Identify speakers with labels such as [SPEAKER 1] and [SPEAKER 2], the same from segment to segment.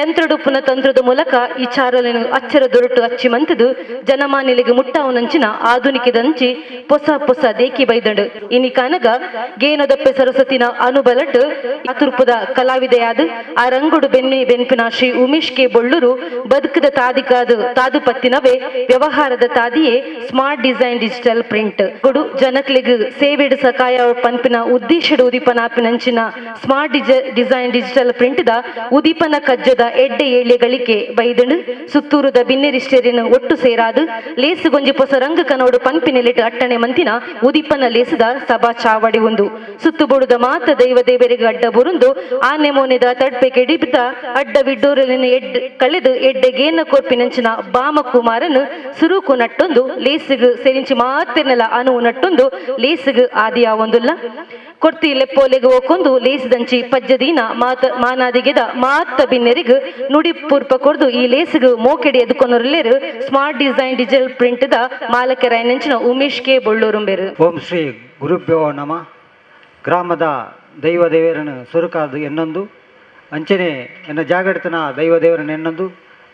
[SPEAKER 1] ಯಂತ್ರಡುಪ್ಪುನ ತಂತ್ರದ ಮೂಲಕ ಈ ಚಾರಲೆನು ಅಚ್ಚರ ದೊರಟು ಅಚ್ಚಿ ಮಂತದು ಜನಮಾನಿಲಿಗೆ ಮುಟ್ಟಾವನಂಚಿನ ಆಧುನಿಕದಂಚಿ ಪೊಸ ಪೊಸ ದೇಕಿ ಬೈದಂಡು. ಇನಿ ಕಾನಗ ಗೇನದಪ್ಪೆ ಸರಸ್ವತಿನ ಅನುಬಲಟ್ ಅತುರ್ಪದ ಕಲಾವಿದೆಯಾದ ಆ ರಂಗುಡು ಬೆನ್ನಿ ಬೆನ್ಪಿನ ಶ್ರೀ ಉಮೇಶ್ ಕೆ ಬೊಳ್ಳೂರು ಬದುಕದ ತಾದಿಕಾದು ತಾದು ಪತ್ತಿನವೇ ವ್ಯವಹಾರದ ತಾದಿಯೇ smart design digital print ಕೊಡು. ಜನಕ್ಲಿಗ್ ಸೇವೆಡು ಸಕಾಯ ಪನ್ಪಿನ ಉದ್ದೇಶದ ಉದೀಪನಾಪಿನಂಚಿನ smart design digital print the ಉದೀಪನ ಕಜ್ಜದ ಎಡ್ಡೆ ಏಳ್ಯಗಳಿಗೆ ಬೈದಂಡು. ಸುತ್ತೂರುದ ಬಿನ್ನೆರಿಷ್ಟೇರಿನ ಒಟ್ಟು ಸೇರಾದು ಲೇಸು ಗೊಂಜಿ ಪೊಸ ರಂಗ ಕನೋಡು ಪನ್ಪಿನೆಲಿಟ್ ಅಟ್ಟಣೆ ಮಂತಿನ ಉದೀಪನ ಲೇಸುದ ಸಭಾ ಚಾವಡಿ ಒಂದು. ಸುತ್ತು ಬೋಡುದ ಮಾತ ದೈವ ದೇವರಿಗೆ ಅಡ್ಡ ಬುರುಂದು ಆನೆ ಮೋನೆದ ತಡ್ಪೆ ಕೆಡಿಬಿತ ಅಡ್ಡ ವಿಡ್ಡೂರಲಿನ ಎಡ್ ಕಳೆದು ಎಡ್ಡೆ ಗೇನ ಕೊರ್ಪಿನಂಚಿನ ಬಾಮ ಕುಮಾರನ್ ಸುರುಕು ನಟ್ಟೊಂದು ಲೇಸುಗು ಸೆರಿಂಚಿ ಮಾತಿರ್ನೆಲ ಅನು ನಟ್ಟೊಂದು ಲೇಸುಗು ಆದಿಯಾವೊಂದುಲ್ಲ. ಕೊರ್ತಿ ಲೆಪ್ಪೋಲೆಗು ಒಕ್ಕೊಂದು ಲೇಸುದಂಚಿ ಪಜ್ಜದೀನ ಮಾತ ಮಾನಾದಿಗೆದ ಮಾತ ಬಿನ್ನೆರಿಗು ನುಡಿ ಪೂರ್ಪ ಕೊರ್ದು ಈ ಲೇಸುಗು ಮೋಕೆಡಿ ಎದುಕೊನೊರ್ಲೇರು smart design digital print the ಮಾಲಕರಾಯನಂಚಿನ Umesh K ಬೊಳ್ಳೂರುಂಬೆರು.
[SPEAKER 2] Om Shri ಗುರುಭ್ಯೋ ನಮಃ. ಗ್ರಾಮದ ದೈವ ದೇವರನ್ನು ಸುರುಕಾದ ಎನ್ನೊಂದು, ಅಂಚನೆ ಎನ್ನ ಜಾಗೃತನ ದೈವ ದೇವರನ್ನು ಎನ್ನೊಂದು,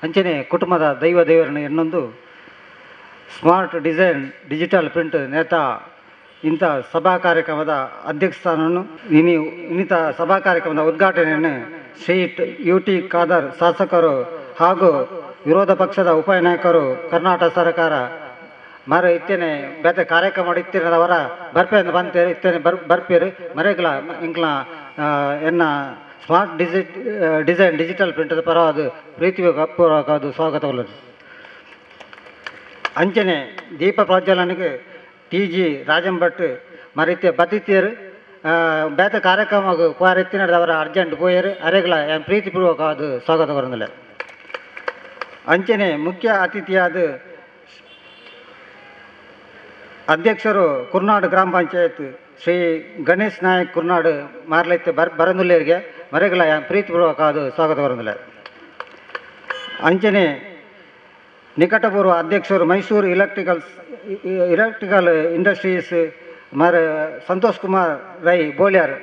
[SPEAKER 2] ಅಂಚನೆ ಕುಟುಂಬದ ದೈವ ದೇವರನ್ನು ಎನ್ನೊಂದು, smart design digital print ನೇತಾ ಇಂಥ ಸಭಾ ಕಾರ್ಯಕ್ರಮದ ಅಧ್ಯಕ್ಷ ಸ್ಥಾನವನ್ನು ಇನಿ ಇನ್ನಿತ ಸಭಾ ಕಾರ್ಯಕ್ರಮದ ಉದ್ಘಾಟನೆಯನ್ನು ಶ್ರೀ ಯು ಟಿ ಖಾದರ್ ಶಾಸಕರು ಹಾಗೂ ವಿರೋಧ ಪಕ್ಷದ ಉಪನಾಯಕರು, ಕರ್ನಾಟಕ ಸರ್ಕಾರ ಮರ ಇತ್ತೇನೆ ಬೇತೆ ಕಾರ್ಯಕ್ರಮ ಇತ್ತಿನದವರ ಬರ್ಪೆ ಅಂತ ಬಂತೇರಿ ಇತ್ತೇನೆ ಬರ್ಪೇರು ಮರೆಗ್ಲ ಇಂಕ್ಲ ಎನ್ನ ಸ್ಮಾರ್ಟ್ ಡಿಸೈನ್ digital print ಪರವಾದ ಪ್ರೀತಿ ಪೂರ್ವಕವಾದ ಸ್ವಾಗತ. ಅಂಚನೆ ದೀಪ ಪ್ರಜ್ವಲನೆಗೆ ಟಿ ಜಿ ರಾಜಂ ಭಟ್ ಮರಿತೆ ಬತಿತಿಯರು ಬೇತೆ ಕಾರ್ಯಕ್ರಮ ಅವರ ಅರ್ಜೆಂಟ್ ಪೋಯರು. ಅರೆಗ್ಲ ಎನ್ ಪ್ರೀತಿಪೂರ್ವಕವಾದ ಸ್ವಾಗತ ಕೊರಂದಿಲ್ಲ. ಅಂಚನೆ ಮುಖ್ಯ ಅತಿಥಿಯಾದ ಅಧ್ಯಕ್ಷರು ಕುರ್ನಾಡು ಗ್ರಾಮ ಪಂಚಾಯತ್ ಶ್ರೀ ಗಣೇಶ್ ನಾಯಕ್ ಕುರ್ನಾಡು ಮಾರ್ಲೈತೆ ಬರಂದುಲ್ಲೇರಿಗೆ ಮರೆಗಳ ಪ್ರೀತಿಪೂರ್ವಕವಾದ ಸ್ವಾಗತ ಬರಂದಿಲ್ಲ. ಅಂಚನೆ ನಿಕಟಪೂರ್ವ ಅಧ್ಯಕ್ಷರು ಮೈಸೂರು ಎಲೆಕ್ಟ್ರಿಕಲ್ ಇಂಡಸ್ಟ್ರೀಸ್ ಮರ ಸಂತೋಷ್ ಕುಮಾರ್ ರೈ ಬೋಳ್ಯಾರ್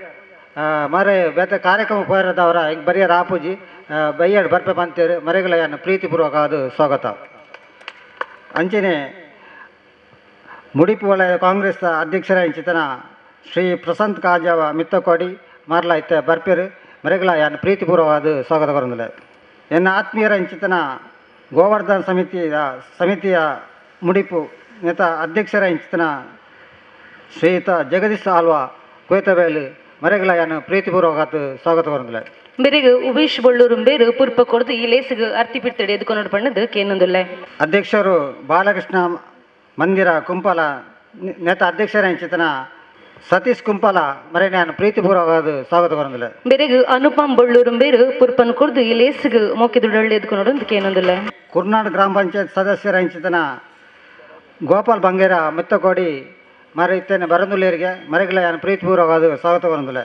[SPEAKER 2] ಮರೆ ಬೇತೆ ಕಾರ್ಯಕ್ರಮ ಪೋಯರದವರ ಹಿಂಗೆ ಬರಿಯರ್ ಆಪುಜಿ ಬೈಯಾಡ್ ಬರ್ಪೆ ಬಂತೇರು ಮರೆಗಳ ಪ್ರೀತಿಪೂರ್ವಕವಾದ ಸ್ವಾಗತ. ಅಂಚನೆ ಮುಡಿಪು ವಲಯ ಕಾಂಗ್ರೆಸ್ ಅಧ್ಯಕ್ಷರ ಚಿತನ ಶ್ರೀ ಪ್ರಶಾಂತ್ ಕಾಜಾವ ಮಿತ್ತಕೋಡಿ ಮಾರ್ಲ ಇತ್ತ ಬರ್ಪೇರು ಮರೆಗಳ ಪ್ರೀತಿಪೂರ್ವವಾದ ಸ್ವಾಗತ ಕೊರಂದಿಲ್ಲ. ಎನ್ನ ಆತ್ಮೀಯರ ಇಂಚಿತನ ಗೋವರ್ಧನ್ ಸಮಿತಿಯ ಸಮಿತಿಯ ಮುಡಿಪು ನೇತ ಅಧ್ಯಕ್ಷರ ಇಂಚಿತನ ಶ್ರೀಯುತ ಜಗದೀಶ್ ಆಲ್ವಾ ಕೊಯ್ತಬೇಲು ಮರೆಗಳ ಪ್ರೀತಿಪೂರ್ವಕ ಸ್ವಾಗತ ಕೊರಂದಿಲ್ಲ.
[SPEAKER 1] ಬೆರೆಗ್ ಉಮೇಶ್ ಬೊಳ್ಳೂರು ಬೇರು ಪುರ್ಪ ಕೊಡ್ದು ಈ ಲೇಸುಗು ಅರ್ತಿ ಪಿರ್ತಡಿ ಎದುಕೊನೋಡು ಪಣ್ಣದು ಕೇನೊಂದುಲ್ಲೆ.
[SPEAKER 2] ಅಧ್ಯಕ್ಷರು ಬಾಲಕೃಷ್ಣ ಮಂದಿರ ಕುಂಪಲ ನೇತ ಅಧ್ಯಕ್ಷರ ಇಂಚಿತನ ಸತೀಶ್ ಕುಂಪಲ ಮರೆ ನಾನು ಪ್ರೀತಿಪೂರ್ವಕವಾದ ಸ್ವಾಗತ ಕೊರಂದಿಲ್ಲ.
[SPEAKER 1] ಬೆರೆಗ್ ಅನುಪಮ್ ಬೊಳ್ಳೂರು ಬೇರು ಪುರ್ಪನ್ ಕೊಡ್ದು ಈ ಲೇಸುಗು ಮೋಕೆದುಡಳ್ಳಿ ಎದುಕೊನೋಡು ಕೇನೊಂದುಲ್ಲೆ.
[SPEAKER 2] ಕುರ್ನಾಡು ಗ್ರಾಮ ಪಂಚಾಯತ್ ಸದಸ್ಯರ ಇಂಚಿತನ ಗೋಪಾಲ್ ಬಂಗೇರ ಮಿತ್ತಕೋಡಿ ಮರೆ ಇತ್ತೇನೆ ಬರಂದುಲ್ಲೇರಿಗೆ ಮರೆಗಳ ಪ್ರೀತಿಪೂರ್ವಕವಾದ ಸ್ವಾಗತ ಕೊರಂದಿಲ್ಲ.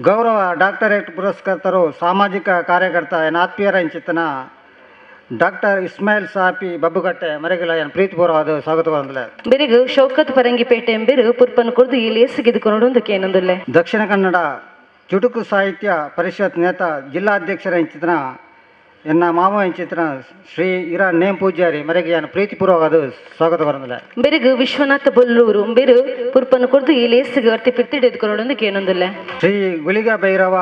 [SPEAKER 2] ಗೌರವ ಡಾಕ್ಟರೇಟ್ ಪುರಸ್ಕರ್ತರು, ಸಾಮಾಜಿಕ ಕಾರ್ಯಕರ್ತ, ಎನ್ ಆತ್ಮೀಯರ ಇಂಚಿತನ ಡಾಕ್ಟರ್ ಇಸ್ಮಾಯಿಲ್ ಸಾಪಿ ಬಬ್ಬುಗಟ್ಟೆ ಮರೆಗಳ ಪ್ರೀತಿಪೂರ್ವಕವಾದ ಸ್ವಾಗತ ಕೊರಂದಿಲ್ಲ.
[SPEAKER 1] ಬೆರೆಗ್ ಶೌಕತ್ ಪರಂಗಿಪೇಟೆ ಎಂಬೇರು ಪುರ್ಪನ್ ಕೊಡ್ದು ಈ ಲೇಸುಗೆ ಎದುಕೊನೋಡು ಕೇನೊಂದುಲ್ಲೆ.
[SPEAKER 2] ದಕ್ಷಿಣ ಕನ್ನಡ ಚುಟುಕು ಸಾಹಿತ್ಯ ಪರಿಷತ್ ನೇತ ಜಿಲ್ಲಾಧ್ಯಕ್ಷರ ಇಂಚಿತನ ಎನ್ನ ಮಾಮ ಇಂಚಿತನ ಶ್ರೀ ಇರಾ ನೇಮ್ ಪೂಜಾರಿ ಮರೆಗೆ ಪ್ರೀತಿಪೂರ್ವಕವಾದ ಸ್ವಾಗತ ಕೊರಂದಿಲ್ಲ.
[SPEAKER 1] ಬೆರೆಗ್ ವಿಶ್ವನಾಥ ಬೊಲ್ಲೂರು ಬೇರು ಪುರ್ಪನ್ ಕೊಡ್ದು ಈ ಲೇಸುಗು ಅರ್ತಿ ಪಿರ್ತಿಡಿ ಎದುಕೊನೋಡು ಕೇನೊಂದುಲ್ಲೆ.
[SPEAKER 2] ಶ್ರೀ ಗುಳಿಗ ಭೈರವ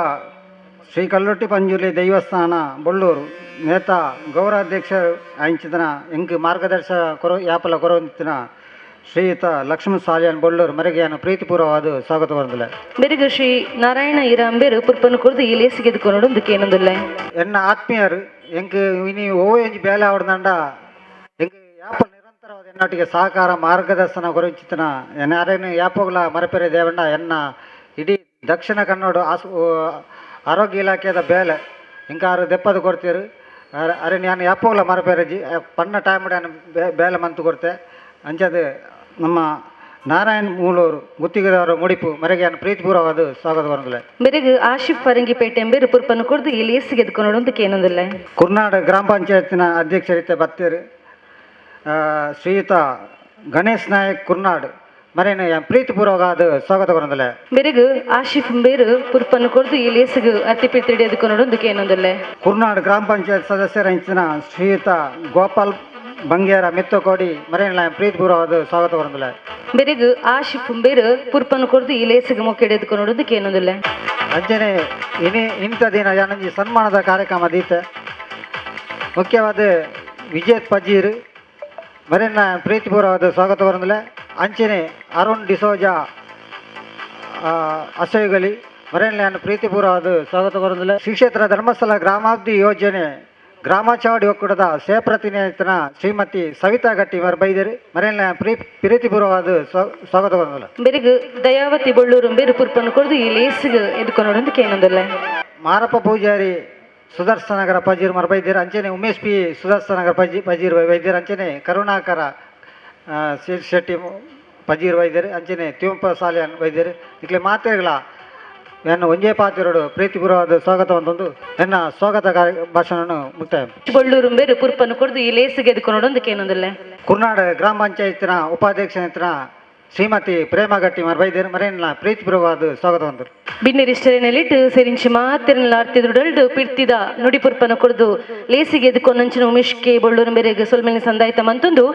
[SPEAKER 2] ಶ್ರೀ ಕಲ್ಲೊಟ್ಟಿ ಪಂಜುರ್ಲಿ ದೈವಸ್ಥಾನ ಬೊಳ್ಳೂರು ನೇತ ಗೌರವಾಧ್ಯಕ್ಷ ಅಂಚಿತನ ಎಂಕ್ ಮಾರ್ಗದರ್ಶಕ ಕೊರ ಯಾಪಲ ಕೊರವಂತಿನ ಶ್ರೀಯುತ ಲಕ್ಷ್ಮಣ ಸಾಲಿಯಾನ್ ಬೊಳ್ಳೂರು ಮರೆಗೆ ಪ್ರೀತಿಪೂರ್ವವಾದ ಸ್ವಾಗತ ಕೊರಂದಿಲ್ಲ.
[SPEAKER 1] ಬೆರೆಗ್ ಶ್ರೀ ನಾರಾಯಣ ಇರಾಂಬೇರು ಪುರ್ಪನ್ ಕೊಡ್ದು ಈ ಲೇಸುಗೆ ಎದುಕೊನೋಡು ಕೇನೊಂದುಲ್ಲೆ.
[SPEAKER 2] ಎನ್ನ ಆತ್ಮೀಯರು, ಎಂಕ್ ಇನಿ ಓ ಎಂಜಿ ಬೇಲೆ ಆವಡ್ದಂಡ ಎಂಕ್ ಯಾಪ ನಿರಂತರವಾದ ಎನ್ನೊಟ್ಟಿಗೆ ಸಹಕಾರ ಮಾರ್ಗದರ್ಶನ ಕೊರಂಚಿತನ ಎನ್ನ ಯಾರೇನು ಯಾಪೋಗ್ಲ ಮರಪೆರೆ ದೇವಣ್ಣ ಎನ್ನ ಇಡೀ ದಕ್ಷಿಣ ಕನ್ನಡ ಆರೋಗ್ಯ ಇಲಾಖೆದ ಬೇಲೆ ಇಂಕಾರು ದೆಪ್ಪದ ಕೊಡ್ತೀರು. ಅರೆ ಅರೆ ನಾನು ಯಾಪೋಗ್ಲ ಮರಪೆರಜಿ ಪಣ್ಣ ಟೈಮ್ ನಾನು ಬೇಲೆ ಮಂತು ಕೊಡ್ತೆ. ಅಂಚದು ನಮ್ಮ ನಾರಾಯಣ್ ಮೂಲೂರು ಗುತ್ತಿಗೆದವರು ಮುಡಿಪು ಮರೆಗೆ ಪ್ರೀತಿಪೂರ್ವವಾದ ಸ್ವಾಗತ ಕೊರಂದಿಲ್ಲ.
[SPEAKER 1] ಬೆರೆಗ್ ಆಶಿಫ್ ಪರಂಗಿಪೇಟೆ ಎಂಬೇರು ಪುರ್ಪನ್ ಕೊಡ್ದು ಈ ಲೇಸುಗೆ ಎದುಕೊನೋಡು ಕೇನೊಂದುಲ್ಲೆ.
[SPEAKER 2] ಕುರ್ನಾಡು ಗ್ರಾಮ ಪಂಚಾಯತಿನ ಅಧ್ಯಕ್ಷರಿತೆ ಬತ್ತೇರು ಶ್ರೀಯುತ ಗಣೇಶ್ ನಾಯಕ್ ಕುರ್ನಾಡ್. ಮರೇನು ಪ್ರೀತಿಪೂರ್ವಕ ಸ್ವಾಗತ ಕೊರಂದಲೆ.
[SPEAKER 1] ಬೆರೆಗು ಆಶಿಫ್ ಬೇರು ಪುರ್ಪನ್ನು ಕೊರ್ದು ಈ ಲೇಸುಗು ಅರ್ತಿಪಿ ತಿಳಿಯೋದಕ್ಕೊನೊಡೊಂದು ಕೇನೊಂದುಲ್ಲೆ.
[SPEAKER 2] ಕುರ್ನಾಡ್ ಗ್ರಾಮ ಪಂಚಾಯತ್ ಸದಸ್ಯರ ಇಂಚಿನ ಶ್ರೀಯುತ ಗೋಪಾಲ್ ಬಂಗೇರ ಮಿತ್ತಕೋಡಿ ಮರೇನ ಪ್ರೀತಿಪೂರ್ವವಾದ ಸ್ವಾಗತ ಕೊರಂದಲೆ.
[SPEAKER 1] ಬೆರೆಗು ಆಶಿಫ್ ಬೇರು ಪುರ್ಪನ್ನು ಕೊರ್ದು ಈ ಲೇಸುಗು ಮೊಕ್ಕೆಡೆದುಕೊನೊಡೊಂದು ಕೇನೊಂದುಲ್ಲೆ.
[SPEAKER 2] ಅಂಚನೆ ಇನಿ ಇಂಥ ದಿನ ಯಾನಂಜಿ ಸನ್ಮಾನದ ಕಾರ್ಯಕ್ರಮ ದೀತ ಮುಖ್ಯವಾದ ವಿಜಯ್ ಪಜೀರ್ ಮರೇನ ಪ್ರೀತಿಪೂರ್ವವಾದ ಸ್ವಾಗತ ಕೊರಂದಲೆ. ಅಂಚನೆ ಅರುಣ್ ಡಿಸೋಜಾ ಅಸಯುಗಲಿ ಮರೇನ ಪ್ರೀತಿಪೂರ್ವವಾದ ಸ್ವಾಗತ ಕೊರಂದಲೆ. ಶ್ರೀ ಕ್ಷೇತ್ರ ಧರ್ಮಸ್ಥಳ ಗ್ರಾಮಾಭಿವೃದ್ಧಿ ಯೋಜನೆ ಗ್ರಾಮಚಾವಡಿ ಒಕ್ಕೂಟದ ಸೇಪ್ರತಿನಿಧಿತನ ಶ್ರೀಮತಿ ಸವಿತಾ ಗಟ್ಟಿ ಮರ್ ಬೈದರು ಮರೇನ ಪ್ರೀತಿಪೂರ್ವವಾದ ಸ್ವಾಗತ ಕೊರಂದಲೆ.
[SPEAKER 1] ಬೆರೆಗು ದಯಾವತಿ ಬೊಳ್ಳೂರು ಬೇರು ಪುರ್ಪನ್ನು ಕೊರ್ದು ಈ ಲೇಸುಗು ಎದುಕೊನೊಡೊಂದು ಕೇನೊಂದುಲ್ಲೆ.
[SPEAKER 2] ಮಾರಪ್ಪ ಪೂಜಾರಿ ಸುದರ್ಶನಗರ ಪಜೀರ್ ಮರ್ ಬೈದಿರು. ಅಂಚನೆ ಉಮೇಶ್ ಪಿ ಸುದರ್ಶನಗರ ಪಜೀರ್ ವೈದ್ಯರು. ಅಂಚನೆ ಕರುಣಾಕರ ಶೆಟ್ಟಿ ಪಜೀರ್ ವೈದ್ಯರು. ಅಂಚನೆ ತಿಮ್ಮಪ್ಪ ಸಾಲಿಯಾನ್ ವೈದ್ಯರು. ಇಕ್ಲೆ ಮಾತೆಗಳ ನನ್ನ ಒಂಜೇ ಪಾತಿರೋಡು ಪ್ರೀತಿಪೂರ್ವವಾದ ಸ್ವಾಗತ ಅಂತಂದು ನನ್ನ ಸ್ವಾಗತ ಕಾರ್ಯ ಭಾಷಣವನ್ನು ಮುಕ್ತಾಯ.
[SPEAKER 1] ಬೊಳ್ಳೂರು ಬೇರು ಪುರ್ಪನ್ನು ಕೊರ್ದು ಈ ಲೇಸುಗೆ ಎದುಕೊನೊಡೊಂದು ಕೇನೊಂದುಲ್ಲೆ.
[SPEAKER 2] ಕುರ್ನಾಡ್ ಗ್ರಾಮ ಪಂಚಾಯತ್ನ ಉಪಾಧ್ಯಕ್ಷನ ಶ್ರೀಮತಿ ಪ್ರೇಮಗಟ್ಟಿ ಮರ್ ಬೈದಿರು ಮರೇನ ಪ್ರೀತಿಪೂರ್ವವಾದ ಸ್ವಾಗತ వంದರು.
[SPEAKER 1] ಬಿನ್ನೆರಿಷ್ಟರೆನೆಲಿಟ್ ಸೆರಿಂಚಿ ಮಾತೆರನ್ಲ ಅರ್ತಿದುಡಲ್ಡು ಪಿರ್ತಿದ ನುಡಿ ಪುರ್ಪನ ಕೊರ್ದು ಲೇಸಿಗೆ ಎದುಕೊನಂಚಿನ ಉಮೇಶ್ ಕೆ ಬೊಳ್ಳೂರು ಮೇರೆಗೆ ಸೊಲ್ಮೆನೆ ಸಂದಾಯ್ತ ಮಂತೊಂದು.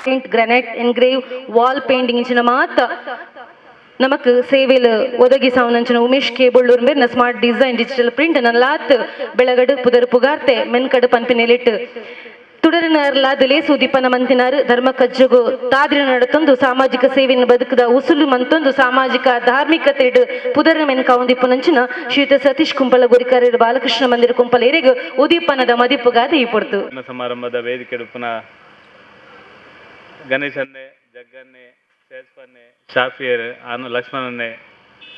[SPEAKER 1] Paint, granite engrave wall painting ಇಂಚಿನ ಮಾತ ನಮಕ್ ಸೇವೆಲ್ ಒದಗಿಸಾವನಂಚಿನ ಉಮೇಶ್ ಕೆ ಬೊಳ್ಳೂರ್ ಮೇರ್ನ smart design digital print ನಲ್ಲಾತ್ ಬೆಳಗಡು ಪುದರ್ ಪುಗಾರ್ತೆ ಮೆನ್ಕಡು ಪನ್ಪಿನೆಲಿಟ್ ತುಡರಿನಾರ್ಲಾದ ಲೇಸು ದೀಪನ ಮಂತಿನಾರು ಧರ್ಮ ಕಜ್ಜಗು ತಾದ್ರಿನ ನಡತೊಂದು ಸಾಮಾಜಿಕ ಸೇವೆಯನ್ನು ಬದುಕದ ಉಸುಲು ಮಂತೊಂದು ಸಾಮಾಜಿಕ ಧಾರ್ಮಿಕತೆ ಪುದರ ಮೆನ್ಕಾವಂದಿಪ್ಪನಂಚಿನ ಶ್ರೀಯುತ ಸತೀಶ್ ಕುಂಪಲ ಗುರಿಕಾರ್ಯರು ಬಾಲಕೃಷ್ಣ ಮಂದಿರ ಕುಂಪಲ ಎರೆಗು ಉದೀಪನದ ಮದಿಪುಗಾದ ಈ ಪೊರ್ತು.
[SPEAKER 3] ಸಮಾರಂಭದ ವೇದಿಕೆ ಪುನಃ ಗಣೇಶನ್ನೇ ಜಗ್ಗನ್ನೇ ಶೇಷ್ಪನ್ನೇ ಶಾಫಿಯರ್ ಆನು ಲಕ್ಷ್ಮಣನ್ನೇ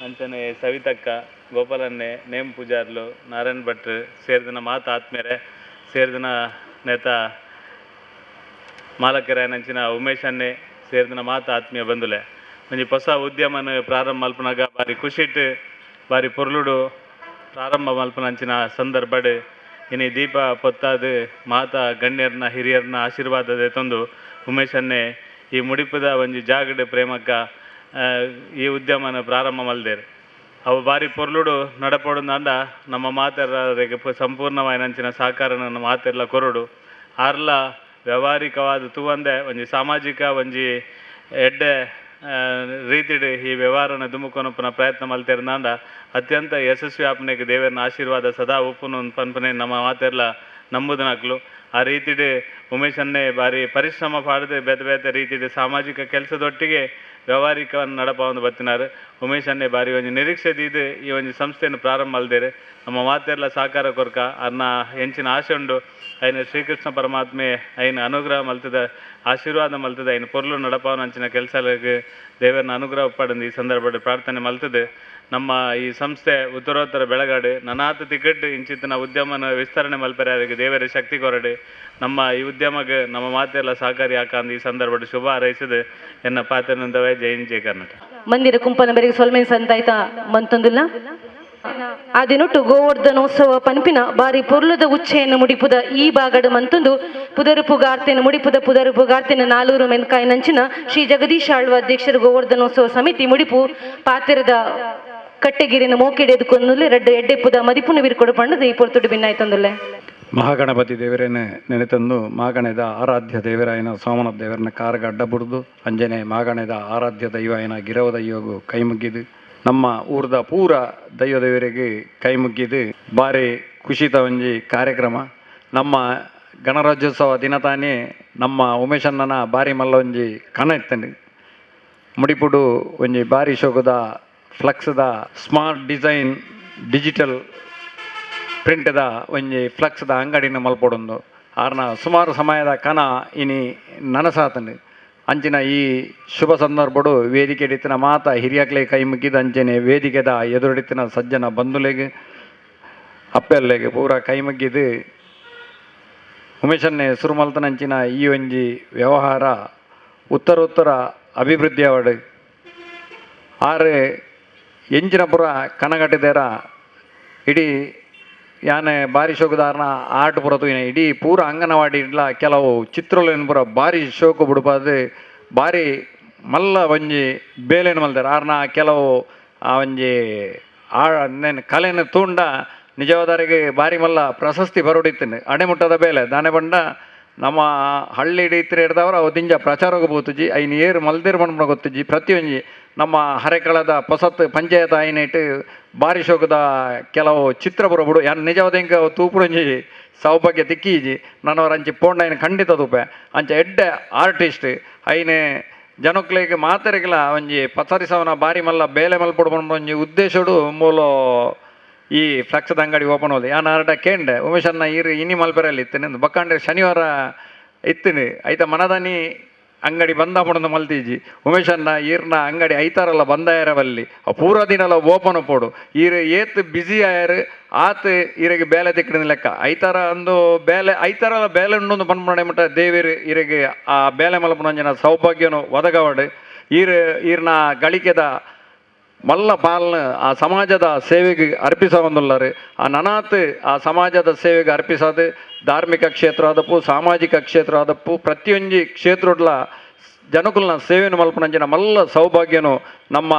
[SPEAKER 3] ಅಂಚನೆ ಸವಿತಕ್ಕ ಗೋಪಾಲನ್ನೇ ನೇಮ್ ಪೂಜಾರ್ಲು ನಾರಾಯಣ್ ಭಟ್ರು ಸೇರಿದಿನ ಮಾತ ಆತ್ಮೇರೆ ಸೇರಿದಿನ ನೇತ ಮಾಲಕರಾಯನಂಚಿನ ಉಮೇಶನ್ನೇ ಸೇರಿದಿನ ಮಾತ ಆತ್ಮೀಯ ಬಂಧುಲೆ. ಒಂಜಿ ಹೊಸ ಉದ್ಯಮನ ಪ್ರಾರಂಭ ಮಲ್ಪನಾಗ ಬಾರಿ ಖುಷಿಟ್ ಬಾರಿ ಪೊರ್ಲುಡು ಪ್ರಾರಂಭ ಮಲ್ಪನಂಚಿನ ಸಂದರ್ಭಡ್ ಇನಿ ದೀಪ ಪೊತ್ತಾದ ಮಾತಾ ಗಣ್ಯರ್ನ ಹಿರಿಯರ್ನ ಆಶೀರ್ವಾದದ ತಂದು ಉಮೇಶನ್ನೇ ಈ ಮುಡಿಪದ ಒಂಜಿ ಜಾಗಡ್ ಪ್ರೇಮಕ್ಕ ಈ ಉದ್ಯಮನ ಪ್ರಾರಂಭ ಮಲ್ದೇರು. ಅವು ಬಾರಿ ಪೊರ್ಲುಡು ನಡಪೊಡುಂದಾಂಡ ನಮ್ಮ ಮಾತೆಲ್ಲರಿಗೆ ಸಂಪೂರ್ಣವಾಯಿನಂಚಿನ ಸಹಕಾರನ ಮಾತೆಲ್ಲ ಕೊರಡು ಆರ್ಲ ವ್ಯವಹಾರಿಕವಾದ ತೂವಂದೆ ಒಂಜಿ ಸಾಮಾಜಿಕ ಒಂಜಿ ಎಡ್ಡೆ ರೀತಿಡ್ ಈ ವ್ಯವಹಾರನ ದುಮುಕೊನಪ್ಪನ ಪ್ರಯತ್ನ ಮಲ್ತೇರ್ನಾಂಡ ಅತ್ಯಂತ ಯಶಸ್ವಿ ಆಪನೆಗೆ ದೇವರನ ಆಶೀರ್ವಾದ ಸದಾ ಉಪ್ಪುನು ಪನ್ಪನೆ ನಮ್ಮ ಮಾತೆಲ್ಲ ನಂಬುದನಾಕ್ಲು. ಆ ರೀತಿಡ್ ಉಮೇಶನ್ನೇ ಬಾರಿ ಪರಿಶ್ರಮ ಪಾಡದೆ ಬೇತೆ ಬೇತೆ ರೀತಿಡ್ ಸಾಮಾಜಿಕ ಕೆಲಸದೊಟ್ಟಿಗೆ ವ್ಯವಹಾರಿಕವನ್ನು ನಡಪಾವೊಂದು ಬತ್ತಿನಾರು. ಉಮೇಶನ್ನೇ ಬಾರಿ ಒಂಜಿ ನಿರೀಕ್ಷೆ ದೀದ್ ಈ ಒಂಜಿ ಸಂಸ್ಥೆಯನ್ನು ಪ್ರಾರಂಭ ಮಲ್ದೇರು. ನಮ್ಮ ಮಾತೆಲ್ಲ ಸಹಕಾರ ಕೊರ್ಕ ಅರ್ನ ಹೆಂಚಿನ ಆಶೆ ಉಂಡು ಐನ ಶ್ರೀಕೃಷ್ಣ ಪರಮಾತ್ಮೆ ಐನ ಅನುಗ್ರಹ ಮಲ್ತದ ಆಶೀರ್ವಾದ ಮಲ್ತದ ಐನ ಪೊರ್ಲು ನಡಪಾವನ ಅಂಚಿನ ಕೆಲಸಗಳಿಗೆ ದೇವರನ್ನ ಅನುಗ್ರಹ ಪಡೆದು ಈ ಸಂದರ್ಭದಲ್ಲಿ ಪ್ರಾರ್ಥನೆ ಮಲ್ತದೆ. ನಮ್ಮ ಈ ಸಂಸ್ಥೆ ಉತ್ತರೋತ್ತರ ಬೆಳಗಾಡು ನನಾತ ತಿಕ್ಕಟ್ಟು ಇಂಚಿತ್ತಿನ ಉದ್ಯಮನ ವಿಸ್ತರಣೆ ಮಲ್ಪೆರೆ ದೇವರ ಶಕ್ತಿ ಕೊರಡು ನಮ್ಮ ಈ ಉದ್ಯಮಕ್ಕೆ ನಮ್ಮ ಮಾತೆಲ್ಲ ಸಹಕಾರಿ ಹಾಕಂದು ಈ ಸಂದರ್ಭದಲ್ಲಿ ಶುಭ ಹಾರೈಸಿದೆ ಎನ್ನ ಪಾತ್ರನಂದವೇ. ಜೈ ಹಿಂದ್, ಜೈ ಕರ್ನಾಟಕ.
[SPEAKER 1] ಮಂದಿರ ಕುಂಪನ ಬೆರೆಗೆ ಸೊಲ್ಮೆನ್ ಸಂತಾಯ್ತ ಮಂತೊಂದುಲ್ಲ. ಆ ದಿನೊಟ್ಟು ಗೋವರ್ಧನೋತ್ಸವ ಪನ್ಪಿನ ಬಾರಿ ಪೊರ್ಲುದ ಉಚ್ಚೆಯನ್ನು ಮುಡಿಪುದ ಈ ಬಾಗಡು ಮಂತೊಂದು ಪುದರು ಪುಗಾರ್ತೆನ ಮುಡಿಪುದ ಪುದರು ಪುಗಾರ್ತೆನ ನಾಲೂರು ಮೆನ್ಕಾಯಿನಂಚಿನ ಶ್ರೀ ಜಗದೀಶ್ ಆಳ್ವ ಅಧ್ಯಕ್ಷರು ಗೋವರ್ಧನೋತ್ಸವ ಸಮಿತಿ ಮುಡಿಪು ಪಾತೆರದ ಕಟ್ಟೆಗಿರಿನ ಮೋಕೆಡೆದುಕೊಂದುಲ್ಲೆ ರಡ್ಡು ಎಡ್ಡೆಪ್ಪುದ ಮದಿಪುನ ವೀರ್ಕೊಡು ಪಂಡದು ಈ ಪೊರ್ತುಡು ಭಿನ್ನಾಯ್ತೊಂದುಲ್ಲೆ.
[SPEAKER 4] ಮಹಾಗಣಪತಿ ದೇವರೇನೆ ನೆನೆತಂದು ಮಾಗಣೆದ ಆರಾಧ್ಯ ದೇವರಾಯನ ಸೋಮನ ದೇವರನ ಕಾರಗ ಅಡ್ಡ ಬುಡ್ದು ಅಂಜನೆ ಮಾಗಣೆದ ಆರಾಧ್ಯ ದೈವಾಯನ ಗಿರವ ದೈವಗು ಕೈ ಮುಗಿದು ನಮ್ಮ ಊರ್ದ ಪೂರ ದೈವದೇವರಿಗೆ ಕೈ ಮುಗ್ಗಿದು ಬಾರಿ ಖುಷಿತ ಒಂಜಿ ಕಾರ್ಯಕ್ರಮ. ನಮ್ಮ ಗಣರಾಜ್ಯೋತ್ಸವ ದಿನ ತಾನೇ ನಮ್ಮ ಉಮೇಶಣ್ಣನ ಬಾರಿ ಮಲ್ಲ ಒಂಜಿ ಕನ ಇತ್ತಂಡು. ಮುಡಿಪುಡು ಒಂಜಿ ಬಾರಿ ಶೋಕದ ಫ್ಲಕ್ಸ್ದ smart design digital ಪ್ರಿಂಟ್ದ ಒಂಜಿ ಫ್ಲಕ್ಸ್ದ ಅಂಗಡಿನ ಮಲ್ಪೊಡೊಂದು ಆರ್ನ ಸುಮಾರು ಸಮಯದ ಕನ ಇನಿ ನನಸಾತಂಡು. ಅಂಚಿನ ಈ ಶುಭ ಸಂದರ್ಭಡು ವೇದಿಕೆ ಇತ್ತಿನ ಮಾತ ಹಿರಿಯಕ್ಲೆ ಕೈ ಮುಗಿದ ಅಂಚನೆ ವೇದಿಕೆದ ಎದುರುಡಿತ್ತಿನ ಸಜ್ಜನ ಬಂಧುಲೆಗ್ ಅಪ್ಪೆಲ್ಲೆಗ್ ಪೂರ ಕೈ ಮುಗಿದು ಉಮೇಶನ್ನೆ ಸುರುಮಲ್ತನಂಚಿನ ಈ ಒಂಜಿ ವ್ಯವಹಾರ ಉತ್ತರ ಉತ್ತರ ಅಭಿವೃದ್ಧಿ ಅವಡು. ಆರು ಎಂಚಿನ ಪುರ ಕನಗಟ್ಟಿದೇರ ಇಡೀ ಯಾನೆ ಬಾರಿ ಶೋಕುದಾರನ ಆಟ ಪೂರ ತೂಯಿನ ಇಡೀ ಪೂರ ಅಂಗನವಾಡಿ ಇಡ್ಲ ಕೆಲವು ಚಿತ್ರೊಲೆನ್ ಪೂರ ಬಾರಿ ಶೋಕು ಬುಡುಪಾದ್ ಬಾರಿ ಮಲ್ಲ ಒಂಜಿ ಬೇಲೆನ್ ಮಲ್ದೆರ್. ಆರ್ನ ಕೆಲವು ಆ ಒಂಜಿ ಆ ಕಲೆನ್ ತೂಂಡ ನಿಜವಾದರಿಗೆ ಬಾರಿ ಮಲ್ಲ ಪ್ರಶಸ್ತಿ ಬರೋಡಿತ್ತಂಡು. ಅಣೆಮುಟ್ಟದ ಬೇಲೆ ದಾನೆ ಪಂಡ ನಮ್ಮ ಹಳ್ಳಿ ಇತ್ತಿರ ಹಿಡ್ದವ್ರು ಅವು ದಿಂಜ ಪ್ರಚಾರಕ್ಕೆ ಪೋತುಜಿ, ಐನ್ ಏರು ಮಲ್ದೇರು ಪನ್ಪುನ ಗೊತ್ತುಜಿ. ಪ್ರತಿಯೊಂಜಿ ನಮ್ಮ ಹರೆಕಳದ ಪೊಸತ್ ಪಂಚಾಯತ್ ಆಯಿನೇಟ್ ಬಾರಿ ಶೋಕದ ಕೆಲವು ಚಿತ್ರ ಬರೋಬಿಡು ಯಾನ್ ನಿಜವಾದ ಇಂಕ ತೂಪುಡೊಂಜಿ ಸೌಭಾಗ್ಯ ತಿಕ್ಕೀಜಿ. ನನ್ನವರ ಅಂಚಿ ಪೋಂಡ ಐನ್ ಖಂಡಿತ ತೂಪೆ. ಅಂಚ ಎಡ್ಡೆ ಆರ್ಟಿಸ್ಟ್ ಐನ್ ಜನಕ್ಲೆಗ್ ಮಾತೆರೆಗ್ಲ ಒಂಜಿ ಪಸರಿಸವನ ಬಾರಿ ಮಲ್ಲ ಬೇಲೆ ಮಲ್ಪೊಡು ಪನ್ಪುನ ಒಂಜಿ ಉದ್ದೇಶಡು ಮೂಲ ಈ ಫ್ಲಕ್ಸ್ದ ಅಂಗಡಿ ಓಪನ್ ಹೋದೆ. ಯಾನ್ ಆರ್ಡ ಕೇಂಡೆ ಉಮೇಶಣ್ಣ ಈರು ಇನಿ ಮಲ್ಪೆರಲ್ಲಿ ಇತ್ತೇನೆ ಬಕ್ಕಾಂಡೆ ಶನಿವಾರ ಇತ್ತೇನೆ ಐತ ಮನದಾನಿ ಅಂಗಡಿ ಬಂದ ಪಡೊಂದು ಮಲ್ತೀಜಿ. ಉಮೇಶಣ್ಣ ಈರ್ನ ಅಂಗಡಿ ಐತಾರಲ್ಲ ಬಂದಾಯರವಲ್ಲಿ ಪೂರ ದಿನಲ ಓಪನ್ ಪೋಡು ಈರ್ ಏತ್ ಬ್ಯುಸಿ ಆಯರ್ ಆತ್ ಈರೆಗೆ ಬೇಲೆ ತಿಕ್ಕಡಿನ ಲೆಕ್ಕ ಐತಾರ ಅಂದು ಬೇಲೆ ಐತಾರಲ್ಲ ಬೇಲೆ ಉಂಡೊಂದು ಪನ್ಪುನ ಮಟ್ಟ ದೇವೇರು ಈರೆಗೆ ಆ ಬೇಲೆ ಮಲ್ಪುನ ಸೌಭಾಗ್ಯನು ಒದಗವಡು. ಈರ್ ಈರ್ನ ಗಳಿಕೆದ ಮಲ್ಲ ಪಾಲ್ನ ಆ ಸಮಾಜದ ಸೇವೆಗೆ ಅರ್ಪಿಸವಂದುಲ್ಲರು. ಆ ನನಾತ್ ಆ ಸಮಾಜದ ಸೇವೆಗೆ ಅರ್ಪಿಸೋದು ಧಾರ್ಮಿಕ ಕ್ಷೇತ್ರ ಆದಪ್ಪು ಸಾಮಾಜಿಕ ಕ್ಷೇತ್ರ ಆದಪ್ಪು ಪ್ರತಿಯೊಂಜಿ ಕ್ಷೇತ್ರಡ್ಲ ಜನಕುಲ್ನ ಸೇವೆನು ಮಲ್ಪನಂಚಿನ ಮಲ್ಲ ಸೌಭಾಗ್ಯನು ನಮ್ಮ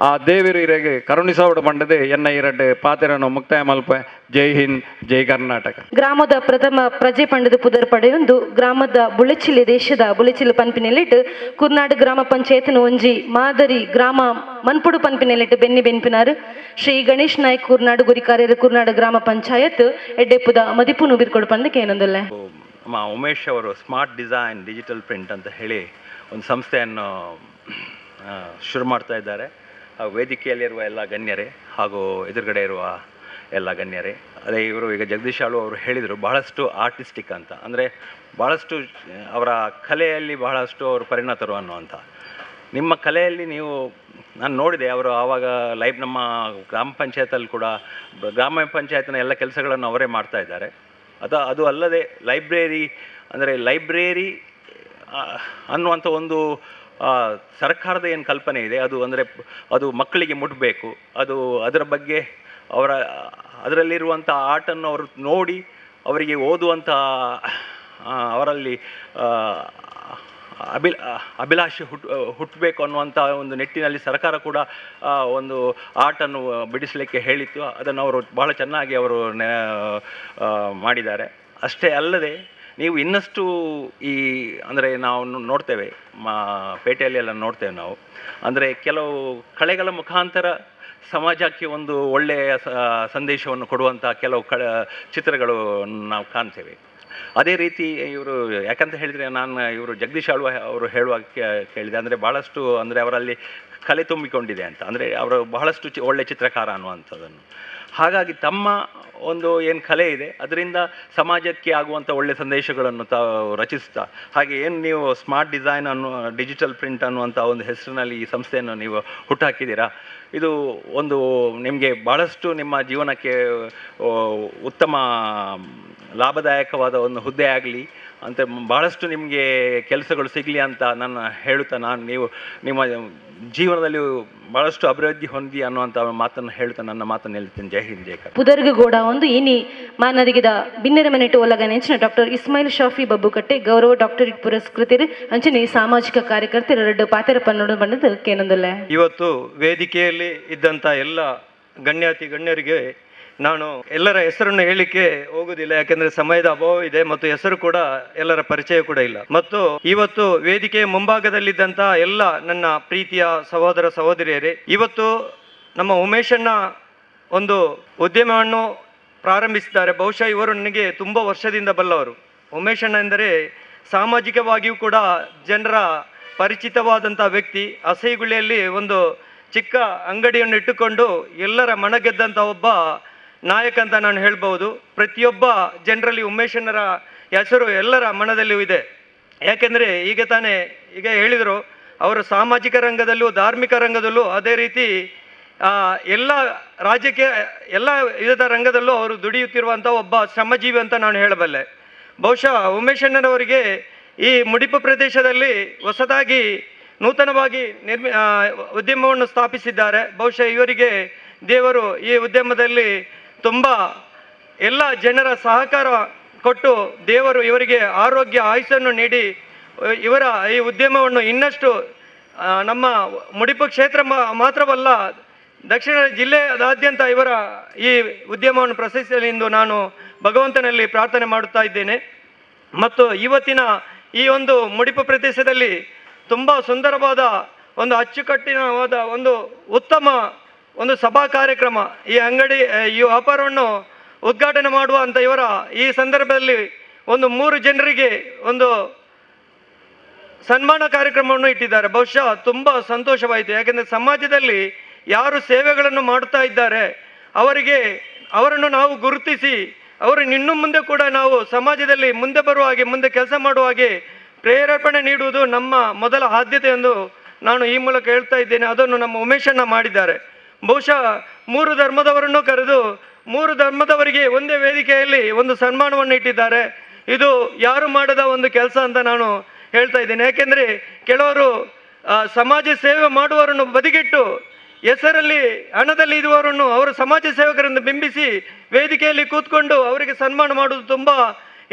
[SPEAKER 4] ಆ ದೇವರು ಇರೆಗೆ ಕರುಣಿಸವಡು ಪಂಡದೆ ಎನ್ನ ಇರಡ್ಡೆ ಪಾತೆರನು ಮುಕ್ತಾಯ ಮಲ್ಪ. ಜೈ ಹಿಂದ್, ಜೈ ಕರ್ನಾಟಕ.
[SPEAKER 1] ಗ್ರಾಮದ ಪ್ರಥಮ ಪ್ರಜೆ ಪಂಡದ ಪುದರ್ ಪಡೆಯೊಂದು ಗ್ರಾಮದ ಬುಳೆಚಿಲೆ ದೇಶದ ಬುಳೆಚಿಲೆ ಪನ್ಪಿನೆಲೆಟ್ ಕುರ್ನಾಡು ಗ್ರಾಮ ಪಂಚಾಯತ್ನ ಒಂಜಿ ಮಾದರಿ ಗ್ರಾಮ ಮನ್ಪುಡು ಪನ್ಪಿನೆಲೆಟ್ ಬೆನ್ನಿ ಬೆನ್ಪಿನಾರು ಶ್ರೀ ಗಣೇಶ್ ನಾಯ್ಕ್ ಕುರ್ನಾಡು ಗುರಿಕಾರ್ಯರು ಕುರ್ನಾಡು ಗ್ರಾಮ ಪಂಚಾಯತ್ ಎಡ್ಡೆಪ್ಪುದ ಮದಿಪು ನುಬಿರ್ಕೊಡು ಪಂದಕ್ಕೆ ಏನೊಂದಲ್ಲ.
[SPEAKER 5] ನಮ್ಮ ಉಮೇಶ್ ಅವರು smart design digital print ಅಂತ ಹೇಳಿ ಒಂದು ಸಂಸ್ಥೆಯನ್ನು ಶುರು ಮಾಡ್ತಾ ಇದ್ದಾರೆ. ಹಾಗೂ ವೇದಿಕೆಯಲ್ಲಿರುವ ಎಲ್ಲ ಗಣ್ಯರೇ ಹಾಗೂ ಎದುರುಗಡೆ ಇರುವ ಎಲ್ಲ ಗಣ್ಯರೇ, ಅದೇ ಇವರು ಈಗ ಜಗದೀಶ್ ಆಳು ಅವರು ಹೇಳಿದರು ಬಹಳಷ್ಟು ಆರ್ಟಿಸ್ಟಿಕ್ ಅಂತ, ಅಂದರೆ ಭಾಳಷ್ಟು ಅವರ ಕಲೆಯಲ್ಲಿ ಬಹಳಷ್ಟು ಅವರು ಪರಿಣತರು ಅನ್ನುವಂಥ. ನಿಮ್ಮ ಕಲೆಯಲ್ಲಿ ನೀವು ನಾನು ನೋಡಿದೆ ಅವರು ಆವಾಗ ಲೈವ್ ನಮ್ಮ ಗ್ರಾಮ ಪಂಚಾಯತಲ್ಲಿ ಕೂಡ ಗ್ರಾಮ ಪಂಚಾಯತ್ನ ಎಲ್ಲ ಕೆಲಸಗಳನ್ನು ಅವರೇ ಮಾಡ್ತಾ ಇದ್ದಾರೆ. ಅದು ಅಲ್ಲದೆ ಲೈಬ್ರರಿ ಅಂದರೆ ಲೈಬ್ರರಿ ಅನ್ನುವಂಥ ಒಂದು ಸರ್ಕಾರದ ಏನು ಕಲ್ಪನೆ ಇದೆ ಅದು ಅಂದರೆ ಅದು ಮಕ್ಕಳಿಗೆ ಮುಟ್ಟಬೇಕು, ಅದು ಅದರ ಬಗ್ಗೆ ಅವರ ಅದರಲ್ಲಿರುವಂಥ ಆರ್ಟನ್ನು ಅವರು ನೋಡಿ ಅವರಿಗೆ ಓದುವಂಥ ಅವರಲ್ಲಿ ಅಭಿಲಾಷೆ ಹುಟ್ಟಬೇಕು ಅನ್ನುವಂಥ ಒಂದು ನಿಟ್ಟಿನಲ್ಲಿ ಸರ್ಕಾರ ಕೂಡ ಒಂದು ಆರ್ಟನ್ನು ಬಿಡಿಸಲಿಕ್ಕೆ ಹೇಳಿತ್ತು. ಅದನ್ನು ಅವರು ಬಹಳ ಚೆನ್ನಾಗಿ ಅವರು ಮಾಡಿದ್ದಾರೆ. ಅಷ್ಟೇ ಅಲ್ಲದೆ ನೀವು ಇನ್ನಷ್ಟು ಈ ಅಂದರೆ ನಾವು ನೋಡ್ತೇವೆ, ಪೇಟೆಯಲ್ಲಿ ಎಲ್ಲ ನೋಡ್ತೇವೆ ನಾವು, ಅಂದರೆ ಕೆಲವು ಕಲೆಗಳ ಮುಖಾಂತರ ಸಮಾಜಕ್ಕೆ ಒಂದು ಒಳ್ಳೆಯ ಸಂದೇಶವನ್ನು ಕೊಡುವಂಥ ಕೆಲವು ಚಿತ್ರಗಳು ನಾವು ಕಾಣ್ತೇವೆ. ಅದೇ ರೀತಿ ಇವರು ಯಾಕಂತ ಹೇಳಿದರೆ ನಾನು ಇವರು ಜಗದೀಶ್ ಆಳ್ವ ಅವರು ಹೇಳುವಾಗ ಕೇಳಿದೆ, ಅಂದರೆ ಭಾಳಷ್ಟು ಅಂದರೆ ಅವರಲ್ಲಿ ಕಲೆ ತುಂಬಿಕೊಂಡಿದೆ ಅಂತ, ಅಂದರೆ ಅವರು ಬಹಳಷ್ಟು ಒಳ್ಳೆಯ ಚಿತ್ರಕಾರ ಅನ್ನುವಂಥದ್ದನ್ನು. ಹಾಗಾಗಿ ತಮ್ಮ ಒಂದು ಏನು ಕಲೆ ಇದೆ ಅದರಿಂದ ಸಮಾಜಕ್ಕೆ ಆಗುವಂಥ ಒಳ್ಳೆಯ ಸಂದೇಶಗಳನ್ನು ತಾವು ರಚಿಸ್ತಾ, ಹಾಗೆ ಏನು ನೀವು ಸ್ಮಾರ್ಟ್ ಡಿಸೈನ್ ಅನ್ನೋ ಡಿಜಿಟಲ್ ಪ್ರಿಂಟ್ ಅನ್ನುವಂಥ ಒಂದು ಹೆಸರಿನಲ್ಲಿ ಈ ಸಂಸ್ಥೆಯನ್ನು ನೀವು ಹುಟ್ಟುಹಾಕಿದ್ದೀರಾ, ಇದು ಒಂದು ನಿಮಗೆ ಭಾಳಷ್ಟು ನಿಮ್ಮ ಜೀವನಕ್ಕೆ ಉತ್ತಮ ಲಾಭದಾಯಕವಾದ ಒಂದು ಹುದ್ದೆ ಆಗಲಿ ಅಂತ, ಭಾಳಷ್ಟು ನಿಮಗೆ ಕೆಲಸಗಳು ಸಿಗಲಿ ಅಂತ ನಾನು ಹೇಳುತ್ತಾ, ನಾನು ನೀವು ನಿಮ್ಮ ಜೀವನದಲ್ಲಿ ಭಾಳಷ್ಟು ಅಭಿವೃದ್ಧಿ ಹೊಂದಿ ಅನ್ನುವಂಥ ಮಾತನ್ನು ಹೇಳ್ತಾ ನನ್ನ ಮಾತನ್ನು ಹೇಳ್ತೀನಿ. ಜೈ ಹಿಂದ್, ಜೈ ಕರ್ನಾಟಕ.
[SPEAKER 1] ಪುದರ್ಗು ಗೋಡ ಒಂದು ಇನಿ ಮಾನದಿಗಿದ ಬಿನ್ನೆರ ಮನೆಟು ಒಲಗನೆಂಚಿನ ಡಾಕ್ಟರ್ ಇಸ್ಮಾಯಿಲ್ ಶಾಫಿ ಬಬ್ಬುಕಟ್ಟೆ ಗೌರವ ಡಾಕ್ಟರೇಟ್ ಪುರಸ್ಕೃತರು ಅಂಚನೆ ಸಾಮಾಜಿಕ ಕಾರ್ಯಕರ್ತರು ರಡ್ಡು ಪಾತೆರ ಪನ್ನೋಡು ಬಣ್ಣದ ಕೇನೊಂದಲ್ಲ.
[SPEAKER 6] ಇವತ್ತು ವೇದಿಕೆಯಲ್ಲಿ ಇದ್ದಂಥ ಎಲ್ಲ ಗಣ್ಯಾತಿ ಗಣ್ಯರಿಗೆ ನಾನು ಎಲ್ಲರ ಹೆಸರನ್ನು ಹೇಳಲಿಕ್ಕೆ ಹೋಗುದಿಲ್ಲ, ಯಾಕೆಂದ್ರೆ ಸಮಯದ ಅಭಾವ ಇದೆ ಮತ್ತು ಹೆಸರು ಕೂಡ ಎಲ್ಲರ ಪರಿಚಯ ಕೂಡ ಇಲ್ಲ. ಮತ್ತು ಇವತ್ತು ವೇದಿಕೆಯ ಮುಂಭಾಗದಲ್ಲಿದ್ದಂತಹ ಎಲ್ಲ ನನ್ನ ಪ್ರೀತಿಯ ಸಹೋದರ ಸಹೋದರಿಯರೇ, ಇವತ್ತು ನಮ್ಮ ಉಮೇಶಣ್ಣ ಒಂದು ಉದ್ಯಮವನ್ನು ಪ್ರಾರಂಭಿಸಿದ್ದಾರೆ. ಬಹುಶಃ ಇವರು ನನಗೆ ತುಂಬ ವರ್ಷದಿಂದ ಬಲ್ಲವರು. ಉಮೇಶಣ್ಣ ಎಂದರೆ ಸಾಮಾಜಿಕವಾಗಿಯೂ ಕೂಡ ಜನರ ಪರಿಚಿತವಾದಂಥ ವ್ಯಕ್ತಿ. ಅಸೈಗುಳಿಯಲ್ಲಿ ಒಂದು ಚಿಕ್ಕ ಅಂಗಡಿಯನ್ನು ಇಟ್ಟುಕೊಂಡು ಎಲ್ಲರ ಮನಗೆದ್ದಂಥ ಒಬ್ಬ ನಾಯಕ ಅಂತ ನಾನು ಹೇಳ್ಬೋದು. ಪ್ರತಿಯೊಬ್ಬ ಜನರಲ್ಲಿ ಉಮೇಶಣ್ಣರ ಹೆಸರು ಎಲ್ಲರ ಮನದಲ್ಲಿಯೂ ಇದೆ. ಯಾಕೆಂದರೆ ಈಗ ತಾನೇ ಈಗ ಹೇಳಿದರು, ಅವರು ಸಾಮಾಜಿಕ ರಂಗದಲ್ಲೂ ಧಾರ್ಮಿಕ ರಂಗದಲ್ಲೂ ಅದೇ ರೀತಿ ಎಲ್ಲ ರಾಜಕೀಯ ಎಲ್ಲ ವಿಧದ ರಂಗದಲ್ಲೂ ಅವರು ದುಡಿಯುತ್ತಿರುವಂಥ ಒಬ್ಬ ಶ್ರಮಜೀವಿ ಅಂತ ನಾನು ಹೇಳಬಲ್ಲೆ. ಬಹುಶಃ ಉಮೇಶಣ್ಣನವರಿಗೆ ಈ ಮುಡಿಪು ಪ್ರದೇಶದಲ್ಲಿ ಹೊಸದಾಗಿ ನೂತನವಾಗಿ ಉದ್ಯಮವನ್ನು ಸ್ಥಾಪಿಸಿದ್ದಾರೆ. ಬಹುಶಃ ಇವರಿಗೆ ದೇವರು ಈ ಉದ್ಯಮದಲ್ಲಿ ತುಂಬ ಎಲ್ಲ ಜನರ ಸಹಕಾರ ಕೊಟ್ಟು ದೇವರು ಇವರಿಗೆ ಆರೋಗ್ಯ ಆಯುಸ್ಸನ್ನು ನೀಡಿ ಇವರ ಈ ಉದ್ಯಮವನ್ನು ಇನ್ನಷ್ಟು ನಮ್ಮ ಮುಡಿಪು ಕ್ಷೇತ್ರ ಮಾತ್ರವಲ್ಲ, ದಕ್ಷಿಣ ಜಿಲ್ಲೆಯಾದ್ಯಂತ ಇವರ ಈ ಉದ್ಯಮವನ್ನು ಪ್ರಶಸ್ತಿಸಲಿ ಎಂದು ನಾನು ಭಗವಂತನಲ್ಲಿ ಪ್ರಾರ್ಥನೆ ಮಾಡುತ್ತಾ ಇದ್ದೇನೆ. ಮತ್ತು ಇವತ್ತಿನ ಈ ಒಂದು ಮುಡಿಪು ಪ್ರದೇಶದಲ್ಲಿ ತುಂಬ ಸುಂದರವಾದ ಒಂದು ಅಚ್ಚುಕಟ್ಟಿನವಾದ ಒಂದು ಉತ್ತಮ ಒಂದು ಸಭಾ ಕಾರ್ಯಕ್ರಮ, ಈ ಅಂಗಡಿ ಈ ವ್ಯಾಪಾರವನ್ನು ಉದ್ಘಾಟನೆ ಮಾಡುವ ಅಂತ ಇವರ ಈ ಸಂದರ್ಭದಲ್ಲಿ ಒಂದು 3 ಜನರಿಗೆ ಒಂದು ಸನ್ಮಾನ ಕಾರ್ಯಕ್ರಮವನ್ನು ಇಟ್ಟಿದ್ದಾರೆ. ಬಹುಶಃ ತುಂಬ ಸಂತೋಷವಾಯಿತು. ಯಾಕೆಂದರೆ ಸಮಾಜದಲ್ಲಿ ಯಾರು ಸೇವೆಗಳನ್ನು ಮಾಡುತ್ತಾ ಇದ್ದಾರೆ ಅವರನ್ನು ನಾವು ಗುರುತಿಸಿ ಅವರನ್ನು ಇನ್ನು ಮುಂದೆ ಕೂಡ ನಾವು ಸಮಾಜದಲ್ಲಿ ಮುಂದೆ ಬರುವ ಹಾಗೆ, ಮುಂದೆ ಕೆಲಸ ಮಾಡುವ ಹಾಗೆ ಪ್ರೇರೇಪಣೆ ನೀಡುವುದು ನಮ್ಮ ಮೊದಲ ಆದ್ಯತೆ ಎಂದು ನಾನು ಈ ಮೂಲಕ ಹೇಳ್ತಾ ಇದ್ದೇನೆ. ಅದನ್ನು ನಮ್ಮ ಉಮೇಶಣ್ಣ ಮಾಡಿದ್ದಾರೆ. ಬಹುಶಃ 3 ಧರ್ಮದವರನ್ನು ಕರೆದು 3 ಧರ್ಮದವರಿಗೆ ಒಂದೇ ವೇದಿಕೆಯಲ್ಲಿ ಒಂದು ಸನ್ಮಾನವನ್ನು ಇಟ್ಟಿದ್ದಾರೆ. ಇದು ಯಾರು ಮಾಡದ ಒಂದು ಕೆಲಸ ಅಂತ ನಾನು ಹೇಳ್ತಾ ಇದ್ದೇನೆ. ಯಾಕೆಂದರೆ ಕೆಲವರು ಸಮಾಜ ಸೇವೆ ಮಾಡುವವರನ್ನು ಬದಿಗಿಟ್ಟು ಹೆಸರಲ್ಲಿ ಹಣದಲ್ಲಿ ಇರುವವರನ್ನು ಅವರು ಸಮಾಜ ಸೇವಕರನ್ನು ಬಿಂಬಿಸಿ ವೇದಿಕೆಯಲ್ಲಿ ಕೂತ್ಕೊಂಡು ಅವರಿಗೆ ಸನ್ಮಾನ ಮಾಡುವುದು ತುಂಬ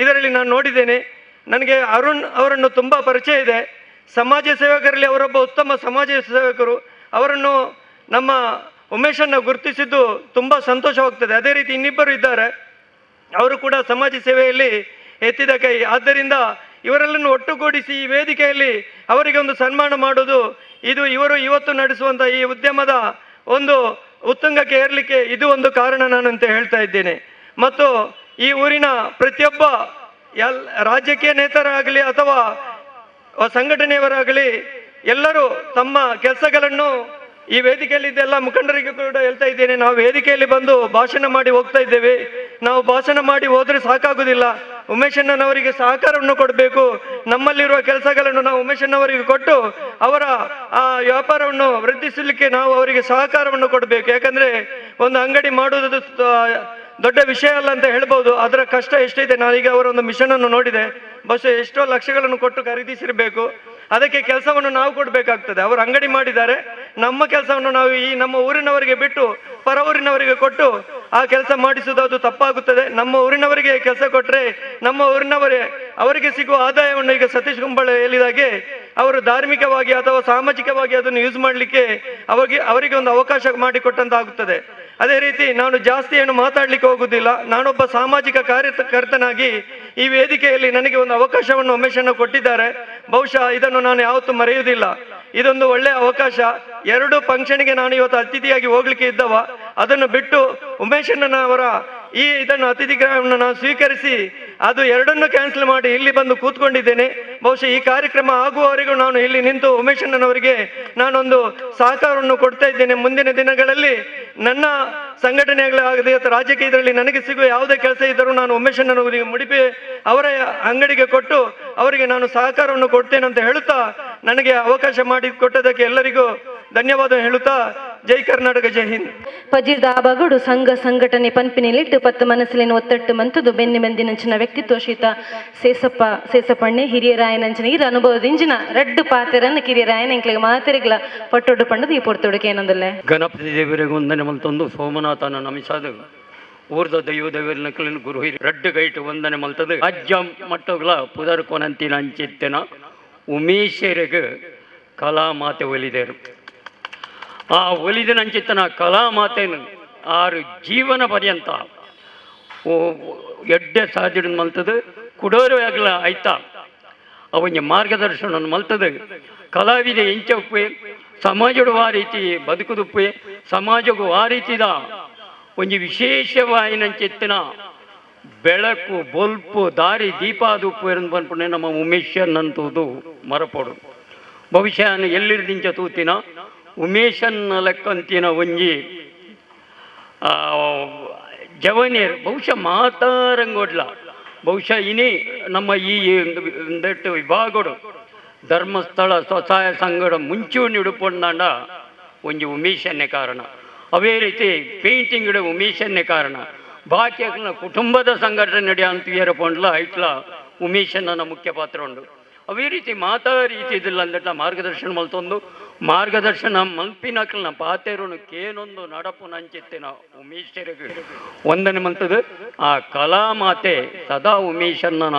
[SPEAKER 6] ಇದರಲ್ಲಿ ನಾನು ನೋಡಿದ್ದೇನೆ. ನನಗೆ ಅರುಣ್ ಅವರನ್ನು ತುಂಬ ಪರಿಚಯ ಇದೆ. ಸಮಾಜ ಸೇವಕರಲ್ಲಿ ಅವರೊಬ್ಬ ಉತ್ತಮ ಸಮಾಜ ಸೇವಕರು. ಅವರನ್ನು ನಮ್ಮ ಉಮೇಶನ್ನು ಗುರುತಿಸಿದ್ದು ತುಂಬ ಸಂತೋಷವಾಗ್ತದೆ. ಅದೇ ರೀತಿ ಇನ್ನಿಬ್ಬರು ಇದ್ದಾರೆ, ಅವರು ಕೂಡ ಸಮಾಜ ಸೇವೆಯಲ್ಲಿ ಎತ್ತಿದ ಕೈ. ಆದ್ದರಿಂದ ಇವರೆಲ್ಲನ್ನು ಒಟ್ಟುಗೂಡಿಸಿ ಈ ವೇದಿಕೆಯಲ್ಲಿ ಅವರಿಗೆ ಒಂದು ಸನ್ಮಾನ ಮಾಡೋದು, ಇದು ಇವರು ಇವತ್ತು ನಡೆಸುವಂಥ ಈ ಉದ್ಯಮದ ಒಂದು ಉತ್ತುಂಗಕ್ಕೆ ಏರಲಿಕ್ಕೆ ಇದು ಒಂದು ಕಾರಣ ನಾನು ಅಂತ ಹೇಳ್ತಾ ಇದ್ದೇನೆ. ಮತ್ತು ಈ ಊರಿನ ಪ್ರತಿಯೊಬ್ಬ ರಾಜಕೀಯ ನೇತರಾಗಲಿ ಅಥವಾ ಸಂಘಟನೆಯವರಾಗಲಿ ಎಲ್ಲರೂ ತಮ್ಮ ಕೆಲಸಗಳನ್ನು ಈ ವೇದಿಕೆಯಲ್ಲಿ ಇದ್ದೆಲ್ಲ ಮುಖಂಡರಿಗೆ ಕೂಡ ಹೇಳ್ತಾ ಇದ್ದೇನೆ. ನಾವು ವೇದಿಕೆಯಲ್ಲಿ ಬಂದು ಭಾಷಣ ಮಾಡಿ ಹೋಗ್ತಾ ಇದ್ದೇವೆ. ನಾವು ಭಾಷಣ ಮಾಡಿ ಹೋದರೆ ಸಾಕಾಗುವುದಿಲ್ಲ, ಉಮೇಶಣ್ಣನವರಿಗೆ ಸಹಕಾರವನ್ನು ಕೊಡಬೇಕು. ನಮ್ಮಲ್ಲಿರುವ ಕೆಲಸಗಳನ್ನು ನಾವು ಉಮೇಶಣ್ಣವರಿಗೆ ಕೊಟ್ಟು ಅವರ ಆ ವ್ಯಾಪಾರವನ್ನು ವೃದ್ಧಿಸಲಿಕ್ಕೆ ನಾವು ಅವರಿಗೆ ಸಹಕಾರವನ್ನು ಕೊಡಬೇಕು. ಯಾಕಂದರೆ ಒಂದು ಅಂಗಡಿ ಮಾಡುವುದು ದೊಡ್ಡ ವಿಷಯ ಅಲ್ಲ ಅಂತ ಹೇಳ್ಬೋದು. ಅದರ ಕಷ್ಟ ಎಷ್ಟಿದೆ, ನಾನೀಗ ಅವರ ಒಂದು ಮಿಷನನ್ನು ನೋಡಿದೆ. ಬಹುಶಃ ಎಷ್ಟೋ ಲಕ್ಷಗಳನ್ನು ಕೊಟ್ಟು ಖರೀದಿಸಿರಬೇಕು. ಅದಕ್ಕೆ ಕೆಲಸವನ್ನು ನಾವು ಕೊಡಬೇಕಾಗ್ತದೆ. ಅವರು ಅಂಗಡಿ ಮಾಡಿದ್ದಾರೆ, ನಮ್ಮ ಕೆಲಸವನ್ನು ನಾವು ಈ ನಮ್ಮ ಊರಿನವರಿಗೆ ಬಿಟ್ಟು ಪರ ಊರಿನವರಿಗೆ ಕೊಟ್ಟು ಆ ಕೆಲಸ ಮಾಡಿಸುವುದು ಅದು ತಪ್ಪಾಗುತ್ತದೆ. ನಮ್ಮ ಊರಿನವರಿಗೆ ಕೆಲಸ ಕೊಟ್ಟರೆ ನಮ್ಮ ಊರಿನವರೇ ಅವರಿಗೆ ಸಿಗುವ ಆದಾಯವನ್ನು ಈಗ ಸತೀಶ್ ಕುಂಬಳೆ ಹೇಳಿದಾಗೆ ಅವರು ಧಾರ್ಮಿಕವಾಗಿ ಅಥವಾ ಸಾಮಾಜಿಕವಾಗಿ ಅದನ್ನು ಯೂಸ್ ಮಾಡಲಿಕ್ಕೆ ಅವರಿಗೆ ಒಂದು ಅವಕಾಶ ಮಾಡಿಕೊಟ್ಟಂತಾಗುತ್ತದೆ. ಅದೇ ರೀತಿ ನಾನು ಜಾಸ್ತಿ ಏನು ಮಾತಾಡಲಿಕ್ಕೆ ಹೋಗುವುದಿಲ್ಲ. ನಾನೊಬ್ಬ ಸಾಮಾಜಿಕ ಕಾರ್ಯಕರ್ತನಾಗಿ ಈ ವೇದಿಕೆಯಲ್ಲಿ ನನಗೆ ಒಂದು ಅವಕಾಶವನ್ನು ಉಮೇಶಣ್ಣ ಕೊಟ್ಟಿದ್ದಾರೆ. ಬಹುಶಃ ಇದನ್ನು ನಾನು ಯಾವತ್ತೂ ಮರೆಯುವುದಿಲ್ಲ. ಇದೊಂದು ಒಳ್ಳೆಯ ಅವಕಾಶ. 2 ಫಂಕ್ಷನ್ಗೆ ನಾನು ಇವತ್ತು ಅತಿಥಿಯಾಗಿ ಹೋಗ್ಲಿಕ್ಕೆ ಇದ್ದವ, ಅದನ್ನು ಬಿಟ್ಟು ಉಮೇಶಣ್ಣನವರ ಈ ಇದನ್ನು ಅತಿಥಿಗ್ರಹವನ್ನು ನಾನು ಸ್ವೀಕರಿಸಿ ಅದು 2 ಕ್ಯಾನ್ಸಲ್ ಮಾಡಿ ಇಲ್ಲಿ ಬಂದು ಕೂತ್ಕೊಂಡಿದ್ದೇನೆ. ಬಹುಶಃ ಈ ಕಾರ್ಯಕ್ರಮ ಆಗುವವರೆಗೂ ನಾನು ಇಲ್ಲಿ ನಿಂತು ಉಮೇಶಣ್ಣನವರಿಗೆ ನಾನೊಂದು ಸಹಕಾರವನ್ನು ಕೊಡ್ತಾ ಇದ್ದೇನೆ. ಮುಂದಿನ ದಿನಗಳಲ್ಲಿ ನನ್ನ ಸಂಘಟನೆಗಳಾಗಲಿ ಅಥವಾ ರಾಜಕೀಯದಲ್ಲಿ ನನಗೆ ಸಿಗುವ ಯಾವುದೇ ಕೆಲಸ ಇದ್ದರೂ ನಾನು ಉಮೇಶಣ್ಣನವರಿಗೆ ಮುಡಿಪಿ ಅವರ ಅಂಗಡಿಗೆ ಕೊಟ್ಟು ಅವರಿಗೆ ನಾನು ಸಹಕಾರವನ್ನು ಕೊಡ್ತೇನೆ ಅಂತ ಹೇಳುತ್ತಾ ನನಗೆ ಅವಕಾಶ ಮಾಡಿ ಕೊಟ್ಟದಕ್ಕೆ ಎಲ್ಲರಿಗೂ ಧನ್ಯವಾದ ಹೇಳುತ್ತಾ ಜೈ ಕರ್ನಾಟಕ, ಜೈ ಹಿಂದ್.
[SPEAKER 1] ಪಜಿರ್ದ ಆಬಾಗಡು ಸಂಘ ಸಂಘಟನೆ ಪನ್ಪಿನಲಿಟ್ಟು ಪತ್ತು ಮನಸ್ಸಿನ ಒತ್ತಟ್ಟು ಮಂತದು ಬೆನ್ನಿ ಬೆಂದಿನಂಚಿನ ವ್ಯಕ್ತಿತ್ವ ಶೀತ ಸೇಸಪ್ಪಣ್ಣೆ ಹಿರಿಯರಾಯನಂಚಿನ ಇರ ಅನುಭವದಿಂಚಿನ ರಡ್ಡು ಪಾತೆರನ್ನು ಕಿರಿಯರಾಯನ ಎಂಕ್ಲಿಗೆ ಮಾತೆರಿಗ್ಲ ಪಟ್ಟೊಡ್ಡು ಪಂಡದು ಈ ಪೊರ್ತೊಡುಕೆ ಏನಂದಲ್ಲೇ.
[SPEAKER 7] ಗಣಪತಿ ದೇವರಿಗೆ ವಂದನೆ ಮಲ್ತೊಂದು ಸೋಮನಾಥನ ನಮಿಸಾದ ಊರ್ದ ದೈವ ದೇವರನ್ನ ಗುರು ಹಿರಿ ರಡ್ಡು ಗೈಟು ವಂದನೆ ಮಲ್ತದು ಅಜ್ಜ ಮಟ್ಟಗಳ ಪುದರ್ ಕೊನಂತಿನ ಅಂಚಿತ್ತನ ಉಮೇಶರಿಗೆ ಕಲಾ ಮಾತೆ ಒಲಿದರು. ಆ ಒಲಿದನಂಚಿತ್ತನ ಕಲಾ ಮಾತೆನು ಆರು ಜೀವನ ಪರ್ಯಂತ ಎಡ್ಡೆ ಸಾಧ್ಯನ ಮಲ್ತದು ಕುಡೋರು ಆಗಲ ಆಯ್ತಾ ಅವನ ಮಾರ್ಗದರ್ಶನ ಮಲ್ತದು ಕಲಾವಿದ ಎಂಚಪ್ಪೆ ಸಮಾಜಡು ಆ ರೀತಿ ಬದುಕುದುಪ್ಪೆ ಸಮಾಜಗೂ ಆ ರೀತಿದ ಒಂಜಿ ವಿಶೇಷವಾಯಿನಂಚಿತ್ತಿನ ಬೆಳಕು ಬೊಲ್ಪು ದಾರಿ ದೀಪಾದುಪ್ಪು ಎಂದು ಪನ್ಪುಣೆ ನಮ್ಮ ಉಮೇಶನ್ನಂತುದು ಮರಪೊಡು. ಬಹುಶಃ ಎಲ್ಲಿರ್ದಿಂಚ ತೂತಿನ ಉಮೇಶನ್ನ ಲೆಕ್ಕಂತಿನ ಒಂಜಿ ಜವನಿಯರ್ ಬಹುಶಃ ಮಾತಾರಂಗೋಡ್ಲ ಬಹುಶಃ ಇನಿ ನಮ್ಮ ಈ ಒಂದೆಟ್ಟು ವಿಭಾಗಡು ಧರ್ಮಸ್ಥಳ ಸ್ವಸಹಾಯ ಸಂಘದ ಮುಂಚೂಣಿ ಉಡುಪೊಂಡಾಂಡ ಒಂಜಿ ಉಮೇಶನ್ನೇ ಕಾರಣ. ಅವೇ ರೀತಿ ಪೇಂಟಿಂಗ್ ಉಮೇಶನ್ನೇ ಕಾರಣ. ಬಾಕಿ ಕುಟುಂಬದ ಸಂಘಟನೆ ಅಂತ ಪೊಂಡ್ಲ ಐಟ್ಲ ಉಮೇಶನ್ನ ಮುಖ್ಯ ಪಾತ್ರ ಉಂಡು. ಅವೇ ರೀತಿ ಮಾತಾ ರೀತಿ ಇದಿಲ್ಲ ಅಂದಟ್ಲ ಮಾರ್ಗದರ್ಶನ ಮಲ್ತೊಂದು ಮಾರ್ಗದರ್ಶನ ಮಲ್ಪಿನಕ್ಲನ ಪಾತೆರುನು ಕೇನೊಂದು ನಡಪು ನಂಚಿತ್ತಿನ ಉಮೇಶರಿಗೆ ವಂದನೆ ಮಲ್ತದು. ಆ ಕಲಾಮಾತೆ ಸದಾ ಉಮೇಶನ್ನನ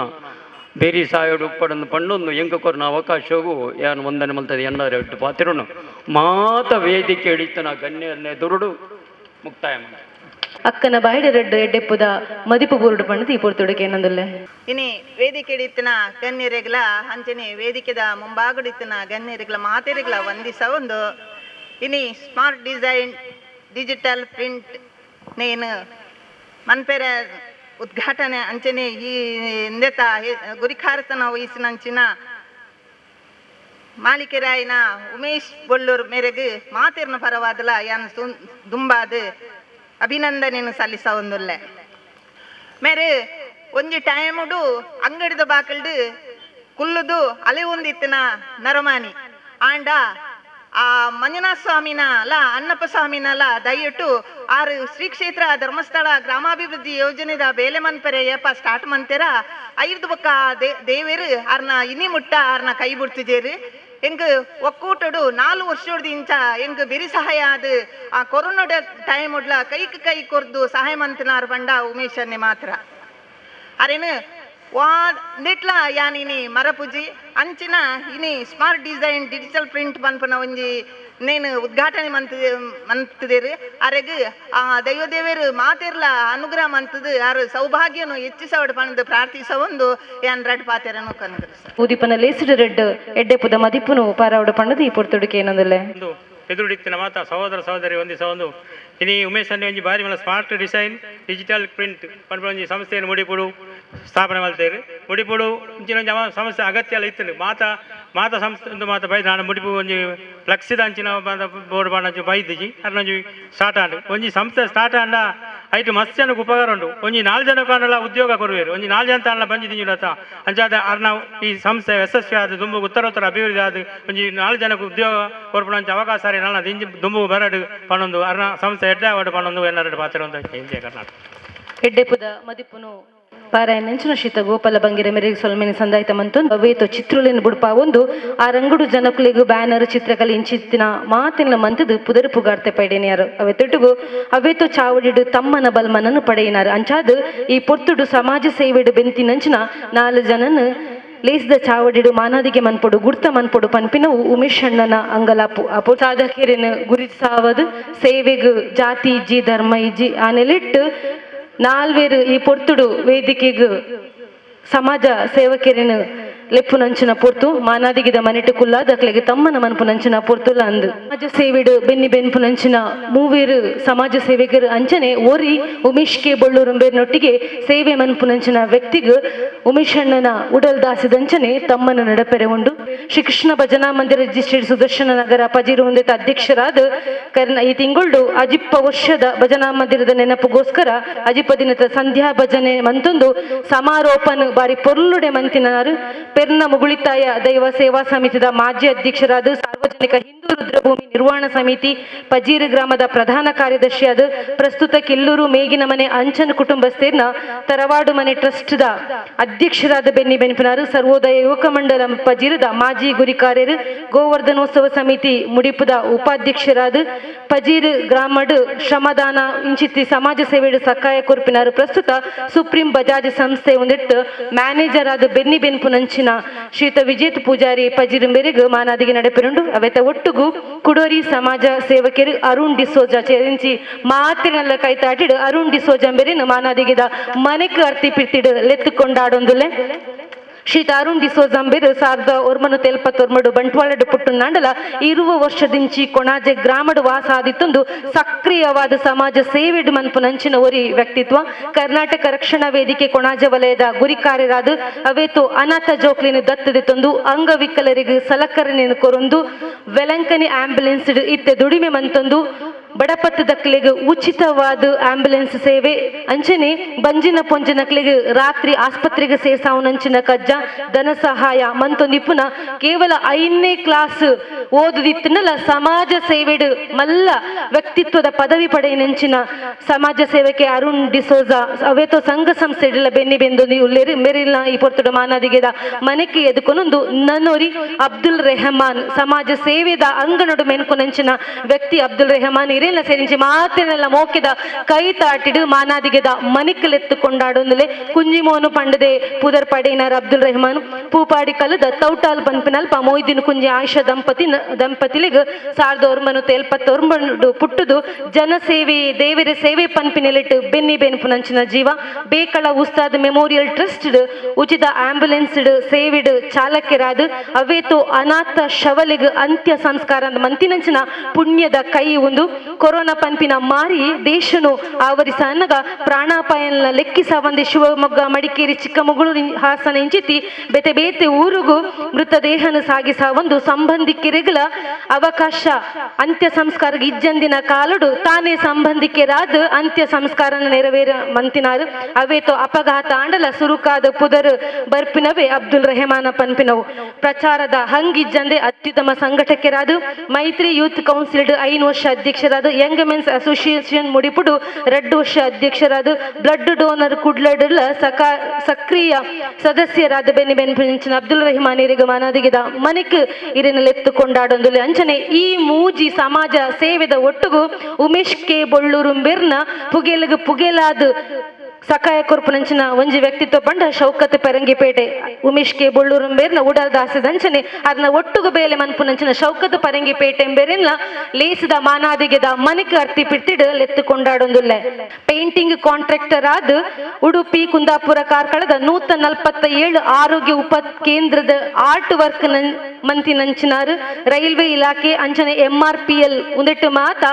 [SPEAKER 7] ಬೇರಿ ಸಾಯೋಡು ಉಪ್ಪಡನ್ನು ಪಂಡೊಂದು ಎಂಕ ಕೊರ್ನ ಅವಕಾಶವೂ ಯಾನು ವಂದನೆ ಮಲ್ತದೆ ಎನ್ನರೆ ಪಾತಿರುನು ಮಾತ ವೇದಿಕೆ ಹಿಡಿತನ ಗಣ್ಯರನ್ನೇ ದುರುಡು ಮುಕ್ತಾಯ ಮಾಡ.
[SPEAKER 1] ಅಕ್ಕನ ಬಾಯಿಡೆ ರೆಡ್ಡು ಎಡ್ಡೆಪ್ಪುದ ಮದಿಪು ಬೂರುಡು ಪಂಡದು ಈ ಪೊರ್ತುಡುಕೆ ಏನಂದುಲ್ಲೆ.
[SPEAKER 8] ಇನಿ ವೇದಿಕೆ ಹಿಡಿತನ ಗಣ್ಯರಿಗ್ಲ ಅಂಚನೆ ವೇದಿಕೆದ ಮುಂಭಾಗಡಿತ್ತನ ಗಣ್ಯರಿಗ್ಲ ಮಾತೆರಿಗ್ಲ ವಂದಿಸ ಒಂದು ಇನಿ smart design digital print ನೇನು ಮನ್ಪೆರೆ ಉದ್ಘಾಟನೆ ಅಂಚನೆ ಈ ಇಂದೆತ ಗುರಿಕಾರತನ ವಹಿಸಿನಂಚಿನ ಮಾಲೀಕರಾಯಿನ ಉಮೇಶ್ ಬೊಳ್ಳೂರ್ ಮೇರೆಗೆ ಮಾತಿರ್ನ ಪರವಾದಲ ಯಾನ್ ದುಂಬಾದು ಅಭಿನಂದನೆಯನ್ನು ಸಲ್ಲಿಸ ಒಂದುಲ್ಲೆ. ಮೇರೆ ಒಂಜಿ ಟೈಮುಡು ಅಂಗಡಿದ ಬಾಕಲ್ಡು ಕುಲ್ಲುದು ಅಲೆ ಒಂದಿತ್ತಿನ ನರಮಾನಿ ಆಂಡ ಆ ಮಂಜುನಾಥ ಸ್ವಾಮಿನ ಅಲ್ಲ ಅಣ್ಣಪ್ಪ ಸ್ವಾಮಿನಲ್ಲ ದಯವಿಟ್ಟು ಆರು ಶ್ರೀ ಕ್ಷೇತ್ರ ಧರ್ಮಸ್ಥಳ ಗ್ರಾಮಾಭಿವೃದ್ಧಿ ಯೋಜನೆದ ಬೇಲೆ ಮನ್ಪೆರೆ ಏಪ ಸ್ಟಾರ್ಟ್ ಮಂತೆರ ಐದು ಬೊಕ್ಕ ದೇವೇರು ಆರ್ನ ಇನಿ ಮುಟ್ಟ ಆರ್ನ ಕೈ ಬಿಡ್ತಿಜೇರು. ಎಂಗ್ ಒಕ್ಕೂಟಡು 4 ವರ್ಷದ ಇಂಚ ಎಂಗ್ ಬೆರಿ ಸಹಾಯ ಅದು ಆ ಕೊರೋನಾದ ಟೈಮ್ ಉಡ್ಲ ಕೈಕ್ ಕೈ ಕೊರ್ದು ಸಹಾಯ ಮಂತನಾರ್ ಬಂಡ ಉಮೇಶನ್ನೇ ಮಾತ್ರ. ಅರೇನು ವಾ ನೆಟ್ಲ ಯಾನ್ ಇನಿ ಮರಪುಜಿ ಅಂಚಿನ ಇನಿ smart design digital print ಪನ್ಪುನ ಒಂಜಿ ನೇನು ಉದ್ಘಾಟನೆ ಮಂತದೇರು. ಅರೆಗ್ ಆ ದೈವದೇವರು ಮಾತಿರ್ಲ ಅನುಗ್ರಹ ಮಂತದು ಆರು ಸೌಭಾಗ್ಯನು ಹೆಚ್ಚಿಸವಡು ಪಣದು ಪ್ರಾರ್ಥಿಸ ಒಂದು ಯಾನ್ ರಡ್ ಪಾತೆರನು ಕನಗರಿಸ.
[SPEAKER 1] ಉದಿಪನ ಲೇಸಿಡು ರೆಡ್ ಎಡ್ಡೆಪುದ ಮದಿಪುನು ಪಾರಾವಡು ಪಣದು ಈ ಪೊರ್ತುಡುಕೆ ಏನಂದಲ್ಲೆ.
[SPEAKER 9] ಒಂದು ಎದುರುಡಿತ್ತಿನ ಮಾತ ಸಹೋದರ ಸಹೋದರಿ ಒಂದಿಸ ಒಂದು ಇನಿ ಉಮೇಶ್ ಅನ್ನೆ ಒಂಜಿ ಬಾರಿ ಮಲ್ಲ smart design digital print ಪನ್ಪುನ ಒಂಜಿ ಸಂಸ್ಥೆಯನ್ನು ಮುಡಿಪುಡು ಸ್ಥಾಪನೆ ಮಲ್ತೇರು. ಮುಡಿಪುಡು ಇಂಚಿನ ಒಂಜಿ ಸಂಸ್ಥೆ ಅಗತ್ಯ ಎಲ್ಲ ಇತ್ತು. ಮಾತ ಮಾತ ಸಂಸ್ಥೆ ಒಂದು ಮಾತ ಬೈದು ನಾನು ಮುಡಿಪು ಒಂಜಿ ಫ್ಲೆಕ್ಸಿದ ಅಂಚಿನ ಬೋರ್ಡ್ ಬಾಣ ಒಂಜಿ ಬೈದಿಜಿ ಅರ್ನ ಒಂಜಿ ಸ್ಟಾರ್ಟ್ ಆಂಡ್ ಒಂಜಿ ಸಂಸ್ಥೆ ಸ್ಟಾರ್ಟ್ ಆಂಡ ಐಟು ಮಸ್ತ್ ಜನಕ್ಕೆ ಉಪಕಾರ ಉಂಟು. ಒಂಜಿ 4 ಜನಕ್ಕೆ ಉದ್ಯೋಗ ಕೊರುವೇರು, ಒಂಜಿ 4 ಜನ ತಾಂಡ ಬಂಜಿ ತಿಂಜುಡತ ಅಂಚಾದ ಅರ್ನ ಈ ಸಂಸ್ಥೆ ಯಶಸ್ವಿ ಆದ ದುಂಬು ಉತ್ತರೋತ್ತರ ಅಭಿವೃದ್ಧಿ ಆದ ಒಂಜಿ 4 ಜನಕ್ಕೆ ಉದ್ಯೋಗ ಕೊರ್ಪುನ ಅಂಚ ಅವಕಾಶ ನನ್ನ ದಿಂಜಿ ದುಂಬು ಬರಡು ಪನ್ನೊಂದು ಅರ್ನ ಸಂಸ್ಥೆ ಎಡ್ಡೆ ಅವಡು ಪನ್ನೊಂದು ಎನ್ನರೆಡು ಪಾತ್ರ ಒಂದು ಜಯ ಕರ್ನಾಟಕ.
[SPEAKER 1] ಎಡ್ಡೆಪುದ ಮದಿಪುನು ಪಾರಾಯಣಂಚಿನ ಶೀತ ಗೋಪಾಲ ಬಂಗಿರ ಮೇರೆಗೆ ಸೊಲ್ಮೆನೆ ಸಂದಾಯ್ತ ಮಂತೊಂದು ಅವೇತೋ ಚಿತ್ರುಲೆನ್ ಬುಡ್ಪಾವೊಂದು ಆ ರಂಗುಡು ಜನಕುಲೆಗು ಬ್ಯಾನರ್ ಚಿತ್ರಕಲೆ ಇಂಚಿತ್ತಿನ ಮಾತಿನ ಮಂತದು ಪುದರು ಪುಗಾರ್ತೆ ಪೈಡೇನಿಯಾರು. ಅವೆ ತೊಟ್ಟುಗು ಅವೇತೋ ಚಾವಡಿಡು ತಮ್ಮನ ಬಲ್ಮನನ್ನು ಪಡೆಯಿನಾರು. ಅಂಚಾದು ಈ ಪೊರ್ತುಡು ಸಮಾಜ ಸೇವೆಡು ಬೆಂತಿನಂಚಿನ 4 ಜನನು ಲೇಸ್ದ ಚಾವಡಿಡು ಮಾನಾದಿಗೆ ಮನ್ಪೊಡು ಗುರ್ತ ಮನ್ಪೊಡು ಪನ್ಪಿನವು ಉಮೇಶ್ ಅಣ್ಣನ ಅಂಗಲಾಪು. ಅಪು ಸಾಧಕರನ್ನು ಗುರುತಿಸಾವದು ಸೇವೆಗು ಜಾತಿ ಇಜ್ಜಿ ಧರ್ಮ ಇಜ್ಜಿ ಆನೆಲಿಟ್ಟು ನಾಲ್ವೇರು ಈ ಪೊರ್ತುಡು ವೇದಿಕೆಗು ಸಮಾಜ ಸೇವಕರಿನ ಲೆಪ್ಪುನಂಚಿನ ಪೊರ್ತು ಮಾನಾದಿಗಿದ ಮನೆಟು ಕುಲ್ಲಾದಕ್ಲೆಗೆ ತಮ್ಮನ ಮನ್ಪುನಂಚಿನ ಪೊರ್ತುಲ ಅಂದು ಸಮಾಜ ಸೇವೆಡು ಬೆನ್ನಿ ಬೆನ್ಪುನಂಚಿನ ಮೂವೇರು ಸಮಾಜ ಸೇವಕರು ಅಂಚನೆ ಓರಿ ಉಮೇಶ್ ಕೆ ಬೊಳ್ಳೂರುಂಬೇರ್ನೊಟ್ಟಿಗೆ ಸೇವೆ ಮನ್ಪುನಂಚಿನ ವ್ಯಕ್ತಿಗು ಉಮೇಶ್ ಅಣ್ಣನ ಉಡಲ್ ದಾಸಿದಂಚನೆ ತಮ್ಮನ ನಡಪೆರೆ ಉಂಡು. ಶ್ರೀಕೃಷ್ಣ ಭಜನಾ ಮಂದಿರ ರಿಜಿಸ್ಟ್ರೇಟ್ ಸುದರ್ಶನ ನಗರ ಪಜೀರು ಹೊಂದಿತ ಅಧ್ಯಕ್ಷರಾದ ಕರ್ನ ಈ ತಿಂಗಳು ಅಜಿಪ್ಪ ವರ್ಷದ ಭಜನಾ ಮಂದಿರದ ನೆನಪುಗೋಸ್ಕರ ಅಜಿಪ್ಪ ದಿನದ ಸಂಧ್ಯಾ ಭಜನೆ ಮಂತೊಂದು ಸಮಾರೋಪನ ಬಾರಿ ಪೊರ್ಲುಡೆ ಮಂತಿನಾರು ಪೆರ್ನ ಮುಗುಳಿತಾಯ ದೈವ ಸೇವಾ ಸಮಿತಿದ ಮಾಜಿ ಅಧ್ಯಕ್ಷರಾದ ಸಾರ್ವಜನಿಕ ಹಿಂದೂ ರುದ್ರಭೂಮಿ ನಿರ್ವಹಣಾ ಸಮಿತಿ ಪಜೀರು ಗ್ರಾಮದ ಪ್ರಧಾನ ಕಾರ್ಯದರ್ಶಿಯಾದ ಪ್ರಸ್ತುತ ಕಿಲ್ಲೂರು ಮೇಗಿನ ಮನೆ ಅಂಚನ್ ಕುಟುಂಬಸ್ಥೇರ್ನ ತರವಾಡು ಮನೆ ಟ್ರಸ್ಟ್ದ ಅಧ್ಯಕ್ಷರಾದ ಬೆನ್ನಿ ಬೆನ್ಪಿನಾರು ಸರ್ವೋದಯ ಯುವಕ ಮಂಡಲ ಪಜೀರದ ಮಾಜಿ ಗುರಿಕಾರ್ಯರು ಗೋವರ್ಧನೋತ್ಸವ ಸಮಿತಿ ಮುಡಿಪುದ ಉಪಾಧ್ಯಕ್ಷರಾದ ಪಜೀರು ಗ್ರಾಮಡ್ ಶ್ರಮದಾನ ಇಂಚಿತ್ತಿ ಸಮಾಜ ಸೇವೆಡು ಸಕಾಯ ಕೊರ್ಪಿನಾರು ಪ್ರಸ್ತುತ ಸುಪ್ರೀಂ ಬಜಾಜ್ ಸಂಸ್ಥೆ ಒಂದಿಟ್ಟು ಮ್ಯಾನೇಜರ್ ಆದ ಬೆನ್ನಿ ಬೆನ್ಪುನಂಚಿನ ಶ್ರೀತ ವಿಜೇತ್ ಪೂಜಾರಿ ಪಜೀರು ಮೇರೆಗ್ ಮಾನಾದಿಗೆ ನಡೆಪಿರುಂಡು. ಅವೆತ ಒಟ್ಟುಗು ಕುಡೋರಿ ಸಮಾಜ ಸೇವಕರು ಅರುಣ್ ಡಿಸೋಜಾ ಚೇರಿಂಚಿ ಮಾತಿನಲ್ಲ ಕೈತಾಟಿಡು ಅರುಣ್ ಡಿಸೋಜಾ ಮೇರಿನ ಮಾನಾದಿಗಿದ ಮನೆಕ್ ಅರ್ತಿ ಪಿರ್ತಿಡು ಲೆತ್ತು ಕೊಂಡಾಡೊಂದುಲೆ. ಶ್ರೀ ಅರುಣ್ ಡಿಸೋಜಾಂಬೇರ್ 1979 ಬಂಟ್ವಾಳಡು ಪುಟ್ಟುನಾಂಡಲ 20 ವರ್ಷದಿಂಚಿ ಕೊಣಾಜೆ ಗ್ರಾಮಡು ವಾಸ ಆದಿತ್ತೊಂದು ಸಕ್ರಿಯವಾದ ಸಮಾಜ ಸೇವೆಡು ಮನ್ಪುನಂಚಿನ ಒರಿ ವ್ಯಕ್ತಿತ್ವ. ಕರ್ನಾಟಕ ರಕ್ಷಣಾ ವೇದಿಕೆ ಕೊಣಾಜೆ ವಲಯದ ಗುರಿಕಾರ್ಯರಾದ ಅವೇತು ಅನಾಥ ಜೋಕ್ಲಿನ ದತ್ತದಿತ್ತೊಂದು ಅಂಗವಿಕಲರಿಗೆ ಸಲಕರಣೆಯನ್ನು ಕೊರೊಂದು ವೆಲಂಕನಿ ಆಂಬ್ಯುಲೆನ್ಸ್ ಇತ್ತೆ ದುಡಿಮೆ ಮಂತೊಂದು ಬಡಪತ್ತದಕ್ಲೆಗ್ ಉಚಿತವಾದ ಆಂಬ್ಯುಲೆನ್ಸ್ ಸೇವೆ ಅಂಚನೆ ಬಂಜಿನ ಪೊಂಜನಕ್ಲೆಗ್ ರಾತ್ರಿ ಆಸ್ಪತ್ರೆಗೆ ಸೇರ್ಸಾವನಂಚಿನ ಕಜ್ಜ ಧನ ಸಹಾಯ ಮಂತೊಂದಿಪ್ಪುನ ಕೇವಲ 5ನೇ ಕ್ಲಾಸ್ ಓದುದಿತ್ತನಲ್ಲ ಸಮಾಜ ಸೇವೆಡು ಮಲ್ಲ ವ್ಯಕ್ತಿತ್ವದ ಪದವಿ ಪಡೆಯನಂಚಿನ ಸಮಾಜ ಸೇವಕೆ ಅರುಣ್ ಡಿಸೋಜಾ ಅವೇತೋ ಸಂಘ ಸಂಸ್ಥೆಡೆಲ್ಲ ಬೆನ್ನಿ ಬೆಂದೊಂದು ಉಲ್ಲೇರು ಮೆರಿಲ್ಲ ಈ ಪೊರ್ತುಡು ಮಾನಾದಿಗೆದ ಮನೆಗೆ ಎದುಕೊನೊಂದು ನನೋರಿ ಅಬ್ದುಲ್ ರೆಹಮಾನ್ ಸಮಾಜ ಸೇವೆದ ಅಂಗನೊಡು ಮೆನ್ಕೊನಂಚಿನ ವ್ಯಕ್ತಿ ಅಬ್ದುಲ್ ರೆಹಮಾನ್ ಇರೇನ ಸೇರಿಂಚಿ ಮಾತಿನೆಲ್ಲ ಮೋಕಿದ ಕೈ ತಾಟಿಡು ಮಾನಾದಿಗೆದ ಮನಿಕಲೆತ್ತು ಕೊಂಡಾಡೊಂದುಲೆ ಕುಂಜಿಮೋನು ಪಂಡದೆ ಪುದರ್ ಪಡೇನಾರ್ ಅಬ್ದುಲ್ ರೆಹಮಾನ್ ಪೂಪಾಡಿ ಕಲದ ತೌಟಾಲ್ ಪನ್ಪಿನಲ್ಪ ಮೊಯ್ದಿನ ಕುಂಜಿ ಆಯಿಷಾ ದಂಪತಿಲಿಗ್ 1979 ಪುಟ್ಟುದು ಜನಸೇವೆ ದೇವರ ಸೇವೆ ಪನ್ಪಿನೆಲೆಟ್ಟು ಬೆನ್ನಿ ಬೆನ್ಪುನಂಚಿನ ಜೀವ. ಬೇಕಳ ಉಸ್ತಾದ್ ಮೆಮೋರಿಯಲ್ ಟ್ರಸ್ಟ್ ಉಚಿತ ಆಂಬ್ಯುಲೆನ್ಸ್ ಸೇವೆಡ್ ಚಾಲಕರಾದ ಅವೇತು ಅನಾಥ ಶವಲಿಗ್ ಅಂತ್ಯ ಸಂಸ್ಕಾರ ಮಂತಿನಂಚಿನ ಪುಣ್ಯದ ಕೈ ಒಂದು. ಕೊರೋನಾ ಪನ್ಪಿನ ಮಾರಿ ದೇಶನು ಆವರಿಸ ಅನ್ನಗ ಪ್ರಾಣಾಪಾಯನ ಲೆಕ್ಕಿಸ ಒಂದೆ ಶಿವಮೊಗ್ಗ ಮಡಿಕೇರಿ ಚಿಕ್ಕಮಗಳೂರು ಹಾಸನ ಇಂಚಿತಿ ಬೇತೆ ಬೇತೆ ಊರುಗು ಮೃತದೇಹನ ಸಾಗಿಸ ಒಂದು ಸಂಬಂಧಿಕರಿಗಳ ಅವಕಾಶ ಅಂತ್ಯ ಸಂಸ್ಕಾರ ಇಜ್ಜಂದಿನ ಕಾಲುಡು ತಾನೇ ಸಂಬಂಧಿಕರಾದ ಅಂತ್ಯ ಸಂಸ್ಕಾರನ ನೆರವೇರ ಮಂತಿನಾರು. ಅವೇತೋ ಅಪಘಾತ ಆಂಡಲ ಸುರುಕಾದ ಪುದರ್ ಬರ್ಪಿನವೇ ಅಬ್ದುಲ್ ರೆಹಮಾನ ಪನ್ಪಿನವು. ಪ್ರಚಾರದ ಹಂಗಿಜ್ಜಂದೆ ಅತ್ಯುತ್ತಮ ಸಂಘಟಕರಾದ ಮೈತ್ರಿ ಯೂತ್ ಕೌನ್ಸಿಲ್ 5 ವರ್ಷ ಅಧ್ಯಕ್ಷರಾದ Young men's association ಮುಡಿಪುಡು 2 ವರ್ಷ ಅಧ್ಯಕ್ಷರಾದ ಬ್ಲಡ್ ಡೋನರ್ ಕುಡ್ಲಡುಲ ಸಕ್ರಿಯ ಸದಸ್ಯರಾದ ಬೆನ್ನಿ ಬೆನ್ಪಿನ ಅಬ್ದುಲ್ ರೆಹಮಾನ್ ಇರಿಗ ಮಾನಾದಿಗಿದ ಮನಿಕ್ ಇರಿನಲೆತ್ತು ಕೊಂಡಾಡೊಂದುಲೆ. ಅಂಚನೆ ಈ ಮೂಜಿ ಸಮಾಜ ಸೇವೆದ ಒಟ್ಟುಗು ಉಮೇಶ್ ಕೆ ಬೊಳ್ಳೂರು ಬೆರ್ನ ಪುಗೆಲಗು ಪುಗೆಲಾದ ಸಕಾಯ ಕೊರ್ಪುನಂಚಿನ ಒಂಜಿ ವ್ಯಕ್ತಿತ್ವ ಪಂಡ ಶೌಕತ್ ಪರಂಗಿಪೇಟೆ ಉಮೇಶ್ ಕೆ ಬೊಳ್ಳೂರು ಬೇರ್ನ ಉಡಲ್ ದಾಸದಂಚನೆ ಅದನ್ನ ಒಟ್ಟುಗು ಬೇಲೆ ಮನ್ಪುನಂಚಿನ ಶೌಕತ್ ಪರಂಗಿಪೇಟೆ ಎಂಬೇರೆಲ್ಲ ಲೇಸದ ಮಾನಾದಿಗೆದ ಮನಿಕ್ ಅರ್ತಿ ಪಿರ್ತಿಡು ಲೆತ್ತು ಕೊಂಡಾಡೊಂದುಲ್ಲೆ. ಪೇಂಟಿಂಗ್ ಕಾಂಟ್ರಾಕ್ಟರ್ ಆದ ಉಡುಪಿ ಕುಂದಾಪುರ ಕಾರ್ಕಳದ 147 ಆರೋಗ್ಯ ಉಪ ಕೇಂದ್ರದ ಆರ್ಟ್ ವರ್ಕ್ ಮಂತಿನಂಚಿನಾರು ರೈಲ್ವೆ ಇಲಾಖೆ ಅಂಚನೆ MRPL ಉಂದೆಟ್ಟು ಮಾತ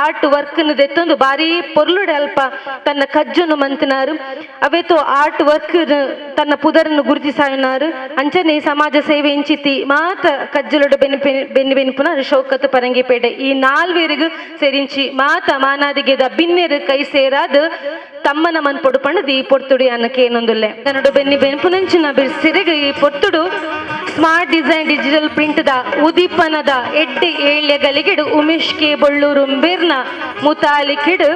[SPEAKER 1] ಆರ್ಟ್ ವರ್ಕ್ ದೆತ್ತೊಂದು ಬಾರಿ ಪೊರ್ಲುಡೆ ಅಲ್ಪ ತನ್ನ ಕಜ್ಜನ್ನು ಮಂತಿನಾರು. ಅವೇತೋ ಆರ್ಟ್ ವರ್ಕ್ ತನ್ನ ಪುದರನ್ನು ಗುರುತಿಸಾಯನಾರು. ಅಂಚನೆ ಸಮಾಜ ಸೇವೆ ಇಂಚಿತಿ ಮಾತ ಕಜ್ಜಲುಡು ಬೆನ್ನಿ ಬೆನ್ನಿ ಬೆನ್ಪುನ ಶೌಕತ್ ಪರಂಗಿಪೇಟೆ ಈ ನಾಲ್ವೇರಿಗೂ ಸೇರಿಂಚಿ ಮಾತ ಮಾನಾದಿಗೆದ ಬಿನ್ನೆರು ಕೈ ಸೇರಾದ ತಮ್ಮನ ಮನ್ಪೊಡು ಪಂಡದು ಈ ಪೊರ್ತುಡು ಅನ್ನಕ್ಕೇನೊಂದುಲ್ಲೆ. ತನ್ನಡು ಬೆನ್ನಿ ಬೆನ್ಪುನಂಚಿನ ಬಿರ್ಸಿರೆಗ್ ಈ ಪೊರ್ತುಡು ಸ್ಮಾರ್ಟ್ ಡಿಸೈನ್ ಡಿಜಿಟಲ್ ಪ್ರಿಂಟ್ದ ಉದೀಪನದ ಎಡ್ಡಿ ಏಳ್ಯಗಲಿಗಿಡು ಉಮೇಶ್ ಕೆ ಬೊಳ್ಳೂರು ಬೇರ್ನ ಮುತಾಲಿಕಿಡು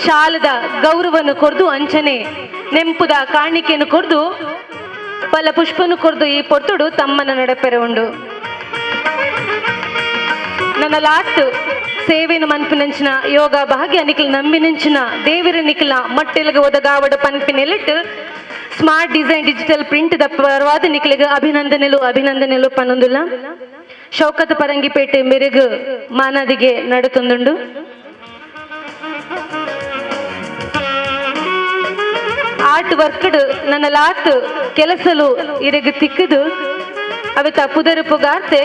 [SPEAKER 1] ಶಾಲದ ಗೌರವನು ಕೊರ್ದು ಅಂಚನೆ ನೆಂಪುದ ಕಾಣಿಕೆಯನ್ನು ಕೊರ್ದು ಫಲ ಪುಷ್ಪನು ಕೊರ್ದು ಈ ಪೊರ್ತುಡು ತಮ್ಮನ ನಡಪೆರೆ ಉಂಡು. ನನ್ನ ಲಾಟ್ ಸೇವೆನು ಮನ್ಪಿನಂಚಿನ ಯೋಗ ಭಾಗ್ಯ ನಿಖಲ್ ನಂಬಿನಂಚಿನ ದೇವಿರ ನಿಖಲ ಮಟ್ಟೆಲ್ಗ ಒದಗಾವಡ ಪನ್ಪಿನೆಲಿಟ್ಟು Smart design Digital Print the ಪರವಾದ ನಿಖಲಿಗೆ ಅಭಿನಂದನೆಲು ಅಭಿನಂದನೆಲು ಪನೊಂದುಲ್ಲ. ಶೌಕತ್ ಪರಂಗಿಪೇಟೆ ಮೆರುಗು ಮಾನದಿಗೆ ನಡುತ್ತೊಂದುಂಡು. ಆರ್ಟ್ ವರ್ಕ್ಡ್ ನನ್ನ ಲಾತ್ ಕೆಲಸಲು ಇರೆಗ್ ತಿಕ್ಕದು ಅವೆತ ಪುದರು ಪುಗಾರ್ತೆ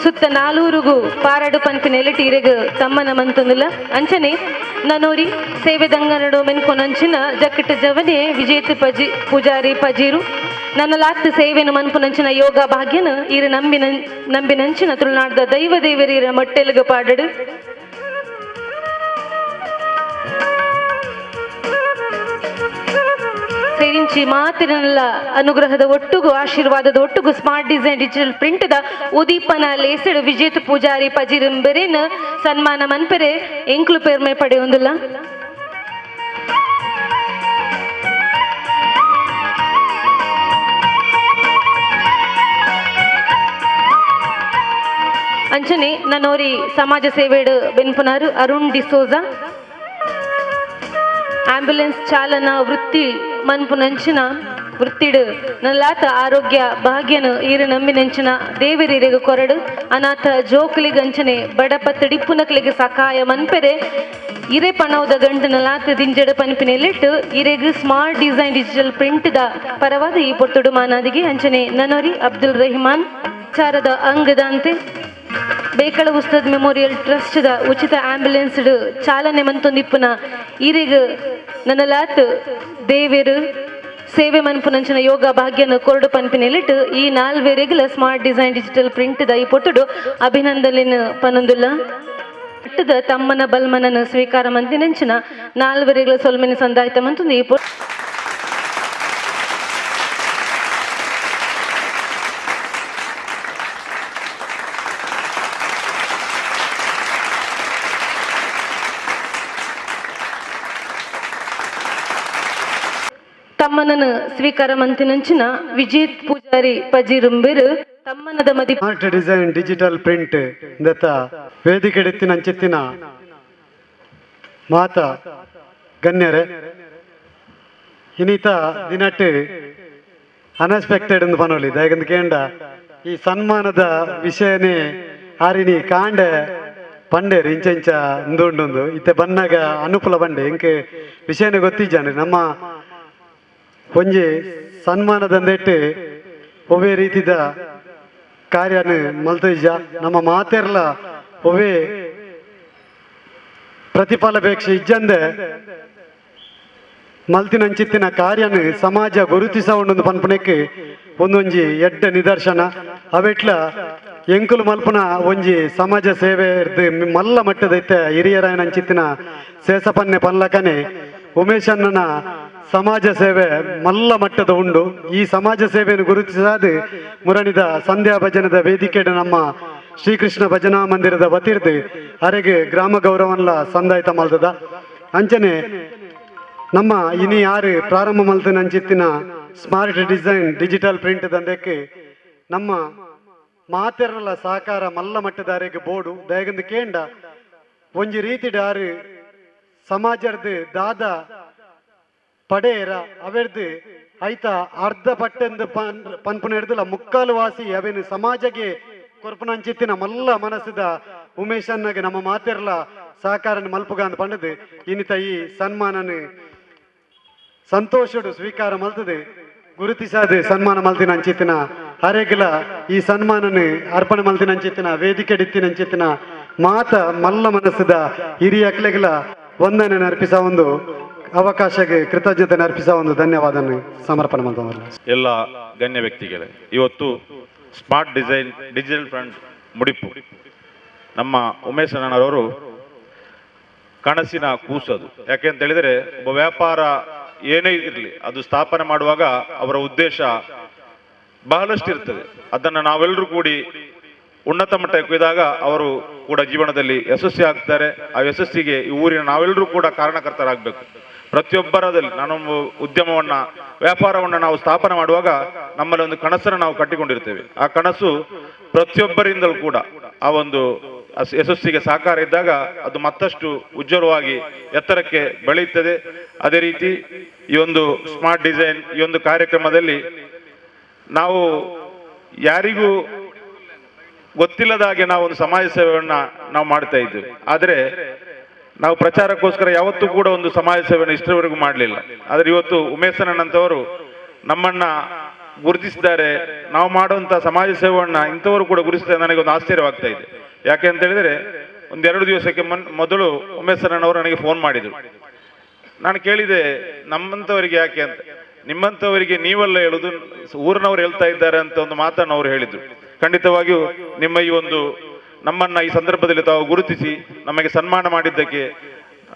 [SPEAKER 1] ಸುತ್ತ ನಾಲೂರುಗು ಪಾರಡು ಪನ್ಪಿನ ಎಲೆಟಿ ಇರೆಗ್ ತಮ್ಮನ ಮಂತೊಂದುಲ್ಲ. ಅಂಚನೆ ನನೋರಿ ಸೇವೆ ದಂಗನಡು ಮೆನ್ಕೊನಂಚಿನ ಜಕ್ಕಟ ಜವನೆ ವಿಜೇತ ಪಜಿ ಪೂಜಾರಿ ಪಜೀರು ನನ್ನ ಲಾತ್ ಸೇವೆನು ಮನ್ಪುನಂಚಿನ ಯೋಗ ಭಾಗ್ಯನ ಇರು ನಂಬಿನಂಚಿನ ತುಳುನಾಡದ ದೈವ ದೇವರಿರ ಮಟ್ಟೆಲುಗು ಪಾಡಡು. ಸೇರಿಂಚಿ ಮಾತಿನಲ್ಲ ಅನುಗ್ರಹದ ಒಟ್ಟುಗು ಆಶೀರ್ವಾದದ ಒಟ್ಟುಗು ಸ್ಮಾರ್ಟ್ ಡಿಸೈನ್ ಡಿಜಿಟಲ್ ಪ್ರಿಂಟ್ದ ಉದೀಪನ ಲೇಸಡು ವಿಜೇತ್ ಪೂಜಾರಿ ಪಜಿರಂಬೆರೇನ ಸನ್ಮಾನ ಮನ್ಪೆರೆ ಎಂಕ್ಲು ಪೇರ್ಮೆ ಪಡೆಯೊಂದುಲ್ಲ. ಅಂಚನೆ ನನ್ನೋರಿ ಸಮಾಜ ಸೇವೆಡು ಬೆನ್ಪುನಾರು ಅರುಣ್ ಡಿಸೋಜಾ ಆಂಬ್ಯುಲೆನ್ಸ್ ಚಾಲನ ವೃತ್ತಿ ಮನ್ಪುನಂಚಿನ ವೃತ್ತಿಡು ನಲ್ಲಾತ ಆರೋಗ್ಯ ಭಾಗ್ಯನು ಈರು ನಂಬಿನಂಚಿನ ದೇವರಿರೆಗು ಕೊರಡು ಅನಾಥ ಜೋಕ್ಲಿಗೆ ಅಂಚನೆ ಬಡಪತ್ತಡಿಪ್ಪುನಕ್ಲಿಗೆ ಸಕಾಯ ಮನ್ಪೆರೆ ಇರೆ ಪಣವುದ ಗಂಟನಲಾತ್ ದಿಂಜಡ ಪನ್ಪಿನೆಲಿಟ್ಟು ಇರೆಗ್ smart design digital print the ಪರವಾದ ಈ ಪೊರ್ತುಡು ಮಾನಾದಿಗೆ ಅಂಚನೆ ನನೋರಿ ಅಬ್ದುಲ್ ರೆಹಮಾನ್ ಚಾರದ ಅಂಗದಂತೆ ಬೇಕಳ ಉಸ್ತದ್ ಮೆಮೋರಿಯಲ್ ಟ್ರಸ್ಟ್ ದ ಉಚಿತ ಆಂಬ್ಯುಲೆನ್ಸ್ ಚಾಲನೆ ಮಂತೊಂದಿಪ್ಪುನ ಇರೆಗ್ ನನಲಾತ್ ದೇವೆರು ಸೇವೆ ಮನ್ಪುನಂಚಿನ ಯೋಗ ಭಾಗ್ಯನ ಕೊರಡು ಪನ್ಪಿನೆಲಿಟ್ಟು ಈ ನಾಲ್ವೆರೆಗ್ಲ smart design digital print the ಈ ಪೊರ್ತುಡು ಅಭಿನಂದನೆನ್ ಪನೊಂದುಲ್ಲ. ತಮ್ಮನ ಬಲ್ಮನನ್ನು ಸ್ವೀಕಾರ ಮಂತಿನಂಚಿನ ನಾಲ್ವರೆಗಳ ಸೊಲ್ಮೆನ ಸಂದಾಯ್ತ ಮಂತೊಂದು ಈ ತಮ್ಮನನ್ನು ಸ್ವೀಕಾರ ಮಂತಿನಂಚಿನ ವಿಜಿತ್ ಪೂಜಾರಿ ಪಜಿರುಂಬಿರು ತಮ್ಮನದ ಮದಿ
[SPEAKER 10] smart design digital print ದತ್ತ ವೇದಿಕೆಡೆತ್ತಿನ ಮಾತ ಗಣ್ಯರೇ, ಇನ್ನಿತ ದಿನಟ್ಟು ಅನ್ಎಕ್ಸ್ಪೆಕ್ಟೆಡ್ ಎಂದು ಪನೋಲಿ ದಯಗಂದು ಕೇಂಡ ಈ ಸನ್ಮಾನದ ವಿಷಯನೇ ಆರಿನಿ ಕಾಂಡೆ ಪಂಡೇರು ಇಂಚ ಇಂಚ ಇಂದುಂಡು ಇತ್ತೆ ಬನ್ನಾಗ ಅನುಕೂಲ ಬಂಡೆ ಇಂಕೆ ವಿಷಯನೇ ಗೊತ್ತಿದ್ದಾನೆ. ನಮ್ಮ ಒಂಜಿ ಸನ್ಮಾನದಂದೆಟ್ಟು ಒವ್ವೇ ರೀತಿದ ಕಾರ್ಯನ ಮಲ್ತುಜ ನಮ್ಮ ಮಾತೆರ್ಲ ಒವ್ವೇ ಪ್ರತಿಫಲಾಪೇಕ್ಷೆ ಇಜ್ಜಂದೆ ಮಲ್ತಿನಂಚಿತ್ತಿನ ಕಾರ್ಯನ ಸಮಾಜ ಗುರುತಿಸ ಉಂಡೊಂದು ಪನ್ಪುನೆಕ್ ಒಂದೊಂಜಿ ಎಡ್ಡ ನಿದರ್ಶನ. ಅವೆಟ್ಲ ಎಂಕುಲು ಮಲ್ಪುನ ಒಂಜಿ ಸಮಾಜ ಸೇವೆ ಮಲ್ಲ ಮಟ್ಟದೈತೆ ಹಿರಿಯರಾಯನಂಚಿತ್ತಿನ ಸೇಸಪನ್ನೆ ಪನ್ಲಕನೆ ಉಮೇಶಣ್ಣನ ಸಮಾಜ ಸೇವೆ ಮಲ್ಲ ಮಟ್ಟದ ಉಂಡು. ಈ ಸಮಾಜ ಸೇವೆಯನ್ನು ಗುರುತಿಸಾದ ಮುರಣಿದ ಸಂಧ್ಯಾ ಭಜನದ ವೇದಿಕೆಡು ನಮ್ಮ ಶ್ರೀಕೃಷ್ಣ ಭಜನಾ ಮಂದಿರದ ವತಿರ್ದು ಅರೆಗೆ ಗ್ರಾಮ ಗೌರವನ್ಲ ಸಂದಾಯ್ತ ಮಲ್ತದ. ಅಂಚನೆ ನಮ್ಮ ಇನಿ ಯಾರು ಪ್ರಾರಂಭ ಮಲ್ತನ ಅಂಚಿತ್ತಿನ smart design digital print ದಂದಕ್ಕೆ ನಮ್ಮ ಮಾತೆರಲ ಸಹಕಾರ ಮಲ್ಲ ಮಟ್ಟದ ಅರೆಗೆ ಬೋರ್ಡು ದಯಗಂದು ಕೇಂಡ ಒಂಜಿ ರೀತಿಡ್ ಆರು ಸಮಾಜದ ದಾದ ಪಡೇರ ಅವೆರ್ದು ಐತ ಅರ್ಧ ಪಟ್ಟೆಂದು ಪನ್ಪುನ ಹಿಡ್ದಲ್ಲ ಮುಕ್ಕಾಲು ವಾಸಿ ಅವೇನು ಸಮಾಜಕ್ಕೆ ಕೊರ್ಪುನಂಚಿತ್ತಿನ ಮಲ್ಲ ಮನಸ್ಸಿದ ಉಮೇಶಣ್ಣಗೆ ನಮ್ಮ ಮಾತೆರ್ಲ ಸಹಕಾರ ಮಲ್ಪುಗ ಅಂತ ಪಂಡದು ಇನ್ನಿತ ಈ ಸನ್ಮಾನನ ಸಂತೋಷಡು ಸ್ವೀಕಾರ ಮಲ್ತದೆ ಗುರುತಿಸಾದ ಸನ್ಮಾನ ಮಲ್ತಿನ ಅಂಚಿತ್ತಿನ ಅರೆಗಿಲ ಈ ಸನ್ಮಾನನ ಅರ್ಪಣೆ ಮಲ್ತಿನ ಅಂಚಿತ್ತಿನ ವೇದಿಕೆ ಡಿತ್ತಿನ ಅಂಚಿತ್ತಿನ ಮಾತ ಮಲ್ಲ ಮನಸ್ಸಿದ ಹಿರಿಯ ಅಕ್ಲೆಗಿಲ ವಂದನೆ ಅರ್ಪಿಸ ಒಂದು ಅವಕಾಶಕ್ಕೆ ಕೃತಜ್ಞತೆ ಅರ್ಪಿಸ ಒಂದು ಧನ್ಯವಾದ ಸಮರ್ಪಣೆ ಮಾಡ್ತಾರೆ.
[SPEAKER 11] ಎಲ್ಲ ಗಣ್ಯ ವ್ಯಕ್ತಿಗಳೇ, ಇವತ್ತು smart design digital front ಮುಡಿಪು ನಮ್ಮ ಉಮೇಶ್ ಅಣ್ಣನವರು ಕನಸಿನ ಕೂಸದು. ಯಾಕೆ ಅಂತ ಹೇಳಿದರೆ ಒಬ್ಬ ವ್ಯಾಪಾರ ಏನೇ ಇರಲಿ ಅದು ಸ್ಥಾಪನೆ ಮಾಡುವಾಗ ಅವರ ಉದ್ದೇಶ ಬಹಳಷ್ಟು ಇರ್ತದೆ. ಅದನ್ನು ನಾವೆಲ್ಲರೂ ಕೂಡಿ ಉನ್ನತ ಮಟ್ಟಕ್ಕೆ ಒಯ್ದಾಗ ಅವರು ಕೂಡ ಜೀವನದಲ್ಲಿ ಯಶಸ್ವಿ ಆಗ್ತಾರೆ. ಆ ಯಶಸ್ಸಿಗೆ ಈ ಊರಿನ ನಾವೆಲ್ಲರೂ ಕೂಡ ಕಾರಣಕರ್ತರಾಗಬೇಕು. ಪ್ರತಿಯೊಬ್ಬರದಲ್ಲಿ ನಾನು ಉದ್ಯಮವನ್ನು ವ್ಯಾಪಾರವನ್ನು ನಾವು ಸ್ಥಾಪನೆ ಮಾಡುವಾಗ ನಮ್ಮಲ್ಲಿ ಒಂದು ಕನಸನ್ನು ನಾವು ಕಟ್ಟಿಕೊಂಡಿರ್ತೇವೆ. ಆ ಕನಸು ಪ್ರತಿಯೊಬ್ಬರಿಂದಲೂ ಕೂಡ ಆ ಒಂದು ಯಶಸ್ಸಿಗೆ ಸಹಕಾರ ಇದ್ದಾಗ ಅದು ಮತ್ತಷ್ಟು ಉಜ್ವಲವಾಗಿ ಎತ್ತರಕ್ಕೆ ಬೆಳೆಯುತ್ತದೆ. ಅದೇ ರೀತಿ ಈ ಒಂದು ಸ್ಮಾರ್ಟ್ ಡಿಸೈನ್ ಈ ಒಂದು ಕಾರ್ಯಕ್ರಮದಲ್ಲಿ ನಾವು ಯಾರಿಗೂ ಗೊತ್ತಿಲ್ಲದ ಹಾಗೆ ನಾವು ಒಂದು ಸಮಾಜ ಸೇವೆಯನ್ನು ನಾವು ಮಾಡ್ತಾ ಇದ್ದೇವೆ. ಆದರೆ ನಾವು ಪ್ರಚಾರಕ್ಕೋಸ್ಕರ ಯಾವತ್ತೂ ಕೂಡ ಒಂದು ಸಮಾಜ ಸೇವೆಯನ್ನು ಇಷ್ಟರವರೆಗೂ ಮಾಡಲಿಲ್ಲ. ಆದರೆ ಇವತ್ತು ಉಮೇಶಣ್ಣನಂತವರು ನಮ್ಮನ್ನ ಗುರುತಿಸಿದ್ದಾರೆ. ನಾವು ಮಾಡುವಂಥ ಸಮಾಜ ಸೇವೆಯನ್ನು ಇಂಥವರು ಕೂಡ ಗುರುತಿಸಿದ್ದಾರೆ, ನನಗೆ ಒಂದು ಆಶ್ಚರ್ಯವಾಗ್ತಾ ಇದೆ. ಯಾಕೆ ಅಂತ ಹೇಳಿದರೆ ಒಂದೆರಡು ದಿವಸಕ್ಕೆ ಮೊದಲು ಉಮೇಶಣ್ಣನವರು ನನಗೆ ಫೋನ್ ಮಾಡಿದರು. ನಾನು ಕೇಳಿದೆ, ನಮ್ಮಂಥವರಿಗೆ ಯಾಕೆ ಅಂತ. ನಿಮ್ಮಂಥವರಿಗೆ ನೀವೆಲ್ಲ ಹೇಳುದು, ಊರಿನವರು ಹೇಳ್ತಾ ಇದ್ದಾರೆ ಅಂತ ಒಂದು ಮಾತನ್ನು ಅವರು ಹೇಳಿದರು. ಖಂಡಿತವಾಗಿಯೂ ನಿಮ್ಮ ಈ ಒಂದು ನಮ್ಮನ್ನ ಈ ಸಂದರ್ಭದಲ್ಲಿ ತಾವು ಗುರುತಿಸಿ ನಮಗೆ ಸನ್ಮಾನ ಮಾಡಿದ್ದಕ್ಕೆ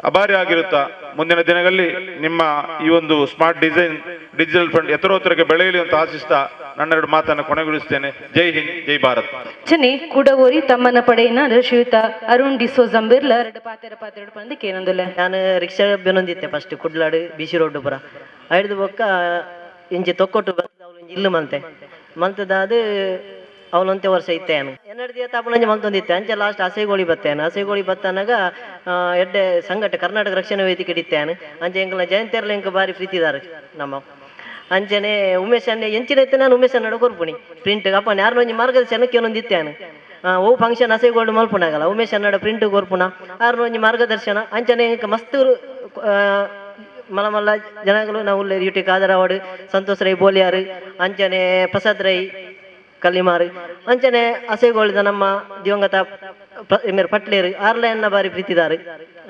[SPEAKER 11] ಅಭಾರಿ ಆಗಿರುತ್ತಾ ಮುಂದಿನ ದಿನಗಳಲ್ಲಿ ನಿಮ್ಮ ಈ ಒಂದು smart design digital fund ಎತ್ತರೋತ್ತರಕ್ಕೆ ಬೆಳೆಯಲಿ ಅಂತ ಆಶಿಸ್ತಾ ನನ್ನೆರಡು ಮಾತನ್ನು ಕೊನೆಗೊಳಿಸುತ್ತೇನೆ. ಜೈ ಹಿಂದ್, ಜೈ ಭಾರತ್.
[SPEAKER 1] ಚನೆ ಕುಡವೋರಿ ತಮ್ಮನ ಪಡೆಯಿನ ಶ್ರೀಯುತ ಅರುಣ್ ಡಿಸೋಜ್ ಎರಡು ಪಾತೆರ ಪಾತೆರಡು ಪಂದಕ್ಕೆ ಏನೊಂದುಲ್ಲ.
[SPEAKER 12] ನಾನು ರಿಕ್ಷಾ ಬೆನೊಂದಿತ್ತೆ ಫಸ್ಟ್ ಕುಡ್ಲಾಡು ಬಿಸಿ ರೋಡ್ ಪುರ ಐದು ಬೊಕ್ಕ ಇಂಚೆ ತೊಕ್ಕೊಟ್ಟು ಅವಳು ಇಂಚೆ ಇಲ್ಲು ಮಂತೆ ಮಂತದಾದ ಅವಳಂತೆ ವರ್ಷ ಇತ್ತೇನು ಎನ್ನಡ್ದಿಯ ತಾಪನಂಜೆ ಮಲ್ತೊಂದಿತ್ತೆ ಅಂಚೆ ಲಾಸ್ಟ್ ಹಸೆಗೋಳಿ ಬತ್ತೇನು. ಹಸೆಗೋಳಿ ಬತ್ತನಾಗ ಎಡ್ಡೆ ಸಂಘಟ ಕರ್ನಾಟಕ ರಕ್ಷಣಾ ವೇದಿಕೆ ಇತ್ತೇನು. ಅಂಚೆ ಎಂಕಲ್ನ ಜಯಂತಿಯರ್ಲ ಎಂಕ ಬಾರಿ ಪ್ರೀತಿದಾರೆ ನಮ್ಮ ಅಂಚನೆ ಉಮೇಶ್ ಅಣ್ಣೆ ಎಂಚಿನ ಇತ್ತೆ ನಾನು ಉಮೇಶ್ ಅಣ್ಣ ಕೊರ್ಪುಣಿ ಪ್ರಿಂಟ್ ಅಪ್ಪ ಯಾರನ್ನೊಂಜಿ ಮಾರ್ಗದರ್ಶನಕ್ಕೆ ಒಂದೊಂದು ಇತ್ತೇನು. ಓ ಫಂಕ್ಷನ್ ಅಸೆಗೋಲ್ಡ್ ಮಲ್ಪುನಾಗಲ್ಲ ಉಮೇಶ್ ಅನ್ನಡ ಪ್ರಿಂಟ್ ಕೊರ್ಪುನ ಆರ್ನ ಒಂಜಿ ಮಾರ್ಗದರ್ಶನ ಅಂಚನೆ ಮಸ್ತ್ ಮಲ್ಲ ಮಲ್ಲ ಜನಗಳು ನಾವು ಯುಟಿ ಕಾದರವಾಡು ಸಂತೋಷ್ ರೈ ಬೋಲಿಯಾರು ಅಂಚನೆ ಪ್ರಸಾದ್ ರೈ ಕಲ್ಲಿಮಾರು ಅಂಚನೆ ಅಸೆಗೋಳಿದ ನಮ್ಮ ದಿವಂಗತ ಮೇರ್ ಪಟ್ಲೇರು ಆರ್ಲ ಎನ್ನ ಬಾರಿ ಪ್ರೀತಿದಾರು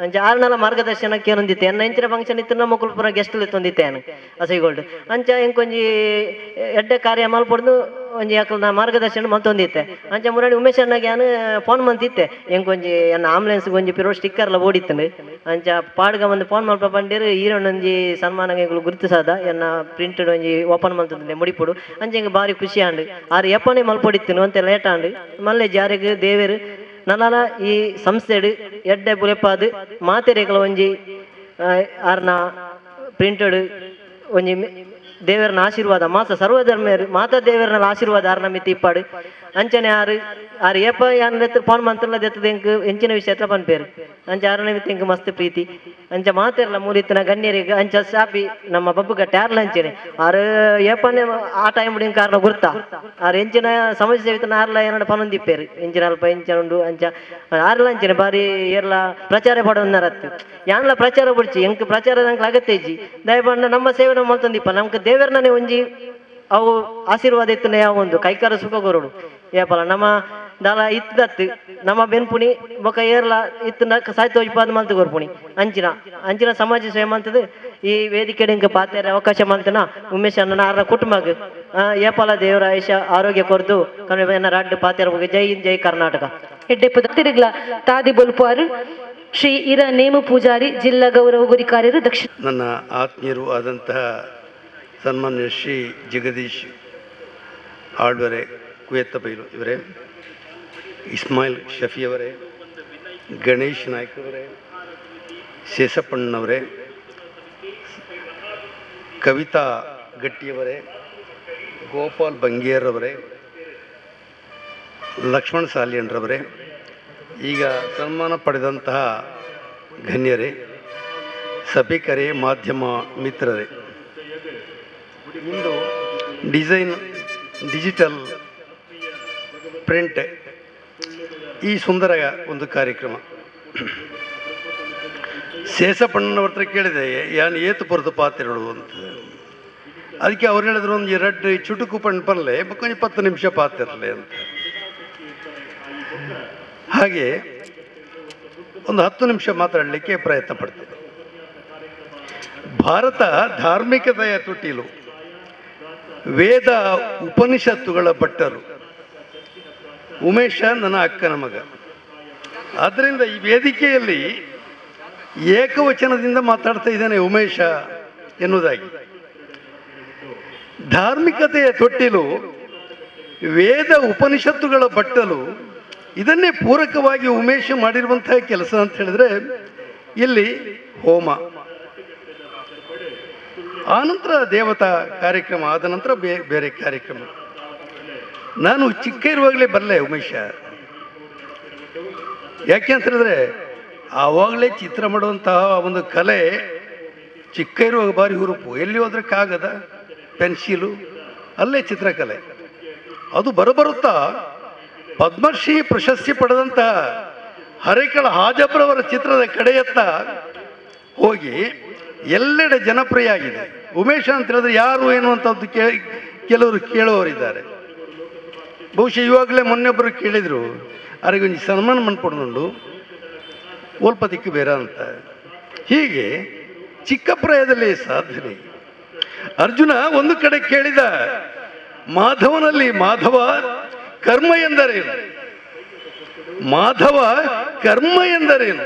[SPEAKER 12] ಅಂಚ ಆರ್ನಲ ಮಾರ್ಗದರ್ಶನ ಕೇನೊಂದಿತ್ತೆ ಎನ್ನ ಇಂಚಿನ ಫಂಕ್ಷನ್ ಇತ್ತು ನಮ್ಮ ಪೂರ ಗೆಸ್ಟ್ ತೊಂದಿತ್ತೆ ಅಸೆಗೋಲ್ಡ್ ಅಂಚ ಎಂಕೊಂಜಿ ಎಡ್ಡೆ ಕಾರ್ಯ ಮಲ್ಪೊಡ್ದು ಒಂಜಿ ಅಕಲ್ನ ಮಾರ್ಗದರ್ಶನ ಮಲ್ತೊಂದಿತ್ತೆ ಅಂಚ ಮುರಾಣಿ ಉಮೇಶ್ ಅಣ್ಣಗೆ ಯಾನು ಫೋನ್ ಮಂತಿತ್ತೆ ಎಂಕೊಂಜಿ ಎನ್ನ ಆಂಬುಲೆನ್ಸ್ ಒಂಜಿ ಪಿರೋ ಸ್ಟಿಕ್ಕರ್ಲ ಓಡಿತ್ತಂಡು ಅಂಚ ಪಾಡ್ಗ ಒಂದು ಫೋನ್ ಮಲ್ಪ ಪಂಡೇರು ಈರೊಂಜಿ ಸನ್ಮಾನ ಎಂಕುಲು ಗುರುತಿಸಾದ ಎನ್ನ ಪ್ರಿಂಟೆಡ್ ಒಂಜಿ ಓಪನ್ ಮಲ್ತೊಂದಿದ್ದೆ ಮುಡಿಪುಡು ಅಂಚ ಎಂಕ್ ಬಾರಿ ಖುಷಿ ಆಂಡ್ ಆರು ಎಪ್ಪನೇ ಮಲ್ಪೊಡಿತ್ತನು ಅಂತೆ ಲೇಟ್ ಆಂಡ್ ಮಲ್ಲೆ ಜಾರಿಗೆ ದೇವೇರು ನನ್ನಲ ಈ ಸಂಸ್ಥೆಡು ಎಡ್ಡೆ ಬುಲೆಪಾದು ಮಾತೆರೆಗಳ ಒಂಜಿ ಆರ್ನ ಪ್ರಿಂಟೆಡ್ ಒಂಜಿ ದೇವರನ ಆಶೀರ್ವಾದ ಮಾಸ ಸರ್ವಧರ್ಮೇರು ಮಾತಾ ದೇವರನ ಆಶೀರ್ವಾದ ಆರ್ನ ಮಿತಿ ಇಪ್ಪಾಡು ಅಂಚನೆ ಆರು ಆರು ಏಪ ಯಾನ್ ಫೋನ್ ಮಂತ್ರಲ ದೆತ್ತದ ಎಂಕ್ ಎಂಚಿನ ವಿಷಯ ಎತ್ರ ಪನ್ಪೇರು ಅಂಚ ಆರನ ಮಿತಿ ಎಂಕ್ ಮಸ್ತ್ ಪ್ರೀತಿ ಅಂಚ ಮಾತೆರ್ಲ ಮೂಲಿತ್ತಿನ ಗಣ್ಯರಿಗೆ ಅಂಚ ಸಾಪಿ ನಮ್ಮ ಬಬ್ಬುಗಟ್ಟೆ ಆರ್ಲ ಅಂಚನೆ ಆರು ಏಪನೆ ಆ ಟೈಮ್ ಇಂಕ ಆರ್ನ ಗುರ್ತ ಆರು ಎಂಚಿನ ಸಮಾಜ ಸೇವಿತನ ಆರ್ಲ ಏನಡ ಪನೊಂದಿಪ್ಪೇರು ಎಂಚಿನ ಅಲ್ಪ ಎಂಚಿನ ಉಂಡು ಅಂಚ ಆರ್ಲ ಅಂಚನೆ ಬಾರಿ ಏರ್ಲ ಪ್ರಚಾರ ಪಡೊಂದರತ್ತು ಯಾನ್ಲ ಪ್ರಚಾರ ಬುಡ್ಚಿ ಎಂಕ್ ಪ್ರಚಾರದ ಅಂಕ್ಲ ಅಗತ್ಯ ಇಜ್ಜಿ ದಯಪಂಡ ನಮ್ಮ ಸೇವೆ ಮಲ್ತೊಂದಿಪ್ಪ ನಮ್ಗೆ ದೇವರನೇ ಒಂಜಿ ಅವು ಆಶೀರ್ವಾದ ಇತ್ತು ಯಾವ ಒಂದು ಕೈಕಾರ ಸುಖ ಕೊರಡು ಏಪಲ ನಮ್ಮ ದಾಲ ಇತ್ತದತ್ತು ನಮ್ಮ ಬೆನ್ಪುಣಿ ಬೊಕ ಏರ್ಲ ಇತ್ತು ಸಾಹಿತ್ಯ ಇಪ್ಪಾದ ಮಲ್ತು ಕೊರ್ಪುಣಿ ಅಂಚಿನ ಅಂಚಿನ ಸಮಾಜ ಸೇವೆ ಮಂತದ ಈ ವೇದಿಕೆ ಇಂಕ ಪಾತೆರ ಅವಕಾಶ ಮಂತನ ಉಮೇಶ್ ಅಣ್ಣನ ಆರ್ನ ಕುಟುಂಬಗ್ ಏಪಲ ದೇವರ ಆಯುಷ ಆರೋಗ್ಯ ಕೊರ್ದು ಕನ್ನಡ ರಾಡ್ ಪಾತೆರ ಜೈ ಹಿಂದ್ ಜೈ ಕರ್ನಾಟಕ.
[SPEAKER 1] ಎಡ್ಡೆಪ್ಪು ತಿರುಗ್ಲ ತಾದಿ ಬೊಲ್ಪುವಾರು ಶ್ರೀ ಇರ ನೇಮ ಪೂಜಾರಿ ಜಿಲ್ಲಾ ಗೌರವ ಗುರಿಕಾರ್ಯರು ದಕ್ಷಿಣ.
[SPEAKER 13] ನನ್ನ ಆತ್ಮೀಯರು ಆದಂತಹ ಸನ್ಮಾನ್ಯ ಶ್ರೀ ಜಗದೀಶ್ ಆಳ್ವರೆ ಕುಯತ್ತಬೈಲು ಇವರೇ, ಇಸ್ಮಾಯಿಲ್ ಶಫಿಯವರೇ, ಗಣೇಶ್ ನಾಯ್ಕ ಅವರೇ, ಶೇಷಪ್ಪಣ್ಣವರೇ, ಕವಿತಾ ಗಟ್ಟಿಯವರೇ, ಗೋಪಾಲ್ ಬಂಗೇರವರೇ, ಲಕ್ಷ್ಮಣ್ ಸಾಲಿಯನ್ರವರೇ, ಈಗ ಸನ್ಮಾನ ಪಡೆದಂತಹ ಗಣ್ಯರೇ, ಸಭಿಕರೇ, ಮಾಧ್ಯಮ ಮಿತ್ರರೇ, ಇಂದು design digital print ಈ ಸುಂದರ ಒಂದು ಕಾರ್ಯಕ್ರಮ. ಶೇಷಪ್ಪಣ್ಣನವ್ರ ಹತ್ರ ಕೇಳಿದೆ, ಯಾನು ಏತು ಪೊರತು ಪಾತಿರಳು ಅಂತ. ಅದಕ್ಕೆ ಅವ್ರು ಹೇಳಿದ್ರು, ಒಂದು ಎರಡು ಚುಟುಕು ಪಣ್ಣು ಪಲ್ಲೆ ಕೊಂಚ 10 ನಿಮಿಷ ಪಾತಿರಲಿ ಅಂತ. ಹಾಗೆ ಒಂದು 10 ನಿಮಿಷ ಮಾತಾಡಲಿಕ್ಕೆ ಪ್ರಯತ್ನ ಪಡ್ತೇನೆ. ಭಾರತ ಧಾರ್ಮಿಕತೆಯ ತೊಟ್ಟಿಲು, ವೇದ ಉಪನಿಷತ್ತುಗಳ ಭಟ್ಟರು. ಉಮೇಶ ನನ್ನ ಅಕ್ಕನ ಮಗ. ಆದ್ದರಿಂದ ಈ ವೇದಿಕೆಯಲ್ಲಿ ಏಕವಚನದಿಂದ ಮಾತಾಡ್ತಾ ಇದ್ದಾನೆ ಉಮೇಶ ಎನ್ನುವುದಾಗಿ. ಧಾರ್ಮಿಕತೆಯ ತೊಟ್ಟಿಲು, ವೇದ ಉಪನಿಷತ್ತುಗಳ ಬಟ್ಟಲು, ಇದನ್ನೇ ಪೂರಕವಾಗಿ ಉಮೇಶ ಮಾಡಿರುವಂತಹ ಕೆಲಸ ಅಂತ ಹೇಳಿದ್ರೆ ಇಲ್ಲಿ ಹೋಮ, ಆನಂತರ ದೇವತಾ ಕಾರ್ಯಕ್ರಮ, ಆದ ನಂತರ ಬೇರೆ ಕಾರ್ಯಕ್ರಮ. ನಾನು ಚಿಕ್ಕ ಇರುವಾಗಲೇ ಬರಲೆ ಉಮೇಶ. ಯಾಕೆ ಅಂತ ಹೇಳಿದ್ರೆ ಆವಾಗಲೇ ಚಿತ್ರ ಮಾಡುವಂತಹ ಒಂದು ಕಲೆ ಚಿಕ್ಕ ಇರುವಾಗ ಭಾರಿ ಹುರುಪು. ಎಲ್ಲಿ ಹೋದರೆ ಕಾಗದ, ಪೆನ್ಸಿಲು, ಅಲ್ಲೇ ಚಿತ್ರಕಲೆ. ಅದು ಬರಬರುತ್ತಾ ಪದ್ಮಶ್ರೀ ಪ್ರಶಸ್ತಿ ಪಡೆದಂತಹ ಹರೇಕಳ ಹಾಜಬ್ರವರ ಚಿತ್ರದ ಕಡೆಯತ್ತ ಹೋಗಿ ಎಲ್ಲೆಡೆ ಜನಪ್ರಿಯ ಆಗಿದೆ. ಉಮೇಶ ಅಂತ ಹೇಳಿದ್ರೆ ಯಾರು ಏನು ಅಂತದ್ದು ಕೆಲವರು ಕೇಳುವವರಿದ್ದಾರೆ. ಬಹುಶಃ ಇವಾಗಲೇ ಮೊನ್ನೆೊಬ್ಬರು ಕೇಳಿದರು, ಅವರಿಗೆ ಸನ್ಮಾನ ಮನ್ಪೊಂಡು ಒಲ್ಪ ದಿಕ್ಕು ಬೇರೆ ಅಂತ. ಹೀಗೆ ಚಿಕ್ಕ ಪ್ರಾಯದಲ್ಲಿ ಸಾಧನೆ. ಅರ್ಜುನ ಒಂದು ಕಡೆ ಕೇಳಿದ ಮಾಧವನಲ್ಲಿ, ಮಾಧವ ಕರ್ಮ ಎಂದರೇನು, ಮಾಧವ ಕರ್ಮ ಎಂದರೇನು,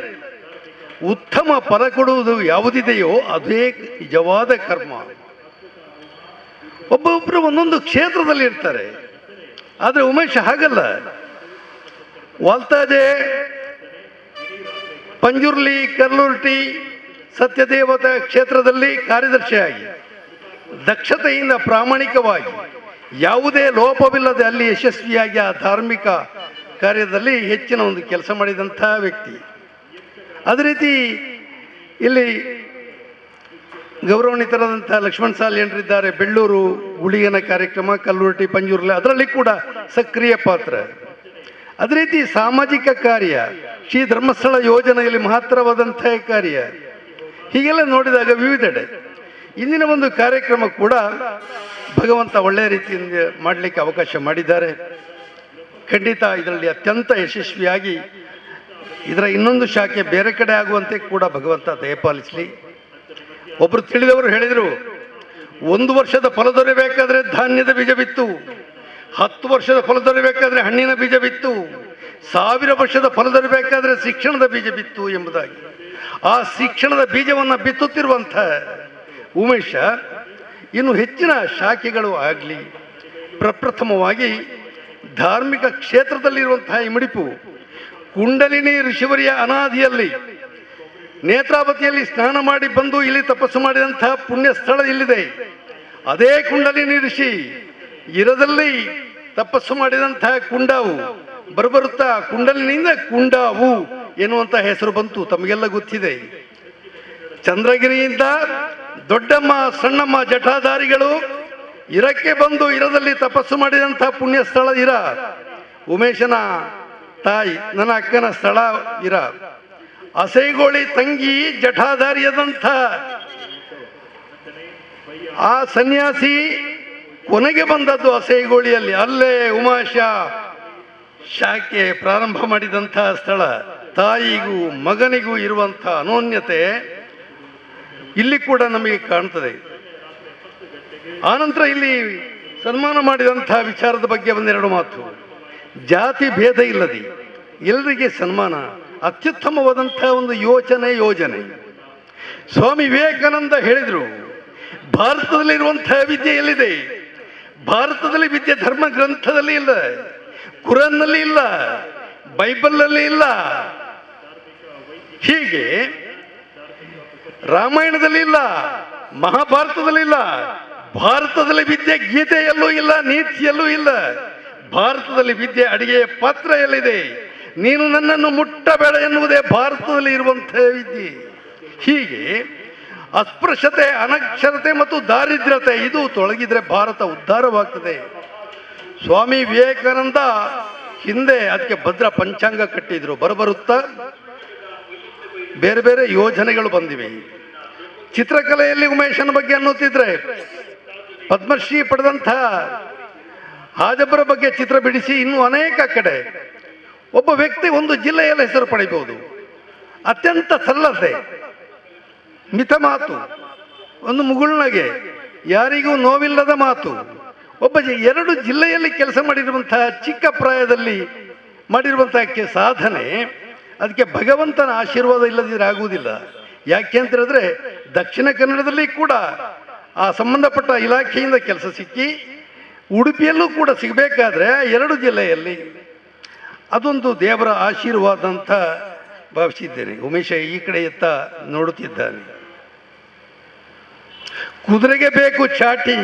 [SPEAKER 13] ಉತ್ತಮ ಫಲ ಕೊಡುವುದು ಯಾವುದಿದೆಯೋ ಅದೇ ನಿಜವಾದ ಕರ್ಮ. ಒಬ್ಬೊಬ್ಬರು ಒಂದೊಂದು ಕ್ಷೇತ್ರದಲ್ಲಿ ಇರ್ತಾರೆ, ಆದರೆ ಉಮೇಶ್ ಹಾಗಲ್ಲ. ವಾಲ್ತಾಜೆ, ಪಂಜುರ್ಲಿ, ಕರ್ಲುರ್ಟಿ, ಸತ್ಯದೇವತಾ ಕ್ಷೇತ್ರದಲ್ಲಿ ಕಾರ್ಯದರ್ಶಿಯಾಗಿ ದಕ್ಷತೆಯಿಂದ ಪ್ರಾಮಾಣಿಕವಾಗಿ ಯಾವುದೇ ಲೋಪವಿಲ್ಲದೆ ಅಲ್ಲಿ ಯಶಸ್ವಿಯಾಗಿ ಆ ಧಾರ್ಮಿಕ ಕಾರ್ಯದಲ್ಲಿ ಹೆಚ್ಚಿನ ಒಂದು ಕೆಲಸ ಮಾಡಿದಂಥ ವ್ಯಕ್ತಿ. ಅದೇ ರೀತಿ ಇಲ್ಲಿ ಗೌರವಾನ್ವಿತರಾದಂಥ ಲಕ್ಷ್ಮಣ್ ಸಾಲಿಯನ್ರಿದ್ದಾರೆ. ಬೆಳ್ಳೂರು ಗುಳಿಗನ ಕಾರ್ಯಕ್ರಮ, ಕಲ್ಲುರ್ಟಿ, ಪಂಜುರ್ಲಿ, ಅದರಲ್ಲಿ ಕೂಡ ಸಕ್ರಿಯ ಪಾತ್ರ. ಅದೇ ರೀತಿ ಸಾಮಾಜಿಕ ಕಾರ್ಯ, ಶ್ರೀ ಧರ್ಮಸ್ಥಳ ಯೋಜನೆಯಲ್ಲಿ ಮಹತ್ತರವಾದಂಥ ಕಾರ್ಯ, ಹೀಗೆಲ್ಲ ನೋಡಿದಾಗ ವಿವಿಧೆಡೆ ಇಂದಿನ ಒಂದು ಕಾರ್ಯಕ್ರಮ ಕೂಡ ಭಗವಂತ ಒಳ್ಳೆಯ ರೀತಿಯಿಂದ ಮಾಡಲಿಕ್ಕೆ ಅವಕಾಶ ಮಾಡಿದ್ದಾರೆ. ಖಂಡಿತ ಇದರಲ್ಲಿ ಅತ್ಯಂತ ಯಶಸ್ವಿಯಾಗಿ ಇದರ ಇನ್ನೊಂದು ಶಾಖೆ ಬೇರೆ ಕಡೆ ಆಗುವಂತೆ ಕೂಡ ಭಗವಂತ ದಯಪಾಲಿಸಲಿ. ಒಬ್ಬರು ತಿಳಿದವರು ಹೇಳಿದರು, 1 ವರ್ಷದ ಫಲ ದೊರೆಯಬೇಕಾದರೆ ಧಾನ್ಯದ ಬೀಜ ಬಿತ್ತು, 10 ವರ್ಷದ ಫಲ ದೊರೆಯಬೇಕಾದರೆ ಹಣ್ಣಿನ ಬೀಜ ಬಿತ್ತು, 1000 ವರ್ಷದ ಫಲ ದೊರೆಯಬೇಕಾದರೆ ಶಿಕ್ಷಣದ ಬೀಜ ಬಿತ್ತು ಎಂಬುದಾಗಿ. ಆ ಶಿಕ್ಷಣದ ಬೀಜವನ್ನು ಬಿತ್ತುತ್ತಿರುವಂಥ ಉಮೇಶ ಇನ್ನು ಹೆಚ್ಚಿನ ಶಾಖೆಗಳು ಆಗಲಿ. ಪ್ರಪ್ರಥಮವಾಗಿ ಧಾರ್ಮಿಕ ಕ್ಷೇತ್ರದಲ್ಲಿರುವಂತಹ ಈ ಮುಡಿಪು ಕುಂಡಲಿನಿ ಋಷಿವರಿಯ ಅನಾದಿಯಲ್ಲಿ ನೇತ್ರಾವತಿಯಲ್ಲಿ ಸ್ನಾನ ಮಾಡಿ ಬಂದು ಇಲ್ಲಿ ತಪಸ್ಸು ಮಾಡಿದಂತಹ ಪುಣ್ಯ ಸ್ಥಳ ಇಲ್ಲಿದೆ. ಅದೇ ಕುಂಡಲಿನಿ ಋಷಿ ಇರದಲ್ಲಿ ತಪಸ್ಸು ಮಾಡಿದಂತಹ ಕುಂಡಾವು ಬರಬರುತ್ತಾ ಕುಂಡಲಿನಿಂದ ಕುಂಡಾವು ಎನ್ನುವಂತಹ ಹೆಸರು ಬಂತು, ತಮಗೆಲ್ಲ ಗೊತ್ತಿದೆ. ಚಂದ್ರಗಿರಿಯಿಂದ ದೊಡ್ಡಮ್ಮ ಸಣ್ಣಮ್ಮ ಜಠಾಧಾರಿಗಳು ಇರಕ್ಕೆ ಬಂದು ಇರದಲ್ಲಿ ತಪಸ್ಸು ಮಾಡಿದಂತಹ ಪುಣ್ಯ ಸ್ಥಳ ಇರ. ಉಮೇಶನ ತಾಯಿ ನನ್ನ ಅಕ್ಕನ ಸ್ಥಳ ಇರ. ಅಸೈಗೋಳಿ ತಂಗಿ ಜಠಾಧಾರಿಯಾದಂಥ ಆ ಸನ್ಯಾಸಿ ಕೊನೆಗೆ ಬಂದದ್ದು ಅಸೈಗೋಳಿಯಲ್ಲಿ. ಅಲ್ಲೇ ಉಮಾಶ ಶಾಖೆ ಪ್ರಾರಂಭ ಮಾಡಿದಂಥ ಸ್ಥಳ. ತಾಯಿಗೂ ಮಗನಿಗೂ ಇರುವಂಥ ಅನೋನ್ಯತೆ ಇಲ್ಲಿ ಕೂಡ ನಮಗೆ ಕಾಣ್ತದೆ. ಆನಂತರ ಇಲ್ಲಿ ಸನ್ಮಾನ ಮಾಡಿದಂಥ ವಿಚಾರದ ಬಗ್ಗೆ ಒಂದೆರಡು ಮಾತು. ಜಾತಿ ಭೇದ ಇಲ್ಲದೆ ಎಲ್ಲರಿಗೆ ಸನ್ಮಾನ ಅತ್ಯುತ್ತಮವಾದಂಥ ಒಂದು ಯೋಜನೆ. ಸ್ವಾಮಿ ವಿವೇಕಾನಂದ ಹೇಳಿದರು, ಭಾರತದಲ್ಲಿರುವಂಥ ವಿದ್ಯೆ ಎಲ್ಲಿದೆ? ಭಾರತದಲ್ಲಿ ವಿದ್ಯೆ ಧರ್ಮ ಗ್ರಂಥದಲ್ಲಿ ಇಲ್ಲ, ಕುರಾನ್ನಲ್ಲಿ ಇಲ್ಲ, ಬೈಬಲ್ನಲ್ಲಿ ಇಲ್ಲ, ಹೀಗೆ ರಾಮಾಯಣದಲ್ಲಿ ಇಲ್ಲ, ಮಹಾಭಾರತದಲ್ಲಿ ಇಲ್ಲ. ಭಾರತದಲ್ಲಿ ವಿದ್ಯೆ ಗೀತೆಯಲ್ಲೂ ಇಲ್ಲ, ನೀತಿಯಲ್ಲೂ ಇಲ್ಲ. ಭಾರತದಲ್ಲಿ ವಿದ್ಯೆ ಅಡಿಗೆಯ ಪಾತ್ರ ಎಲ್ಲಿದೆ? ನೀನು ನನ್ನನ್ನು ಮುಟ್ಟಬೇಡ ಎನ್ನುವುದೇ ಭಾರತದಲ್ಲಿ ಇರುವಂತಹ ವಿದ್ಯೆ. ಹೀಗೆ ಅಸ್ಪೃಶ್ಯತೆ, ಅನಕ್ಷರತೆ ಮತ್ತು ದಾರಿದ್ರ್ಯತೆ ಇದು ತೊಲಗಿದರೆ ಭಾರತ ಉದ್ಧಾರವಾಗ್ತದೆ. ಸ್ವಾಮಿ ವಿವೇಕಾನಂದ ಹಿಂದೆ ಅದಕ್ಕೆ ಭದ್ರ ಪಂಚಾಂಗ ಕಟ್ಟಿದ್ರು. ಬರಬರುತ್ತಾ ಬೇರೆ ಬೇರೆ ಯೋಜನೆಗಳು ಬಂದಿವೆ. ಚಿತ್ರಕಲೆಯಲ್ಲಿ ಉಮೇಶನ ಬಗ್ಗೆ ಅನ್ನುತ್ತಿದ್ರೆ ಪದ್ಮಶ್ರೀ ಪಡೆದಂಥ ಹಾಜಬ್ಬರ ಬಗ್ಗೆ ಚಿತ್ರ ಬಿಡಿಸಿ ಇನ್ನೂ ಅನೇಕ ಕಡೆ ಒಬ್ಬ ವ್ಯಕ್ತಿ ಒಂದು ಜಿಲ್ಲೆಯಲ್ಲಿ ಹೆಸರು ಪಡೆಯಬಹುದು. ಅತ್ಯಂತ ಸರಳತೆ, ಮಿತ ಮಾತು, ಒಂದು ಮುಗುಳ್ನಗೆ, ಯಾರಿಗೂ ನೋವಿಲ್ಲದ ಮಾತು. ಒಬ್ಬ 2 ಜಿಲ್ಲೆಯಲ್ಲಿ ಕೆಲಸ ಮಾಡಿರುವಂತಹ ಚಿಕ್ಕ ಪ್ರಾಯದಲ್ಲಿ ಮಾಡಿರುವಂತಹ ಸಾಧನೆ, ಅದಕ್ಕೆ ಭಗವಂತನ ಆಶೀರ್ವಾದ ಇಲ್ಲದಿದ್ದರೆ ಆಗುವುದಿಲ್ಲ. ಯಾಕೆ ಅಂತ ಹೇಳಿದ್ರೆ ದಕ್ಷಿಣ ಕನ್ನಡದಲ್ಲಿ ಕೂಡ ಆ ಸಂಬಂಧಪಟ್ಟ ಇಲಾಖೆಯಿಂದ ಕೆಲಸ ಸಿಕ್ಕಿ ಉಡುಪಿಯಲ್ಲೂ ಕೂಡ ಸಿಗಬೇಕಾದ್ರೆ 2 ಜಿಲ್ಲೆಯಲ್ಲಿ ಅದೊಂದು ದೇವರ ಆಶೀರ್ವಾದ ಅಂತ ಭಾವಿಸಿದ್ದೇನೆ. ಉಮೇಶ ಈ ಕಡೆ ಎತ್ತ ನೋಡುತ್ತಿದ್ದಾನೆ. ಕುದುರೆಗೆ ಬೇಕು ಚಾಟಿ,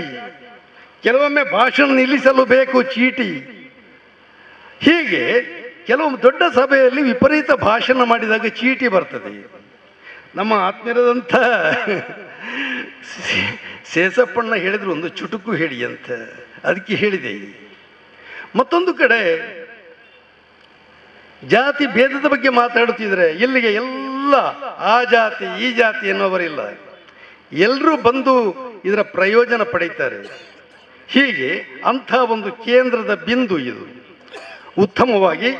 [SPEAKER 13] ಕೆಲವೊಮ್ಮೆ ಭಾಷಣ ನಿಲ್ಲಿಸಲು ಬೇಕು ಚೀಟಿ. ಹೀಗೆ ಕೆಲವು ದೊಡ್ಡ ಸಭೆಯಲ್ಲಿ ವಿಪರೀತ ಭಾಷಣ ಮಾಡಿದಾಗ ಚೀಟಿ ಬರ್ತದೆ. ನಮ್ಮ ಆತ್ಮೀಯರಾದಂಥ ಶೇಷಪ್ಪಣ್ಣ ಹೇಳಿದರು ಒಂದು ಚುಟುಕು ಹೇಳಿ ಅಂತ, ಅದಕ್ಕೆ ಹೇಳಿದೆ. ಮತ್ತೊಂದು ಕಡೆ ಜಾತಿ ಭೇದದ ಬಗ್ಗೆ ಮಾತಾಡುತ್ತಿದ್ದರೆ ಇಲ್ಲಿಗೆ ಎಲ್ಲ ಆ ಜಾತಿ ಈ ಜಾತಿ ಎನ್ನುವರಿಲ್ಲ, ಎಲ್ಲರೂ ಬಂದು ಇದರ ಪ್ರಯೋಜನ ಪಡೀತಾರೆ. ಹೀಗೆ ಅಂಥ ಒಂದು ಕೇಂದ್ರದ ಬಿಂದು ಇದು. ಉತ್ತಮವಾಗಿ,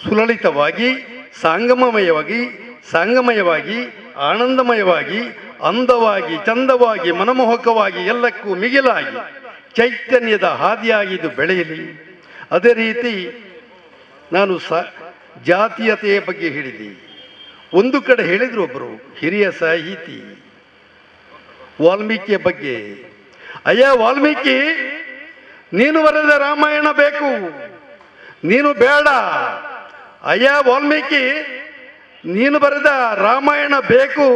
[SPEAKER 13] ಸುಲಲಿತವಾಗಿ, ಸಾಂಗಮಯವಾಗಿ, ಆನಂದಮಯವಾಗಿ, ಅಂದವಾಗಿ, ಚಂದವಾಗಿ, ಮನಮೋಹಕವಾಗಿ, ಎಲ್ಲಕ್ಕೂ ಮಿಗಿಲಾಗಿ ಚೈತನ್ಯದ ಹಾದಿಯಾಗಿ ಇದು ಬೆಳೆಯಲಿ. ಅದೇ ರೀತಿ ನಾನು ಜಾತೀಯತೆಯ ಬಗ್ಗೆ ಹೇಳಿದೆ. ಒಂದು ಕಡೆ ಹೇಳಿದರು ಒಬ್ಬರು ಹಿರಿಯ ಸಾಹಿತಿ ವಾಲ್ಮೀಕಿಯ ಬಗ್ಗೆ, ಅಯ್ಯ ವಾಲ್ಮೀಕಿ, ನೀನು ಬರೆದ ರಾಮಾಯಣ ಬೇಕು, ನೀನು ಬೇಡ. ಅಯ್ಯ ವಾಲ್ಮೀಕಿ, ನೀನು ಬರೆದ ರಾಮಾಯಣ ಬೇಕು,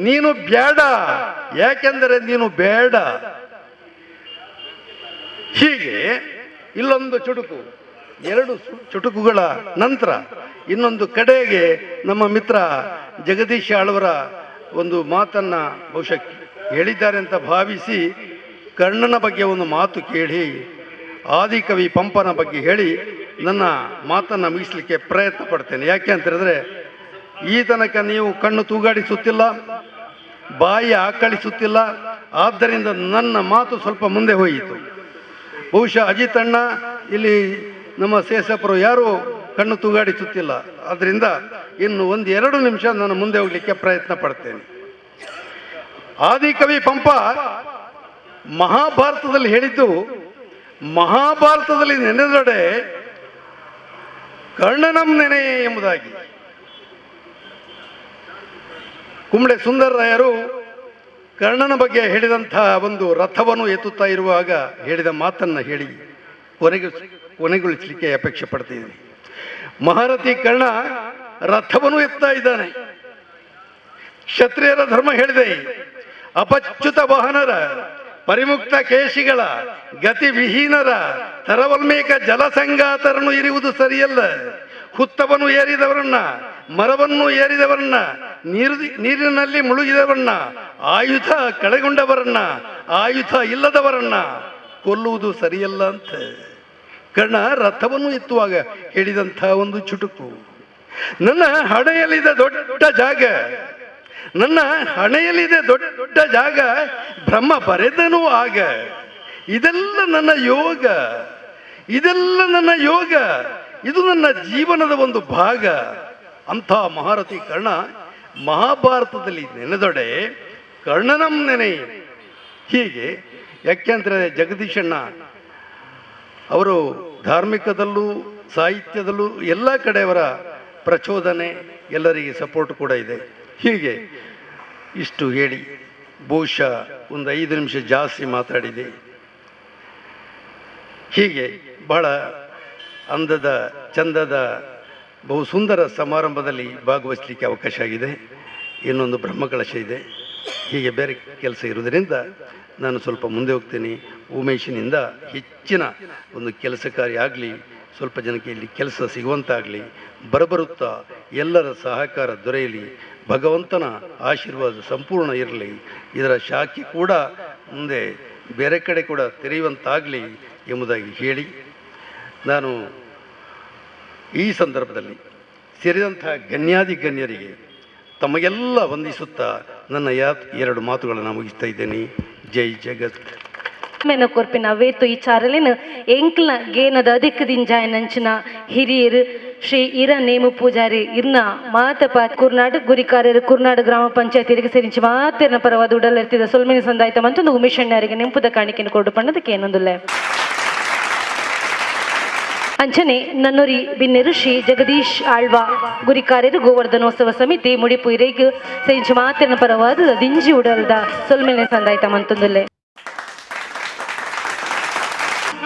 [SPEAKER 13] ನೀನು ಬೇಡ, ಯಾಕೆಂದರೆ ನೀನು ಬೇಡ. ಹೀಗೆ ಇಲ್ಲೊಂದು ಚುಟುಕು, 2 ಚುಟುಕುಗಳ ನಂತರ ಇನ್ನೊಂದು ಕಡೆಗೆ ನಮ್ಮ ಮಿತ್ರ ಜಗದೀಶ್ ಆಳ್ವರ ಒಂದು ಮಾತನ್ನು ಬಹುಶಃ ಹೇಳಿದ್ದಾರೆ ಅಂತ ಭಾವಿಸಿ ಕರ್ಣನ ಬಗ್ಗೆ ಒಂದು ಮಾತು ಕೇಳಿ, ಆದಿಕವಿ ಪಂಪನ ಬಗ್ಗೆ ಹೇಳಿ ನನ್ನ ಮಾತನ್ನು ಮುಗಿಸಲಿಕ್ಕೆ ಪ್ರಯತ್ನ ಪಡ್ತೇನೆ. ಯಾಕೆ ಅಂತ ಹೇಳಿದ್ರೆ, ಈ ತನಕ ನೀವು ಕಣ್ಣು ತೂಗಾಡಿಸುತ್ತಿಲ್ಲ, ಬಾಯಿ ಆಕಳಿಸುತ್ತಿಲ್ಲ, ಆದ್ದರಿಂದ ನನ್ನ ಮಾತು ಸ್ವಲ್ಪ ಮುಂದೆ ಹೋಯಿತು. ಬಹುಶಃ ಅಜಿತ್ ಅಣ್ಣ, ಇಲ್ಲಿ ನಮ್ಮ ಸೇಸಪ್ಪರು ಯಾರೂ ಕಣ್ಣು ತೂಗಾಡಿಸುತ್ತಿಲ್ಲ, ಆದ್ದರಿಂದ ಇನ್ನು 1-2 ನಿಮಿಷ ನಾನು ಮುಂದೆ ಹೋಗಲಿಕ್ಕೆ ಪ್ರಯತ್ನ ಪಡ್ತೇನೆ. ಆದಿಕವಿ ಪಂಪ ಮಹಾಭಾರತದಲ್ಲಿ ಹೇಳಿದ್ದು, ಮಹಾಭಾರತದಲ್ಲಿ ನೆನೆದೊಡೆ ಕರ್ಣನಂ ನೆನೆ ಎಂಬುದಾಗಿ. ಕುಂಬಳೆ ಸುಂದರರಾಯರು ಕರ್ಣನ ಬಗ್ಗೆ ಹೇಳಿದಂತಹ ಒಂದು ರಥವನ್ನು ಎತ್ತುತ್ತಾ ಇರುವಾಗ ಹೇಳಿದ ಮಾತನ್ನು ಹೇಳಿ ಕೊನೆಗೊಳಿಸಲಿಕ್ಕೆ ಅಪೇಕ್ಷೆ ಪಡ್ತಿದ್ದೀನಿ. ಮಹಾರಥಿ ಕರ್ಣ ರಥವನ್ನು ಎತ್ತಾ ಇದ್ದಾನೆ. ಕ್ಷತ್ರಿಯರ ಧರ್ಮ ಹೇಳಿದೆ, ಅಪಚ್ಯುತ ವಾಹನರ, ಪರಿಮುಕ್ತ ಕೇಶಿಗಳ, ಗತಿವಿಹೀನರ, ತರವಲ್ಮೇಕ ಜಲಸಂಗಾತರನ್ನು ಇರುವುದು ಸರಿಯಲ್ಲ. ಹುತ್ತವನ್ನು ಏರಿದವರನ್ನ, ಮರವನ್ನು ಏರಿದವರನ್ನ, ನೀರಿನಲ್ಲಿ ಮುಳುಗಿದವರನ್ನ, ಆಯುಧ ಕಳೆಗೊಂಡವರನ್ನ, ಆಯುಧ ಇಲ್ಲದವರನ್ನ ಕೊಲ್ಲುವುದು ಸರಿಯಲ್ಲ ಅಂತ ಕರ್ಣ ರಥವನ್ನು ಎತ್ತುವಾಗ ಹೇಳಿದಂಥ ಒಂದು ಚುಟುಕು. ನನ್ನ ಹಣೆಯಲ್ಲಿದೆ ದೊಡ್ಡ ಜಾಗ, ನನ್ನ ಹಣೆಯಲ್ಲಿದೆ ದೊಡ್ಡ ಜಾಗ, ಬ್ರಹ್ಮ ಬರೆದನು ಆಗ, ಇದೆಲ್ಲ ನನ್ನ ಯೋಗ, ಇದೆಲ್ಲ ನನ್ನ ಯೋಗ, ಇದು ನನ್ನ ಜೀವನದ ಒಂದು ಭಾಗ ಅಂಥ ಮಹಾರಥಿ ಕರ್ಣ ಮಹಾಭಾರತದಲ್ಲಿ ನೆನೆದೊಡೆ ಕರ್ಣನಂ ನೆನೆ. ಹೀಗೆ ಯಾಕೆಂದರೆ ಜಗದೀಶಣ್ಣ ಅವರು ಧಾರ್ಮಿಕದಲ್ಲೂ ಸಾಹಿತ್ಯದಲ್ಲೂ ಎಲ್ಲ ಕಡೆಯವರ ಪ್ರಚೋದನೆ, ಎಲ್ಲರಿಗೆ ಸಪೋರ್ಟ್ ಕೂಡ ಇದೆ. ಹೀಗೆ ಇಷ್ಟು ಹೇಳಿ ಬಹುಶಃ ಒಂದು 5 ನಿಮಿಷ ಜಾಸ್ತಿ ಮಾತಾಡಿದೆ. ಹೀಗೆ ಬಹಳ ಅಂದದ ಚಂದದ ಬಹು ಸುಂದರ ಸಮಾರಂಭದಲ್ಲಿ ಭಾಗವಹಿಸಲಿಕ್ಕೆ ಅವಕಾಶ ಆಗಿದೆ. ಇನ್ನೊಂದು ಬ್ರಹ್ಮಕಲಶ ಇದೆ. ಹೀಗೆ ಬೇರೆ ಕೆಲಸ ಇರುವುದರಿಂದ ನಾನು ಸ್ವಲ್ಪ ಮುಂದೆ ಹೋಗ್ತೀನಿ. ಉಮೇಶಿನಿಂದ ಹೆಚ್ಚಿನ ಒಂದು ಕೆಲಸ ಕಾರ್ಯ ಆಗಲಿ, ಸ್ವಲ್ಪ ಜನಕ್ಕೆ ಇಲ್ಲಿ ಕೆಲಸ ಸಿಗುವಂತಾಗಲಿ, ಬರಬರುತ್ತಾ ಎಲ್ಲರ ಸಹಕಾರ ದೊರೆಯಲಿ, ಭಗವಂತನ ಆಶೀರ್ವಾದ ಸಂಪೂರ್ಣ ಇರಲಿ, ಇದರ ಶಾಖೆ ಕೂಡ ಮುಂದೆ ಬೇರೆ ಕಡೆ ಕೂಡ ತೆರೆಯುವಂತಾಗಲಿ ಎಂಬುದಾಗಿ ಹೇಳಿ ನಾನು ಈ ಸಂದರ್ಭದಲ್ಲಿ ಸೇರಿದಂಥ ಗಣ್ಯಾದಿ ಗಣ್ಯರಿಗೆ ತಮಗೆಲ್ಲ ವಂದಿಸುತ್ತಾ ನನ್ನ 2 ಮಾತುಗಳನ್ನು ಮುಗಿಸ್ತಾ ಇದ್ದೇನೆ. ಜೈ ಜಗತ್.
[SPEAKER 1] ಮೇನ ಕೊರ್ಪಿನ ವೇತು ಈ ಚಾರಲಿನ ಎಂಕ್ಲ ಗೇನದ ಅಧಿಕ ದಿಂಜಾಯನಂಚಿನ ಹಿರಿಯರು ಶ್ರೀ ಇರ ನೇಮು ಪೂಜಾರಿ ಇರ್ನ ಮಾತಪ ಕುರ್ನಾಡು ಗುರಿಕಾರ್ಯರು ಕುರ್ನಾಡು ಗ್ರಾಮ ಪಂಚಾಯತಿಗೆ ಸೇರಿಂಚಿ ಮಾತೇನ ಪರವಾದ ಉಡಲಿರ್ತಿದ್ದ ಸೊಲ್ಮಿನ ಸಂದಾಯ್ತ ಮತ್ತು ಉಮೇಶಣ್ಣರಿಗೆ ನೆಂಪುದ ಕಾಣಿಕೆಯನ್ನು ಕೊಡು ಪಣ್ಣದಕ್ಕೆ ಏನೊಂದಿಲ್ಲ. ಅಂಚನೆ ನನ್ನೂರಿ ಬಿನ್ನೆರು ಶ್ರೀ ಜಗದೀಶ್ ಆಳ್ವಾ ಗುರಿಕಾರ್ಯರು ಗೋವರ್ಧನೋತ್ಸವ ಸಮಿತಿ ಮುಡಿಪು ಇರೇಗು ಸೇರಿಂಚಿ ಮಾತೇನ ಪರವಾದ ದಿಂಜಿ ಉಡಲ್ದ ಸೊಲ್ಮಿನ ಸಂದಾಯ್ತ ಮಂತೊಂದುಲ್ಲೆ.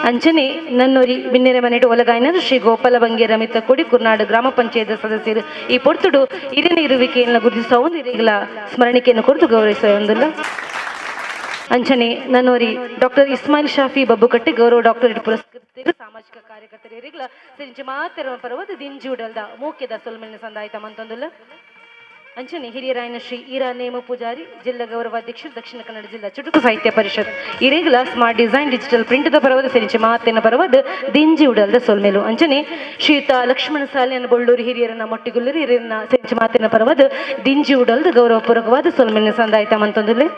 [SPEAKER 1] ಅಂಚನೆ ನನ್ನೂರಿ ಬಿನ್ನೆರೆ ಮನೆಟು ಒಲಗಾಯನರು ಶ್ರೀ ಗೋಪಾಲ ಬಂಗೇರ ಮಿತ್ತಕೋಡಿ ಕುರ್ನಾಡು ಗ್ರಾಮ ಪಂಚಾಯತ್ ಸದಸ್ಯರು ಈ ಪೊರ್ತುಡು ಹಿರಿಯ ಇರುವಿಕೆಯನ್ನು ಗುರುತಿಸುವ ಒಂದು ಹಿರಿಗಳ ಸ್ಮರಣಿಕೆಯನ್ನು ಕೊರತು ಗೌರವಿಸುವ ಒಂದಿಲ್ಲ. ಅಂಚನೆ ನನ್ನೂರಿ ಡಾಕ್ಟರ್ ಇಸ್ಮಾಯಿಲ್ ಶಾಫಿ ಬಬ್ಬುಕಟ್ಟಿ ಗೌರವ ಡಾಕ್ಟರೇಟ್ ಪುರಸ್ಕೃತರು ಸಾಮಾಜಿಕ ಕಾರ್ಯಕರ್ತರು ಹಿರಿಗಳ ಸಿಂಚಿ ಮಾತೆರ ಪರ್ವದ ದಿಂಜುಡಲ್ದ ಮೂಕ್ಯದ ಸೊಲ್ಮೆನ ಸಂದಾಯ್ತ ಮಂತೊಂದುಲ್ಲ. ಅಂಚನೆ ಹಿರಿಯರಾಯನ ಶ್ರೀ ಈರಾ ನೇಮ ಪೂಜಾರಿ ಜಿಲ್ಲಾ ಗೌರವಾಧ್ಯಕ್ಷರು ದಕ್ಷಿಣ ಕನ್ನಡ ಜಿಲ್ಲಾ ಚುಟುಕು Sahitya Parishat ಇರೇಗಲ smart design digital ಪ್ರಿಂಟ್ದ ಪರವಾದ ಸೆರಿಂಚಿ ಮಾತಿನ ಪರವಾದ ದಿಂಜಿ ಉಡಲ್ದ ಸೊಲ್ಮೇಲು. ಅಂಚನೆ ಶ್ರೀಯುತ ಲಕ್ಷ್ಮಣ ಸಾಲಿಯನ ಬೊಳ್ಳೂರು ಹಿರಿಯರನ್ನ ಮೊಟ್ಟಿಗುಲ್ಲರು ಹಿರಿಯರನ್ನ ಸೆರಿಂಚಿ ಮಾತಿನ ಪರವಾದ ದಿಂಜಿ ಉಡಲ್ದ ಗೌರವಪೂರ್ವಕವಾದ ಸೊಲ್ಮೇಲಿನ ಸಂದಾಯ್ತ ಮಂತೊಂದುಲ್ಲೆ.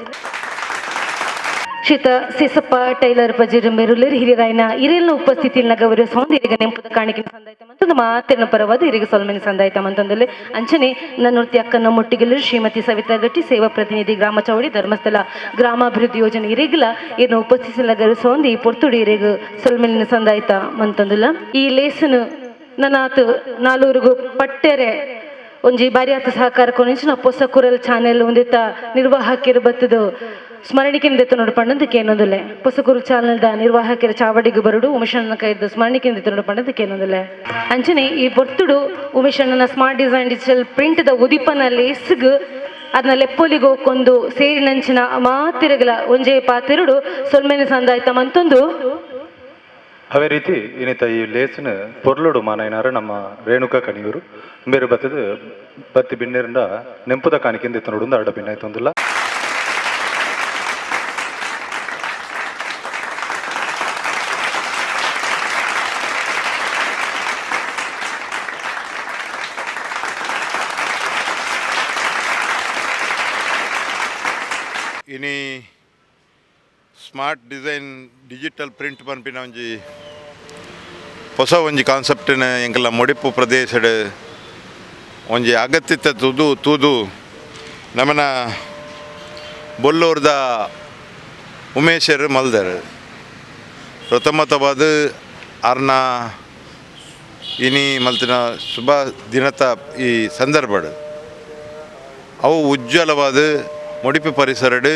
[SPEAKER 1] ಶ್ರೀತ ಸೇಸಪ್ಪ ಟೈಲರ್ ಪಜೀರು ಮೆರುಲೇರು ಹಿರಿಯರಾಯನ ಹಿರಿಯನ ಉಪಸ್ಥಿತಿಯಲ್ಲಿ ಗೌರವ ಹಿರಿಗ ನೆಂಪುದ ಕಾಣಿಕೆ ಸಂದಾಯ್ತ ಮತ್ತು ಮಾತಿನ ಪರವಾದ ಹಿರಿಗ ಸೊಲ್ಮೆನ ಸಂದಾಯ್ತ ಮಂತಂದಲ್ಲಿ. ಅಂಚನೆ ನನ್ನೂರ್ತಿ ಅಕ್ಕನ ಮುಟ್ಟಿಗೆಲ್ಲರು ಶ್ರೀಮತಿ ಸವಿತಾ ಗಟ್ಟಿ ಸೇವಾ ಪ್ರತಿನಿಧಿ ಗ್ರಾಮ ಚೌಡಿ ಧರ್ಮಸ್ಥಳ ಗ್ರಾಮಾಭಿವೃದ್ಧಿ ಯೋಜನೆ ಹಿರಿಗಲ ಇನ್ನು ಉಪಸ್ಥಿತಿಯಲ್ಲಿ ಗೌರವಿಸುವಂದು ಈ ಪೊರ್ತುಡಿ ಹಿರಿಗ ಸೊಲ್ಮೆಲಿನ ಸಂದಾಯ್ತ ಮಂತಂದಿಲ್ಲ. ಈ ಲೇಸನು ನನ್ನಾತು ನಾಲೂರಿಗೂ ಪಟ್ಟೆರೆ ಒಂಜಿ ಬಾರಿಯಾತ ಸಹಕಾರ ಕೊನಿಂಚಿನ ಪೊಸ ಕುರಲ್ ಚಾನೆಲ್ ಒಂದಿತ್ತ ನಿರ್ವಾಹಕಿರು ಬತ್ತದು ಸ್ಮರಣಿಕೆಯಿಂದ ನೋಡು ಪಣ್ಣದಕ್ಕೆ ಏನೊಂದಿಲ್ಲ. ಪೊಸಕುರು ಚಾನೆಲ್ದ ನಿರ್ವಾಹಕರ ಚಾವಡಿಗೆ ಬರುಡು ಉಮೇಶಣ್ಣನ ಕೈದು ಸ್ಮರಣಿಕೆಯಿಂದ ನೋಡು ಪಣ್ಣದಕ್ಕೆ ಏನೊಂದಿಲ್ಲ. ಅಂಚನೆ ಈ ಬೊರ್ತುಡು ಉಮೇಶಣ್ಣನ ಸ್ಮಾರ್ಟ್ ಡಿಸೈನ್ ಡಿಜಿಟಲ್ ಪ್ರಿಂಟ್ದ ಉದಿಪನ ಲೇಸ್ಗ್ ಅದನ್ನ ಲೆಪ್ಪೊಲಿಗೆ ಹೋಗ್ಕೊಂಡು ಸೇರಿನಂಚಿನ ಮಾತಿರಗಲ ಒಂಜೇ ಪಾತಿರುಡು ಸೊಲ್ಮೆನೆ ಸಂದಾಯ್ತ ಮಂತೊಂದು.
[SPEAKER 14] ಅದೇ ರೀತಿ ಇನ್ನಿತ ಈ ಲೇಸಿನ ಪೊರ್ಲುಡು ಮಾನಯ್ಯನಾರು ನಮ್ಮ ರೇಣುಕಾ ಕಣಿಯೂರು ಬೇರೆ ಬತ್ತದ ಬತ್ತಿ ಬಿನ್ನೇರಿಂದ ನೆಂಪುದ ಕಾಣಿಕೆಯಿಂದ ಇತ್ತು ನೋಡು ಅರಡ ಭಿನ್ನ.
[SPEAKER 15] ಸ್ಮಾರ್ಟ್ ಡಿಸೈನ್ ಡಿಜಿಟಲ್ ಪ್ರಿಂಟ್ ಪನ್ಪಿನ ಒಂಜಿ ಹೊಸ ಒಂಜಿ ಕಾನ್ಸೆಪ್ಟಿನ ಎಂಕಲ್ನ ಮುಡಿಪು ಪ್ರದೇಶಡ್ ಒಂಜಿ ಅಗತ್ಯತೆ ತೂದು ತೂದು ನಮನ ಬೊಲ್ಲೂರ್ದ ಉಮೇಶರ್ ಮಲ್ದರ್ ಪ್ರಥಮತವಾದ ಅರ್ನ ಇನಿ ಮಲ್ತಿನ ಶುಭ ದಿನತ ಈ ಸಂದರ್ಭಡ್ ಅವು ಉಜ್ವಲವಾದ ಮುಡಿಪು ಪರಿಸರಡ್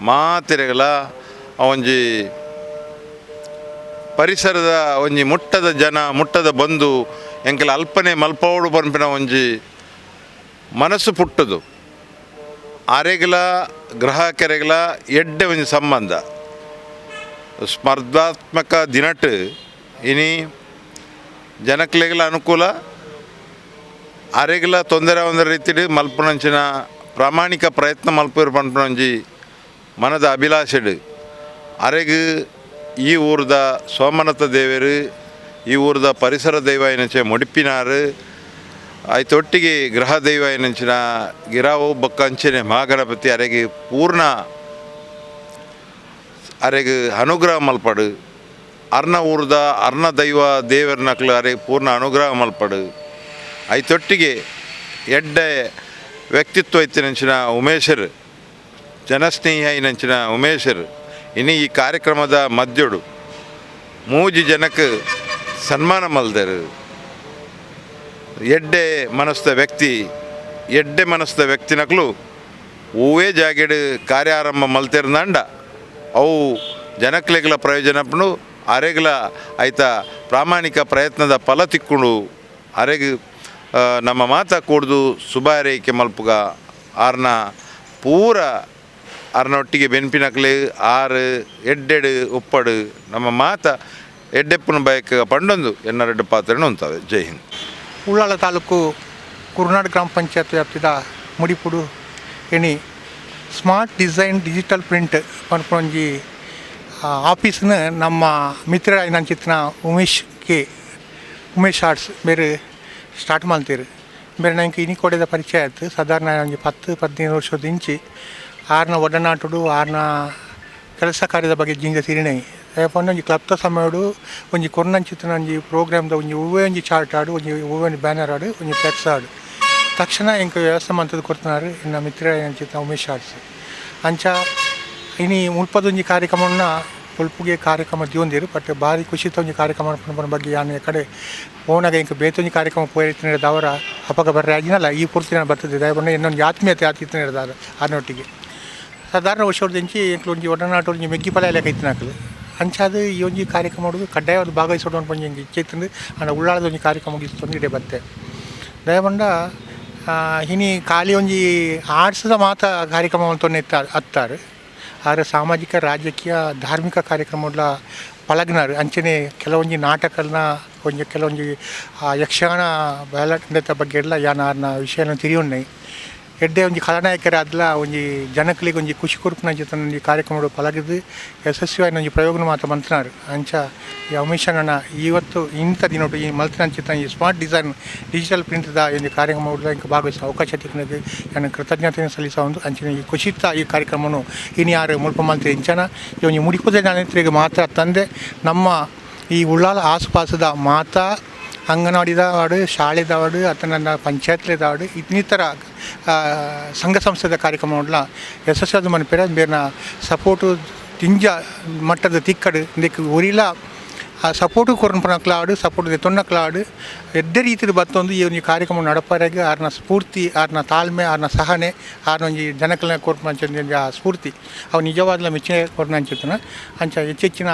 [SPEAKER 15] ಮಾತಿರೆಗಳ ಒಂಜಿ ಪರಿಸರದ ಒಂಜಿ ಮುಟ್ಟದ ಜನ ಮುಟ್ಟದ ಬಂಧು ಎಂಕಲ ಅಲ್ಪನೆ ಮಲ್ಪೋಡು ಪನ್ಪಿನ ಒಂಜಿ ಮನಸ್ಸು ಪುಟ್ಟದು ಆರೆಗಲ ಗ್ರಾಹಕರೆಗಲ ಎಡ್ಡೆ ಒಂಜಿ ಸಂಬಂಧ ಸ್ಪರ್ಧಾತ್ಮಕ ದಿನಟ್ ಇನಿ ಜನಕ್ಲೆಗಲ ಅನುಕೂಲ ಆರೆಗಲ ತೊಂದರೆ ಒಂದ ರೀತಿಡ್ ಮಲ್ಪುನಂಚಿನ ಪ್ರಾಮಾಣಿಕ ಪ್ರಯತ್ನ ಮಲ್ಪುರು ಪನ್ಪಿನ ಮನದ ಅಭಿಲಾಷೆಡ್ ಅರೆಗ್ ಈ ಊರ್ದ ಸೋಮನಾಥ ದೇವರು ಈ ಊರ್ದ ಪರಿಸರ ದೈವ ಏನಂಚೆ ಮುಡಿಪಿನಾರು ಆಯ್ತೊಟ್ಟಿಗೆ ಗೃಹ ದೈವ ಏನಂಚಿನ ಗಿರಾವು ಬೊಕ್ಕಂಚಿನ ಮಹಾಗಣಪತಿ ಅರೆಗೆ ಪೂರ್ಣ ಅರೆಗ್ ಅನುಗ್ರಹ ಮಲ್ಪಡು ಅರ್ನ ಊರ್ದ ಅರ್ನ ದೈವ ದೇವರನಕ್ಲು ಅರೆಗೆ ಪೂರ್ಣ ಅನುಗ್ರಹ ಮಲ್ಪಡು ಆಯ್ತೊಟ್ಟಿಗೆ ಎಡ್ಡೆ ವ್ಯಕ್ತಿತ್ವ ಇತ್ತಿನಂಚಿನ ಉಮೇಶರ್ ಜನಸ್ನೇಹಿ ಐನಂಚಿನ ಉಮೇಶರ್ ಇನಿ ಈ ಕಾರ್ಯಕ್ರಮದ ಮಧ್ಯಡು ಮೂಜಿ ಜನಕ್ಕೆ ಸನ್ಮಾನ ಮಲ್ದರು. ಎಡ್ಡೆ ಮನಸ್ದ ವ್ಯಕ್ತಿ ಎಡ್ಡೆ ಮನಸ್ದ ವ್ಯಕ್ತಿನಕ್ಲು ಹೂವೇ ಜಾಗೆಡ್ ಕಾರ್ಯಾರಂಭ ಮಲ್ತಿರ್ದಂಡ ಅವು ಜನಕ್ಲೆಗಳ ಪ್ರಯೋಜನಪ್ಪನು ಅರೆಗಳ ಆಯ್ತ ಪ್ರಾಮಾಣಿಕ ಪ್ರಯತ್ನದ ಫಲ ತಿಕ್ಕೊಂಡು ಅರೆಗ್ ನಮ್ಮ ಮಾತ ಕೂಡ್ದು ಸುಬಾರೈಕೆ ಮಲ್ಪುಗ ಆರ್ನ ಪೂರ ಆರ್ನೊಟ್ಟಿಗೆ ಬೆನ್ಪಿನಕ್ಲೆ ಆರು ಎಡ್ಡೆಡು ಉಪ್ಪಡು ನಮ್ಮ ಮಾತ ಎಡ್ಡೆಪ್ಪನ ಬಯಕ ಪಂಡೊಂದು ಎನ್ನರೆಡ್ಡು ಪಾತ್ರನು ಉಂತಾವೆ. ಜೈ ಹಿಂದ್.
[SPEAKER 16] ಉಳ್ಳಾಲ ತಾಲೂಕು ಕುರುನಾಡು ಗ್ರಾಮ ಪಂಚಾಯತ್ ವ್ಯಾಪ್ತಿದ ಮುಡಿಪುಡು ಎಣಿ ಸ್ಮಾರ್ಟ್ ಡಿಸೈನ್ ಡಿಜಿಟಲ್ ಪ್ರಿಂಟ್ ಪನ್ಪೊಂಜಿ ಆಫೀಸ್ನ ನಮ್ಮ ಮಿತ್ರರಾಯಿನಂಚಿತ್ತಿನ ಉಮೇಶ್ ಕೆ ಉಮೇಶ್ ಆರ್ಟ್ಸ್ ಬೇರೆ ಸ್ಟಾರ್ಟ್ ಮಾಡ್ತೀರಿ. ಬೇರೆ ನಂಗೆ ಇನಿ ಕೊಡೆದ ಪರಿಚಯ ಆಯ್ತು. ಸಾಧಾರಣ ಒಂಜಿ 10-15 ವರ್ಷದ ಇಂಚಿ ಆರ್ನ ಒಡನಾಟುಡು ಆರ್ನ ಕೆಲಸ ಕಾರ್ಯದ ಬಗ್ಗೆ ಜಿಂಜ ತಿರಿಣೈ ಪಂಡ ಒಂಜಿ ಕ್ಲಬ್ದ ಸಮಯಡು ಒಂಜಿ ಕೊರ್ನಂಚಿತ್ತಿನ ಒಂಜಿ ಪ್ರೋಗ್ರಾಮ್ದ ಒಂಜಿ ಹೂವೇ ಒಂಜಿ ಚಾರ್ಟ್ ಆಡು ಒಂಜಿ ಹೂವೇ ಒಂಜಿ ಬ್ಯಾನರ್ ಆಡು ಒಂಜಿ ಫ್ಲೆಕ್ಸ್ ಆಡು ತಕ್ಷಣ ಎಂಕ ವ್ಯವಸ್ಥೆ ಮಂತದ್ದು ಕೊಡ್తున్నారు ಇನ್ನ ಮಿತ್ರ ಅಂಚಿತ್ತಿನ ಉಮೇಶ್ ಆರ್ಟ್ಸ್. ಅಂಚ ಇನಿ ಮುಲ್ಪದೊಂಜಿ ಕಾರ್ಯಕ್ರಮವನ್ನು ಪೊಲ್ಪುಗೆ ಕಾರ್ಯಕ್ರಮ ದಿಯೊಂದಿರು ಬಟ್ ಭಾರಿ ಖುಷಿತ ಒಂಜಿ ಕಾರ್ಯಕ್ರಮ ಪನ್ಪುನ ಬಗ್ಗೆ ಯಾನ್ ಕಡೆ ಪೋನಾಗ ಇಂಕ ಬೇತೊಂಜಿ ಕಾರ್ಯಕ್ರಮ ಪೋಯಿತ್ತಿನ ದವರ ಅಪಗ ಬರ್ರೆ ಆಗಿನಲ್ಲ ಈ ಪೂರ್ತಿ ನಾನು ಬರ್ತದೆ ದಯಪಂಡ ಇನ್ನೊಂದು ಆತ್ಮೀಯತೆ ಆತಿತ್ತಿನ ಹಿಡ್ದಾರ ಆರ್ನೊಟ್ಟಿಗೆ ಸಾಧಾರಣ ವರ್ಷದಿಂಚಿ ಎಂಕ್ಲು ಒಂಜಿ ಒಡನಾಟ ಒಂಜಿ ಮೆಗ್ಗಿ ಪಲ ಲೆಕ್ಕ ಇತ್ತಿನಕ್ಲು. ಅಂಚಾದ ಈ ಒಂಜಿ ಕಾರ್ಯಕ್ರಮ ಮಾಡೋದು ಕಡ್ಡಾಯವಾದ ಭಾಗವಹಿಸೋದು ಒಂಜಿ ಇಂಕ್ ಇಚ್ಛೆ ಇತ್ತಂದು ಆಂಡ ಉಳ್ಳಾಳದ ಒಂಜಿ ಕಾರ್ಯಕ್ರಮ ಮುಗಿಸ್ತೊಂದು ಇಡೆ ಬತ್ತೆ ದಯಪಂಡ ಇನಿ ಖಾಲಿ ಒಂಜಿ ಆರ್ಟ್ಸ್ದ ಮಾತ ಕಾರ್ಯಕ್ರಮ ತೊನ್ನೆ ಅತ್ತಾರೆ ಆದರೆ ಸಾಮಾಜಿಕ ರಾಜಕೀಯ ಧಾರ್ಮಿಕ ಕಾರ್ಯಕ್ರಮಗಳ ಪಳಗ್ನಾರು ಅಂಚನೆ ಕೆಲವೊಂಜಿ ನಾಟಕನ ಒಂಜಿ ಕೆಲವೊಂಜಿ ಯಕ್ಷಗಾನ ಬಯಲಾಟದ ಬಗ್ಗೆ ಎಲ್ಲ ಯಾನ್ ಆರ್ನ ವಿಷಯನ ತಿರಿಯುಣ್ಣೆ ಎಡ್ಡೆ ಒಂಜಿ ಖಳನಾಯಕರಾದ್ಲ ಒಂಜಿ ಜನಕ್ಲಿಗೆ ಒಂಜಿ ಖುಷಿ ಕೊರ್ಪುನ ಜೊತೆ ಒಂಜಿ ಕಾರ್ಯಕ್ರಮ ಪಳಗಿದ್ದು ಯಶಸ್ವಿಯಾಗಿ ಒಂಜಿ ಪ್ರಯೋಗನ ಮಾತ್ರ ಮಂತ್ನಾರು. ಅಂಚ ಈ ಉಮೇಶಣ್ಣ ಇವತ್ತು ಇಂಥ ದಿನೊಟ್ಟು ಈ ಮಲ್ತಿನಂಚಿತ ಈ ಸ್ಮಾರ್ಟ್ ಡಿಸೈನ್ ಡಿಜಿಟಲ್ ಪ್ರಿಂಟ್ದ ಒಂದು ಕಾರ್ಯಕ್ರಮ ಇಂಕ ಭಾಗವಹಿಸುವ ಅವಕಾಶ ತಿಕ್ಕಿನದು ನಾನು ಕೃತಜ್ಞತೆಯನ್ನು ಸಲ್ಲಿಸ ಒಂದು ಅಂಚಿನ ಈ ಖುಷಿತ ಈ ಕಾರ್ಯಕ್ರಮವನ್ನು ಇನ್ನು ಯಾರು ಮುಲ್ಪ ಮಲ್ತಿ ಇಂಚನ ಈ ಒಂಜಿ ಮುಡಿಪುದ ಜನರಿಗೆ ಮಾತ್ರ ತಂದೆ ನಮ್ಮ ಈ ಉಳ್ಳಾಲ ಆಸುಪಾಸದ ಮಾತಾ ಅಂಗನವಾಡಿದವಾಡು ಶಾಲೆದವಾಡು ಅಥವಾ ನನ್ನ ಪಂಚಾಯತ್ಲಿದವಾಡು ಇನ್ನಿತರ ಸಂಘ ಸಂಸ್ಥೆದ ಕಾರ್ಯಕ್ರಮಗಳ ಯಶಸ್ವಿ ಮನ್ಪೆರೆ ಬೇರ್ನ ಸಪೋರ್ಟು ದಿಂಜ ಮಟ್ಟದ ತಿಕ್ಕಡು ಇಂದಕ್ಕೆ ಒರಿಲ ಆ ಸಪೋರ್ಟು ಕೊರ್ಪುನಕ್ಲಾಡು ಸಪೋರ್ಟ್ ದೆತ್ತೊನ್ನಕ್ಲಾಡು ಎಡ್ಡೆ ರೀತಿಡ್ ಬತ್ತೊಂದು ಈ ಒಂಜಿ ಕಾರ್ಯಕ್ರಮ ನಡಪರೆಗ್ ಆರ್ನ ಸ್ಫೂರ್ತಿ ಆರ್ನ ತಾಳ್ಮೆ ಆರ್ನ ಸಹನೆ ಆರ್ನ ಒಂಜಿ ಜನಕ್ಲೆನ ಕೊರ್ಪುನಂಚಿನ ಒಂಜಿ ಆ ಸ್ಫೂರ್ತಿ ಅವು ನಿಜವಾದ್ಲ ಮೆಚ್ಚುಗೆ ಕೊರ್ಪುನಂಚಿತ್ತನ. ಅಂಚ ಹೆಚ್ಚೆಚ್ಚಿನ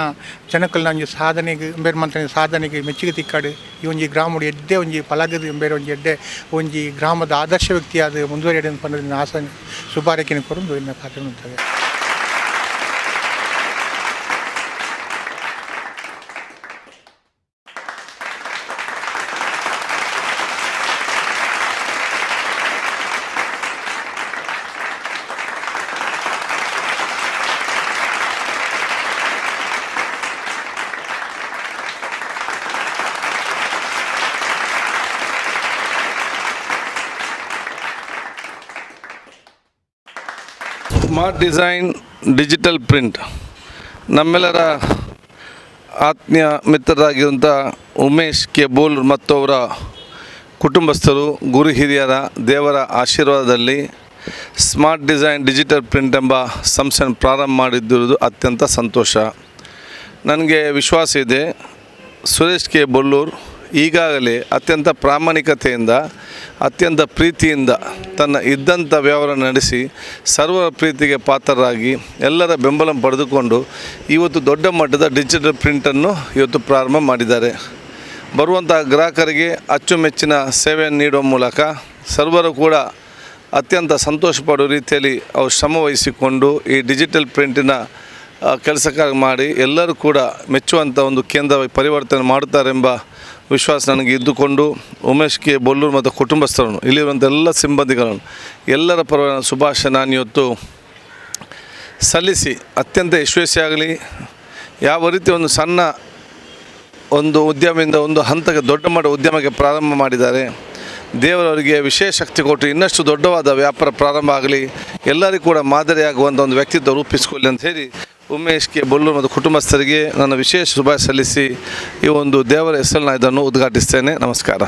[SPEAKER 16] ಜನಕ್ಲೆನ ಒಂಜಿ ಸಾಧನೆಗ್ ಬೇರೆ ಮಂತನ ಸಾಧನೆಗೆ ಮೆಚ್ಚುಗೆ ತಿಕ್ಕಾಡು ಈ ಒಂಜಿ ಗ್ರಾಮಡ್ ಎಡ್ಡೆ ಒಂಜಿ ಪಲಗದ್ ಬೇರೆ ಒಂಜಿ ಎಡ್ಡೆ ಒಂಜಿ ಗ್ರಾಮದ ಆದರ್ಶ ವ್ಯಕ್ತಿಯಾದ ಮುಂದುವರಿಯಡ್ ಪಂಡುದು ಆಸೆ ಶುಭಾರೈಕೆನ್ ಕೊರೊಂದು ಎನ್ನ ಪಾತೆರ ಉಂತುವೆ.
[SPEAKER 13] ಸ್ಮಾರ್ಟ್ ಡಿಸೈನ್ ಡಿಜಿಟಲ್ ಪ್ರಿಂಟ್
[SPEAKER 17] ನಮ್ಮೆಲ್ಲರ ಆತ್ಮೀಯ ಮಿತ್ರರಾಗಿರುವಂಥ ಉಮೇಶ್ ಕೆ ಬೋಲೂರ್ ಮತ್ತು ಅವರ ಕುಟುಂಬಸ್ಥರು, ಗುರು ಹಿರಿಯರ ದೇವರ ಆಶೀರ್ವಾದದಲ್ಲಿ ಸ್ಮಾರ್ಟ್ ಡಿಸೈನ್ ಡಿಜಿಟಲ್ ಪ್ರಿಂಟ್ ಎಂಬ ಸಂಸ್ಥೆಯನ್ನು ಪ್ರಾರಂಭ ಮಾಡಿದ್ದಿರುವುದು ಅತ್ಯಂತ ಸಂತೋಷ. ನನಗೆ ವಿಶ್ವಾಸ ಇದೆ, ಸುರೇಶ್ ಕೆ ಬೊಲ್ಲೂರ್ ಈಗಾಗಲೇ ಅತ್ಯಂತ ಪ್ರಾಮಾಣಿಕತೆಯಿಂದ, ಅತ್ಯಂತ ಪ್ರೀತಿಯಿಂದ ತನ್ನ ಇದ್ದಂಥ ವ್ಯವಹಾರ ನಡೆಸಿ ಸರ್ವರ ಪ್ರೀತಿಗೆ ಪಾತ್ರರಾಗಿ ಎಲ್ಲರ ಬೆಂಬಲ ಪಡೆದುಕೊಂಡು ಇವತ್ತು ದೊಡ್ಡ ಮಟ್ಟದ ಡಿಜಿಟಲ್ ಪ್ರಿಂಟನ್ನು ಇವತ್ತು ಪ್ರಾರಂಭ ಮಾಡಿದ್ದಾರೆ. ಬರುವಂಥ ಗ್ರಾಹಕರಿಗೆ ಅಚ್ಚುಮೆಚ್ಚಿನ ಸೇವೆಯನ್ನು ನೀಡುವ ಮೂಲಕ ಸರ್ವರು ಕೂಡ ಅತ್ಯಂತ ಸಂತೋಷ ಪಡುವ ರೀತಿಯಲ್ಲಿ ಅವರು ಶ್ರಮವಹಿಸಿಕೊಂಡು ಈ ಡಿಜಿಟಲ್ ಪ್ರಿಂಟಿನ ಕೆಲಸ ಕಾರ್ಯ ಮಾಡಿ ಎಲ್ಲರೂ ಕೂಡ ಮೆಚ್ಚುವಂಥ ಒಂದು ಕೇಂದ್ರವಾಗಿ ಪರಿವರ್ತನೆ ಮಾಡುತ್ತಾರೆಂಬ ವಿಶ್ವಾಸ ನನಗೆ ಇದ್ದುಕೊಂಡು ಉಮೇಶ್ ಕೆ ಬೊಲ್ಲೂರು ಮತ್ತು ಕುಟುಂಬಸ್ಥರನ್ನು, ಇಲ್ಲಿರುವಂಥ ಎಲ್ಲ ಸಿಬ್ಬಂದಿಗಳನ್ನು, ಎಲ್ಲರ ಪರವಾಗಿ ಶುಭಾಶಯ ನಾನಿವತ್ತು ಸಲ್ಲಿಸಿ ಅತ್ಯಂತ ಯಶಸ್ವಿಯಾಗಲಿ. ಯಾವ ರೀತಿ ಒಂದು ಸಣ್ಣ ಒಂದು ಉದ್ಯಮದಿಂದ ಒಂದು ಹಂತಕ್ಕೆ ದೊಡ್ಡ ಮಟ್ಟ ಉದ್ಯಮಕ್ಕೆ ಪ್ರಾರಂಭ ಮಾಡಿದ್ದಾರೆ, ದೇವರವರಿಗೆ ವಿಶೇಷ ಶಕ್ತಿ ಕೊಟ್ಟು ಇನ್ನಷ್ಟು ದೊಡ್ಡವಾದ ವ್ಯಾಪಾರ ಪ್ರಾರಂಭ ಆಗಲಿ, ಎಲ್ಲರಿಗೂ ಕೂಡ ಮಾದರಿಯಾಗುವಂಥ ಒಂದು ವ್ಯಕ್ತಿತ್ವ ರೂಪಿಸಿಕೊಳ್ಳಿ ಅಂತ ಹೇಳಿ ಉಮೇಶ್ ಕೆ ಬೊಲ್ಲೂರು ಮತ್ತು ಕುಟುಂಬಸ್ಥರಿಗೆ ನನ್ನ ವಿಶೇಷ ಶುಭಾಶಯ ಸಲ್ಲಿಸಿ ಈ ಒಂದು ದೇವರ ಹೆಸರನ್ನು ಇದನ್ನು ಉದ್ಘಾಟಿಸ್ತೇನೆ. ನಮಸ್ಕಾರ.